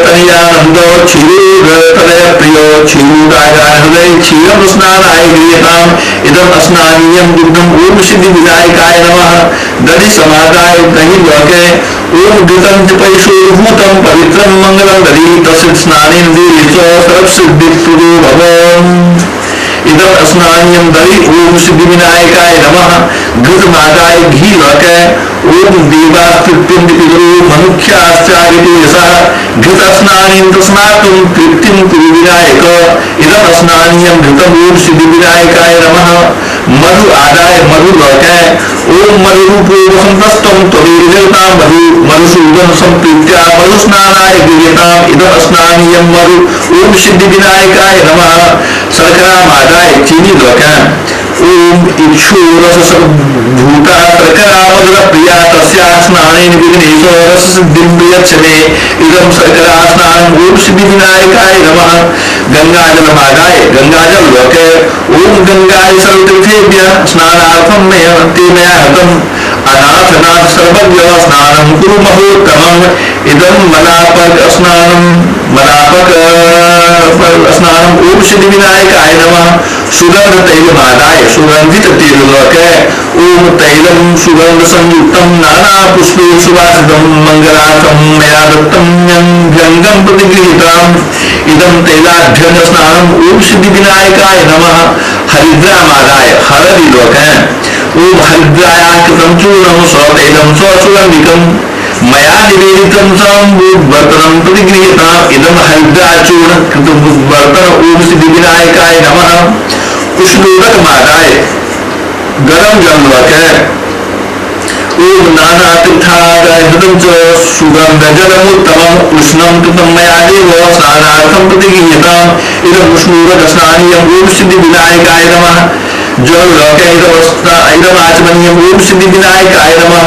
तनयानंद क्षीरोद तनय प्रिय क्षीरोदागार हृदय क्षीरम स्नानाय गृह्यताम। इदम स्नानीयम दुग्धम ओम सिद्धि विनायकाय नमः। दधि समादाय दही लोके ओम घृतं च परिशोभूतं पवित्रं मंगलं दधि तस्य स्नानेन देवेश सर्वसिद्धिप्रदो भव। इदम स्नानीयम दधि ओम सिद्धि विनायकाय नमः। घृतमादाय घी लोके ओम देवास्तृप्तिं पितरो मनुष्याश्चारितेजसः घृत स्नानेन तस्मात्त्वं तृप्तिं कुरु विनायक। इदम स्नानीयम घृतम ओम सिद्धि विनायकाय नमः। मधु आदाय मधु लोके ओम मधुरूपो वसन्तस्त्वं त्वमेव जगतां मधु मधुसूदन संप्रीत्या मधु स्नानाय गृह्यताम्। इदम स्नानीयम मधु ओम सिद्धि विनायकाय नमः। शर्करामादाय चीनी लोके ओम इक्षुरस भूता शर्करा मधुर प्रिया तस्या स्नानेन विघ्नेश रस सिद्धिं प्रयच्छते। इदं शर्करा स्नानं ओम सिद्धि विनायकाय नमः। गंगाजलमादाय गंगाजल लोके ओम गंगाय सर्वतीर्थेभ्यः स्नानार्थं ते मया हतम् अनाथ नाथ सर्वज्ञ स्नानं कुरु महोत्तमम्। इदं मलापक स्नानं मलापक स्नानं ओम सिद्धि विनायकाय नमः। सुगंध तैलमादाय सुगंधित तेल लोके ओम तैलम सुगंध संयुक्तम नाना पुष्पे सुवासितम मंगलार्थम मया दत्तम व्यंगम प्रतिगृहीतम। इदं तैलाभ्यंग स्नानं ओम सिद्धि विनायकाय नमः। हरिद्रामादाय हरदि लोके ओम हरिद्राया कृतं चूर्णं स्वतैलं स्वसुगन्धिकं मया निवेदितं संबुद्वर्तनं प्रतिगृह्यताम्। इदं हरिद्राचूर्ण कृतबुद्वर्तन ओम सिद्धि विनायकाय नमः। उष्णोदकमादाय गरम जल लोके ओम नाना तीर्थादाय हृदं च सुगंध जलमुत्तमम् उष्णं कृतं मया देव स्नानार्थं प्रतिगृह्यताम्। इदं उष्णोदक स्नानीयम् ओम सिद्धि विनायकाय नमः। जल लोके इदम् आचमनीयम् ओम सिद्धि विनायकाय नमः।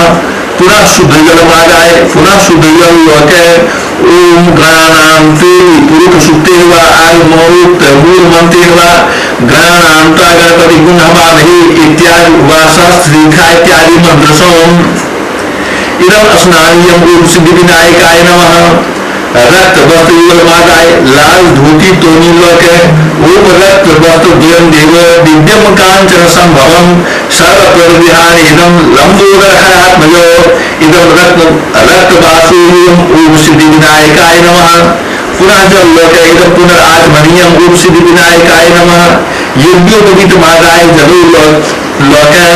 पुनः शुद्ध जलमादाय पुनः शुद्ध जल लोके ओम गणानां ते पुरुष सुक्ते वा आगमोक्त मूल मंत्रे वा गणानां ता गणपति गुण हवामहे इत्यादि वा सहस्ररेखा इत्यादि मंत्र सोम। इदं स्नानीयम ओम सिद्धि विनायकाय नमः। रक्त वस्त्र युगलमादाय लाल धोती तोनी लोके ओम रक्त वस्त्र द्वयं देव दिव्यम कांचन संभवम सर्व प्रविहारेदं लंबोदर हरात्मजो। इदं रक्त रक्त वासुदेवं ओम सिद्धि विनायकाय नमः। पुनः जल लोके इदं पुनराचमनीयम ओम सिद्धि विनायकाय नमः। यज्ञोपवीत मादाय जलो लोके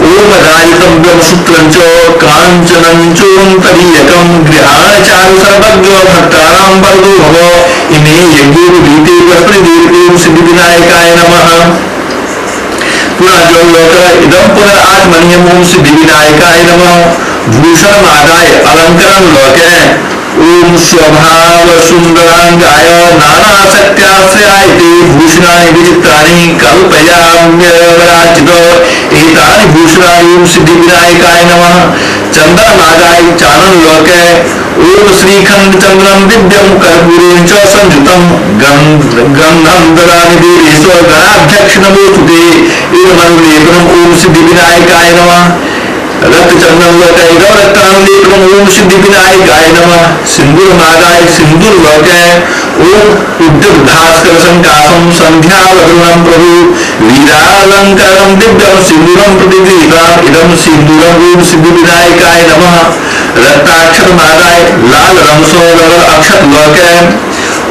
ओम राजितं ब्रह्मसूत्रं च कांचनं चोन्तरीयकं गृहाण चारु सर्वज्ञ भक्तानां वरदो भव। इमे यज्ञोपवीते बृहस्पतिदेव ओम सिद्धि विनायकाय नमः। पुनः जल लोक इदं पुनराचमनीयम ओम सिद्धि विनायकाय नमः। भूषणमादाय अलंकरण लोके ओम स्वभाव सुंदरांगाय नाना शक्त्याश्रयायते भूषणानि विचित्राणि कल्पयाम्यवराजित। एतानि भूषणानि ओम सिद्धि विनायकाय नमः। चंदनमादाय चानन लोके ओम श्रीखंड चंद्रम दिव्यम कर्पूरेण च संयुतम गंधं ददामि देवेश गणाध्यक्ष नमोस्तुते। इदमनुलेपनम ओम सिद्धि विनायकाय नमः। रक्त चंदन लोके इदं रक्तानुलेपनम ओम सिद्धि विनायकाय नमः। सिंदूर मादाय सिंदूर लोके ओम उद्युत भास्कर संकाशं संध्यावरुणं प्रभु वीरालंकारं दिव्यं सिंदूरं प्रतिगृहीताम्। इदं सिंदूरं ओम सिद्धि विनायकाय नमः। रक्ताक्षर मादाय लाल रंसो अक्षत लोके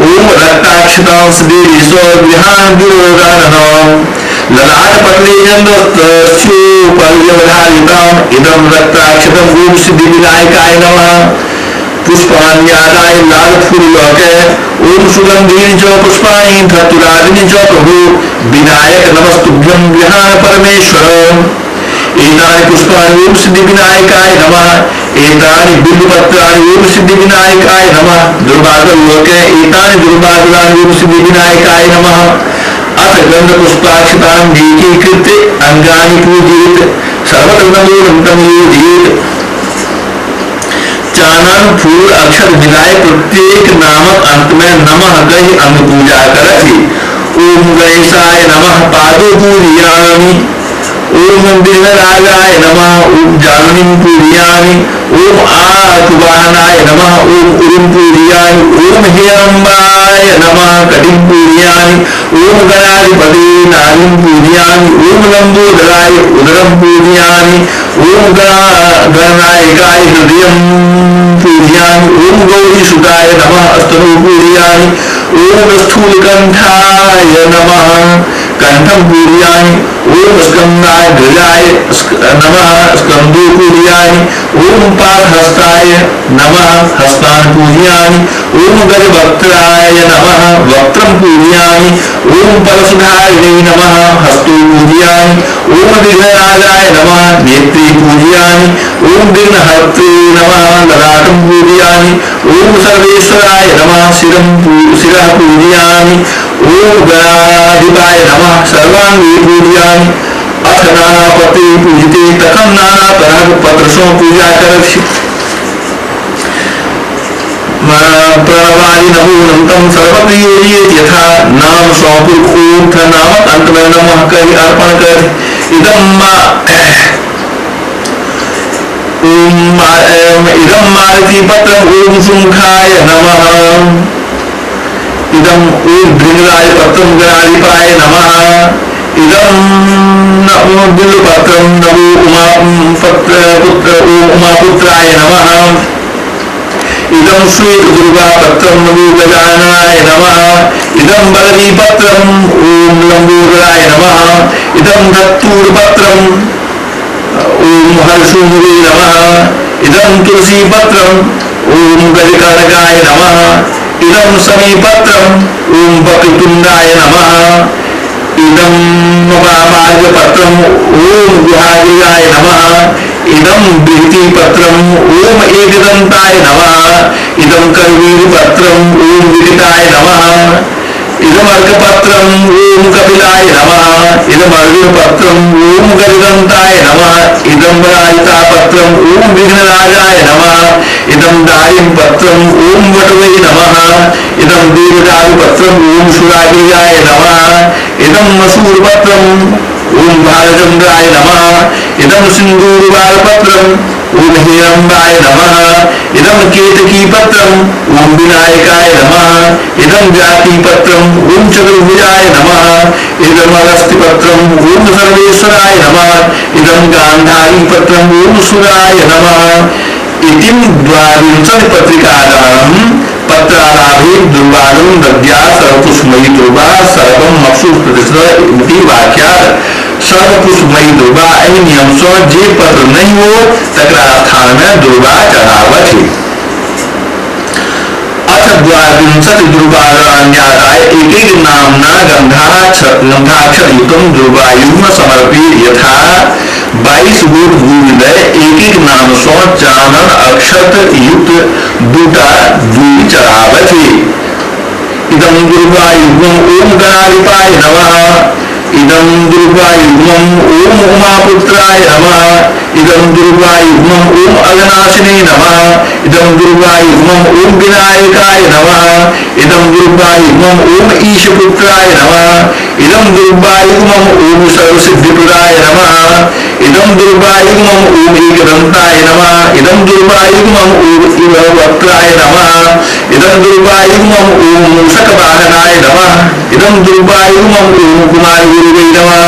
ओम रक्ताक्षतांस देवीश गृहाण दुर्गाननम ललाट पटले चंद्रस्योपर्यवधारिताम्। इदं रक्ताक्षतम् ओम सिद्धि विनायकाय नमः। पुष्पाण्यादाय लाल फूल लऽ के ओम सुगंधीनि च पुष्पाणि धतुरादिनि च प्रभु विनायक नमस्तुभ्यं गृहाण परमेश्वर। एतानि पुष्पाणि ओम सिद्धि विनायकाय नमः। एतानि बिल्वपत्राणि ओम सिद्धि विनायकाय नमः। दुर्वादल लऽ के एतानि दुर्वादलानि ओम सिद्धि विनायकाय नमः। अथ गंध पुष्पाक्षतां एकीकृत्य अंगानि पूजयेत्। सर्वत्र नमो नमः योजयेत्। चानन फूल अक्षर मिलाए प्रत्येक नामक अंत में नमः कहि अंग पूजा करथि। ओम गणेशाय नमः पादो पूजयामि। ओम विघ्नराजाय नमः ओम जानुनीं पूजयामि। ओम आकुवाहनाय नमः ओम उरुं पूजयामि। ओम हेरम्बाय नमः कटिं पूजयामि। ओम गणाधिपते नाभिं पूजयामि। ओम लंबोदराय उदरं पूजयामि। ओम गणनायकाय हृदयं पूजयामि। ओम गौरीसुताय नमः स्तनौ पूजयामि। ओम स्थूलकंठाय नमः कंठं पूजयामि। ओम स्कंदाय ध्वजाय नमः स्कंदो पूजयामि। ओम पादहस्ताय नमः हस्तान् पूजयामि। ओम गजवक्त्राय नमः वक्त्रं पूजयामि। ओम परशुधारिणे नमः हस्तो पूजयामि। ओम विघ्नराजाय नमः नेत्रे पूजयामि। ओम विघ्नहर्त्रे नमः ललाटं पूजयामि। ओम सर्वेश्वराय नमः शिरः पूजयामि। ओम गणाधिपाय नमः सर्वांगे पूजयामि। अथ नाना पत्रे पूजते तखन नाना तरहक पत्र सँ पूजा करथि। प्रणवादि नमो नमः सर्वत्र योजयेत्। यथा नाम सँ पूर्व ओम नामक अंत में नमः कहि अर्पण करथि। इदं मारुति पत्रम ओम सुमुखाय नमः। इदं ओम भृंगराज पत्रम गणाधिपाय नमः। इदं नमो बिल्वपत्रम नमो उमापुत्राय नमः। इदं श्वेत दुर्गा पत्रम नमो गजाननाय नमः। इदं बदरीपत्रम ओम लंबोदराय नमः। इदं धत्तूरपत्रम ओम हर्षुमुवे नमः। इदं तुलसीपत्रम ओम गजकर्णकाय नमः। इदं समीपत्रम ओम वक्रतुंडाय नमः। इदं वामार्गपत्रम ओम गुहागिराय नमः। इदं बृहतिपत्रम ओम एकदंताय नमः। इदं करवीरपत्रम ओम विकटाय नमः। इदं अर्कपत्रम ओम कपिलाय नमः। इदं अर्जुनपत्रम ओम गजदंताय नमः। इदं पराजितापत्रम ओम विघ्नराजाय नमः। इदं दारिमपत्रम ओम वटवे नमः। इदं देवदारुपत्रम ओम सुरागिराय नमः। इदं मसूरपत्रम ओम भारचंद्राय नमः। इदं सिंदूरवारपत्रम ओम हेरम्बाय नमः। इदं केतकीपत्रम ओम विनायकाय नमः। इदं जातिपत्रम ओम चतुर्भुजाय नमः। इदं अगस्त्यपत्रम ओम सर्वेश्वराय नमः। इदं गांधारीपत्रम ओम सुराय नमः। इतिं द्वाविंशति पत्रिकादानं पत्रालाभे दुर्वादं दद्या सर्वपुष्पमयी दुर्वा सर्वं मक्षु प्रतिष्ठित वाक्यात्। सर्वपुष्पमयी दुर्वा एहि नियम सँ जे पत्र नहि हो तकरा स्थान में दुर्वा चढ़ावथि। अथ द्वाविंशति दुर्वादान्यादाय एक एक नामना गंधाक्षर युतम दुर्वायुग्म समर्पित। यथा 22 गोट दूबि एक एक नाम सँ चानन अक्षत युक्त दूटा दूबि चढ़ावथि। इदं दुर्वायुग्मं ओम गणाधिपाय नमः। इदं दुर्वायुग्मं ओम उमापुत्राय नमः। इदं दुर्वायुग्मं ओम अघनाशिने नमः। इदं दुर्वायुग्मं ओम विनायकाय नमः। इदं दुर्वायुग्मं ओम ईशपुत्राय नमः। इदं दुर्वायुग्मं ओम सर्वसिद्धिप्रदाय नमः। इदं दुर्वायुग्मं ओम एकदंताय नमः। इदं दुर्वायुग्मं ओम इवक्त्राय नमः। इदं दुर्वायुग्मं ओम मूषकवाहनाय नमः। इदं दुर्वायुग्मं ओम कुमारगुरुवे नमः।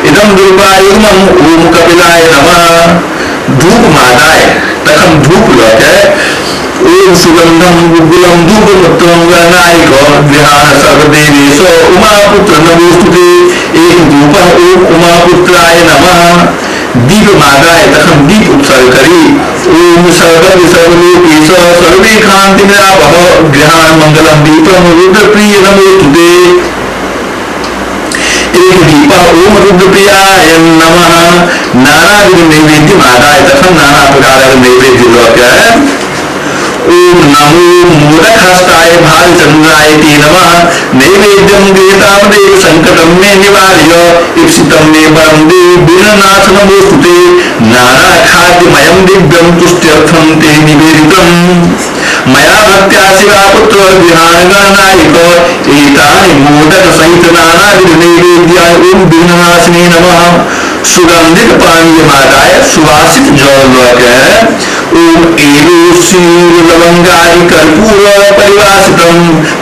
इदं दुर्वायुग्मं ओम कपिलाय नमः। धूप मादाय तखन धूप लऽ के ओम सुगंधम गुग्गुलम धूपमुत्तमं गणनायक गृहाण सर्वदेवेश उमापुत्र नमोस्तुते। एक धूप ओम उमापुत्राय नमः। दीप मादाय तखन दीप उत्सर्ग करी। ओम सर्वज्ञ सर्वलोकेश सर्वे कांति निरापह गृहाण मंगलम दीपम रुद्रप्रिय नमोस्तुते। एक दीप ओम रुद्रप्रियाय नमः। नानाविध नैवेद्य मादाय तखन नाना प्रकारक नैवेद्य लऽ के ओम नमो मोदकहस्ताय भालचंद्राय ते नमः। नैवेद्यं गृहीतां देव संकटं मे निवार्य ईप्सितं मे वरं देव विघ्ननाथ नमोस्तुते। नाना खाद्यमयं दिव्यं तुष्ट्यर्थं ते निवेदितं मया भक्त्या शिवापुत्र गृहाण गणनायक। एतानि मोदक सहित नानाविध नैवेद्याय ओम विघ्ननाशिने नमः। सुगंधित पानीयमादाय सुवासित जल लऽ के ओम एलोसीर लवंगादि कर्पूर परिवासितं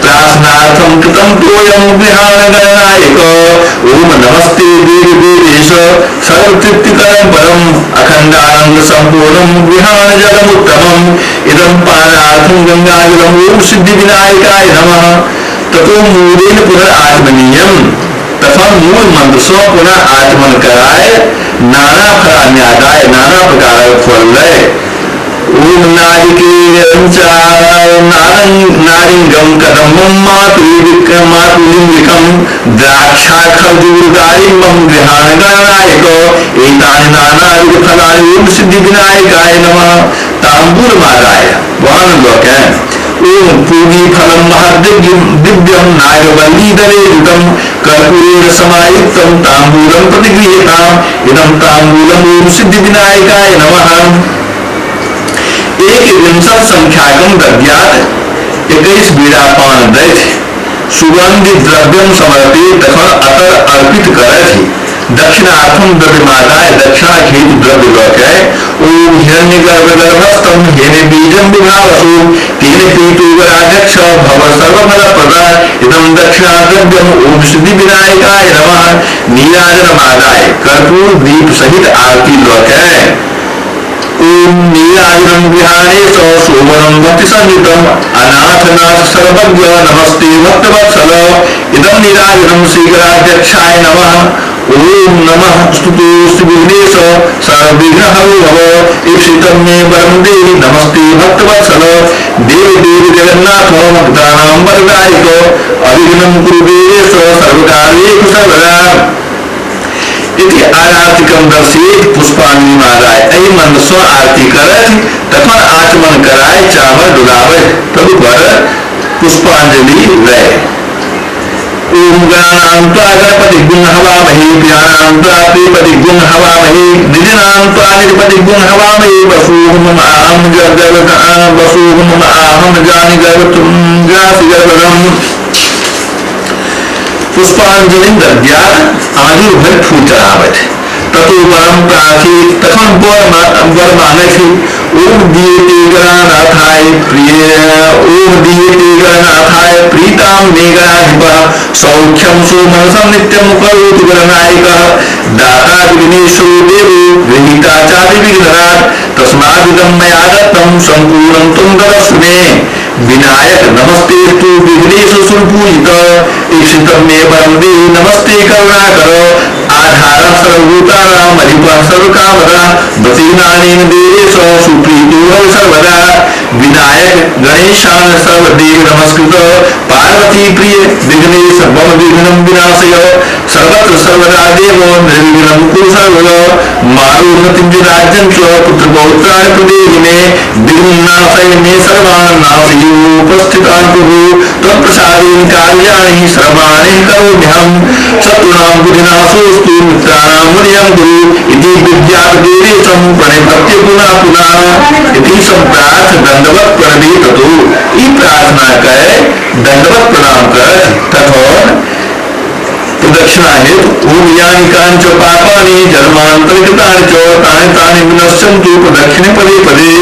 प्राशनार्थं कृतं तोयं गृहाण गणनायक। ओम नमस्ते देव देवेश सर्वतृप्तिकरं परम अखंडानंद संपूर्णं गृहाण जलमुत्तमम्। इदं पानार्थं गंगाजलम् ओम सिद्धिविनायकाय नमः। ततो मूलेन पुनराचमनीयम् तथा मूल मंत्र सो पुनः आचमन कराय नाना फलान्यादाय नाना प्रकार फल लय। ओम नारिंगम कदम्बम मातुलिंगिकम द्राक्षा खर्जूरदारिम्बम गृहाण गणनायक। एतानि नानाविध फलानि ओम सिद्धि विनायकाय नमः। तांबूल मादाय वाहन लोक ओम पूगी फलम महद्दिव्यम नागवल्ली दले युतम कर्पूरेण समायुक्तम तांबूलम प्रतिगृह्यताम। इदं तांबूलम ओम सिद्धि विनायकाय नमः। एक विंशत संख्याकम दद्यात 21 बीड़ा पान दैथ सुगंधि द्रव्यम समर्पित तखन अतर अर्पित करथि। दक्षिणार्थम द्रव्यमादाय दक्षिणा हेतु द्रव्य लऽ ओम हिरण्य गर्भ गर्भस्थम हेने बीजम विभावसु तेन पीतो गणाध्यक्ष भव सर्वफल प्रदा। इदं दक्षिणा द्रव्यम ओम सिद्धि विनायकाय नमः। नीराजनमादाय कर्पूर दीप सहित आरती लऽ ओम नीराजनं गृहाणेश शोभनं भक्ति संयुतम अनाथनाथ सर्वज्ञ नमस्ते भक्तवत्सल। इदं नीराजनं श्रीगणाध्यक्षाय नमः। ओम नमः स्तुतोऽस्तु विघ्नेश सर्वविघ्नहरो भव। ईप्सितं मे वरं देहि नमस्ते भक्तवत्सल। देव देव जगन्नाथ भक्तानां वरदायक अविघ्नं कुरु देवेश सर्वकार्येषु सर्वदा। इति आरातिकम दर्शयेत पुष्पांजलि मादाय एहि मंत्र सँ आरती करथि तखन आचमन कराय चावल डुलाबथि तदुपर पुष्पांजलि लय। ओम गणानां त्वा गणपति गुण हवामहे प्रियाणां त्वा प्रियपति गुण हवामहे निजनां त्वा निजपति गुण हवामहे। वसूहम आहम जगत वसूहम आहम जानि गर्भतुं ग्रासि गर्भदम्। पुष्पांजलि दद्यात आजुर भरि फूल चढ़ाबथि ततोपरम प्रार्थी तखन वर मानथि। ओम दीयते गणनाथाय प्रिय ओम दीयते गणनाथाय प्रीतां मे गणाधिपः सौख्यं सोमनसं नित्यं करोतु गणनायकः। दाता विघ्नेश्वरो देवो गृहीता चापि विघ्नराट् तस्मादिदं मया दत्तं सम्पूर्णं त्वं ददस्सु मे। विनायक नमस्तेस्तु विघ्नेश सुरपूजित ईप्सितं मे वरं देहि नमस्ते करुणाकर। आधारः सर्वभूतानाम् अधिपः सर्वकामदा व्रतीनानेन देवेश सुप्रीतो भव सर्वदा। विनायक गणेशान सर्वदेव नमस्कृत पार्वती प्रिय विघ्नेश मम विघ्नं विनाशय। सर्वत्र सर्वदा देव निर्विघ्नं कुरु सर्वदा। मारोन्नतिं च राज्यं च पुत्रपौत्राणि प्रदेहि मे। विघ्ननाशय मे सर्वान् नाशयोपस्थितान् प्रभु त्वत्प्रसादेन कार्याणि सर्वाणि करोम्यहम्। शत्रूणां बुद्धिनाशोऽस्तु मित्राणां मुनियं कुरु इति विद्यादेवेशं प्रणिपत्य पुनः पुनः इति सम्प्रार्थ दंडवत प्रणवे ततो। ई प्रार्थना करे दंडवत प्रणाम कर तथा प्रदक्षिणा हेतु ओम यानि कानि च पापानि जन्मान्तरकृतानि च तानि तानि विनश्यन्तु प्रदक्षिणे पदे पदे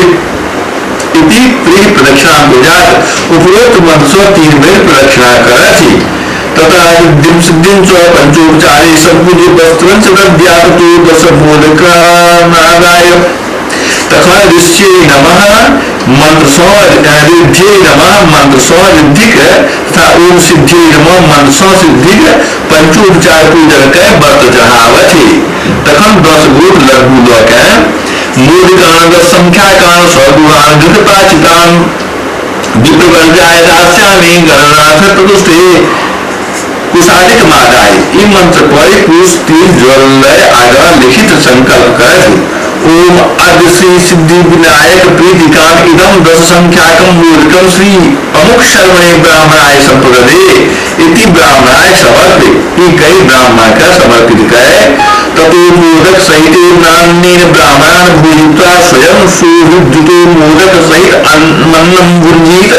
इति त्रि प्रदक्षिणा कुर्यात्। उपरोक्त मंत्र सँ 3 बेर प्रदक्षिणा करथि। तथा सिद्धिं सिद्धिं च पंचोपचारे सम्पूज्य वस्त्रं च दद्यात् तु दश मोदकानादाय। तथा ऋष्यै नमः मंत्र सँ ऋद्ध्यै नमः मंत्र सँ ऋद्धिक तथा ओम सिद्ध्यै नमः मंत्र सँ सिद्धिक पंचोपचार पूजन के व्रत चढ़ावथि। तखन 10 गोट लड्डू लऽ के मोदकान संख्याकान स्वगुणान घृतपाचितान विप्रवर्जाय दास्यामि गणनाथ प्रतुष्टे कुशादिक मादाय। ई मंत्र पर कुश तिल जल लय आगा लिखित संकल्प करथि। ओम आदि श्री सिद्धि विनायक प्रीतिकाम इदम 10 संख्याकम मोदकम श्री अमुक शर्मणे ब्राह्मणाय संप्रदे इति ब्राह्मणाय समर्पित। ई कई ब्राह्मण का समर्पित करे। ततो मोदक सहित नान्येन ब्राह्मणान भूजित्वा स्वयं सुहृद्युतो मोदक सहित अन्नम भुञ्जीत।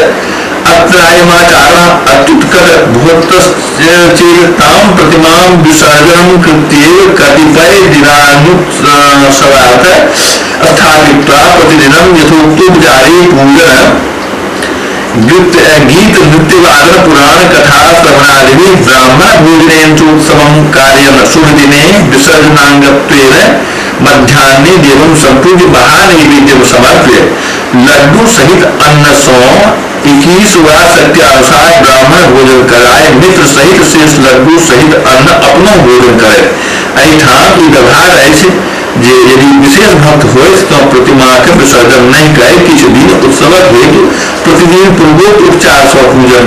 अत्रायमाचारण अत्युत्कट भूतश्चेतां प्रतिमां विसर्जनं कृत्यैव कतिपय दिनानुत्सवार्थ स्थापित्वा प्रतिदिनं यथोक्तोपचारे पूजन गीत नृत्यवादन पुराण कथा श्रवणादि ब्राह्मण भोजनेन चोत्सवं कार्यं शुभदिने विसर्जनांगत्वेन मध्याह्ने देवं संपूज्य महानैवेद्यं समर्प्य लड्डू सहित अन्न सौ 21 बार सत्यानुसार ब्राह्मण भोजन कराए मित्र सहित शेष लड्डू सहित अन्न अपनो भोजन करे। एहिठाम ई व्यवहार अछि जे यदि विशेष भक्त होय तो प्रतिमा के विसर्जन नहीं करे किछु दिन उत्सवक हेतु प्रतिदिन पूर्वोक्त उपचार सँ पूजन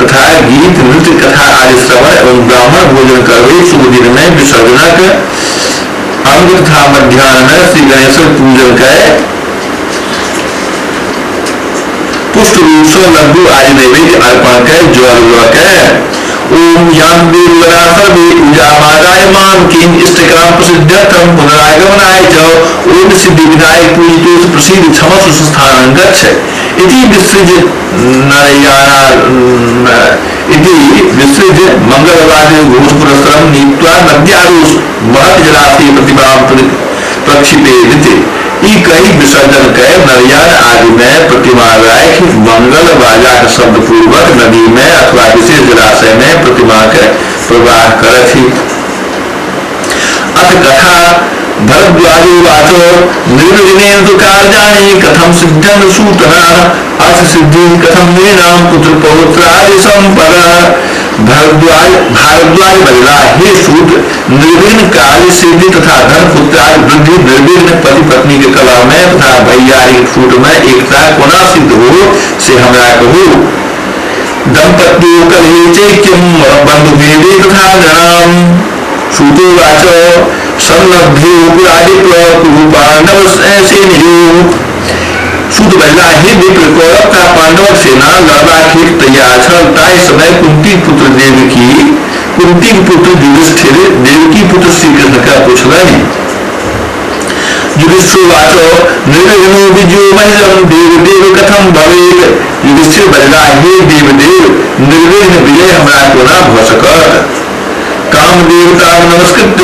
तथा गीत नृत्य कथा आदि श्रवण एवं ब्राह्मण भोजन करबे शुभ दिन में विसर्जनक अंग तथा मध्याह्न में श्री गणेश पूजन करे पुष्ट रूप से लड्डू आदि नैवेद्य अर्पण कर जल के ओम यान सर्वे पूजा मादाय माम किं इष्टकाम प्रसिद्ध्यर्थं पुनरागमनाय च ओम सिद्धि विनायक पूजितो प्रसिद्ध क्षमस्व स्थानं गच्छ इति विसृज नरयाना इति विसृज मंगलवादे घोष पुरस्सरं नीत्वा नद्यादौ महत् जलाशय प्रतिमां प्रक्षिपेदिति। ई कई विसर्जन कर नरियान आदि में प्रतिमा राख मंगल बाजा के शब्द पूर्वक नदी में अथवा विशेष जलाशय में प्रतिमा के प्रवाह करथि। अथ कथा भरद्वाजोवाच निर्विघ्नेन कार्याणि कथं सिद्ध्यन् सूतना अर्थ सिद्धि कथं नृणां पुत्र पौत्रादि संपदा। भारद्वाज बजला, हे सूत, निर्विघ्न कार्य सिद्धि तथा धन पुत्रादि वृद्धि निर्विघ्न पति पत्नी के कला में तथा भैयारी फूट में एकता कोना सिद्ध हो से हमरा कहू। दंपत्यो कलहे चैक्यम बंधुभेदे तथा नृणाम। सूतोवाच संलब्धे पुरादिप्र कुरु पांडव सेनयो। सूत बजला, हे विप्र, कौरव तथा पांडवक सेना लड़बाक हेतु तैयार छल। ताहि समय कुंती पुत्र देवकी कुंती पुत्र युधिष्ठिर देवकी पुत्र श्रीकृष्ण के पुछलनि। युधिष्ठिरोवाच निर्विघ्नो विजयो मह्यं देव देव कथं भवेत्। युधिष्ठिर बजला, हे देवदेव, निर्विघ्न विजय हमरा कोना भऽ सकत। कामदेवतां नमस्कृत्य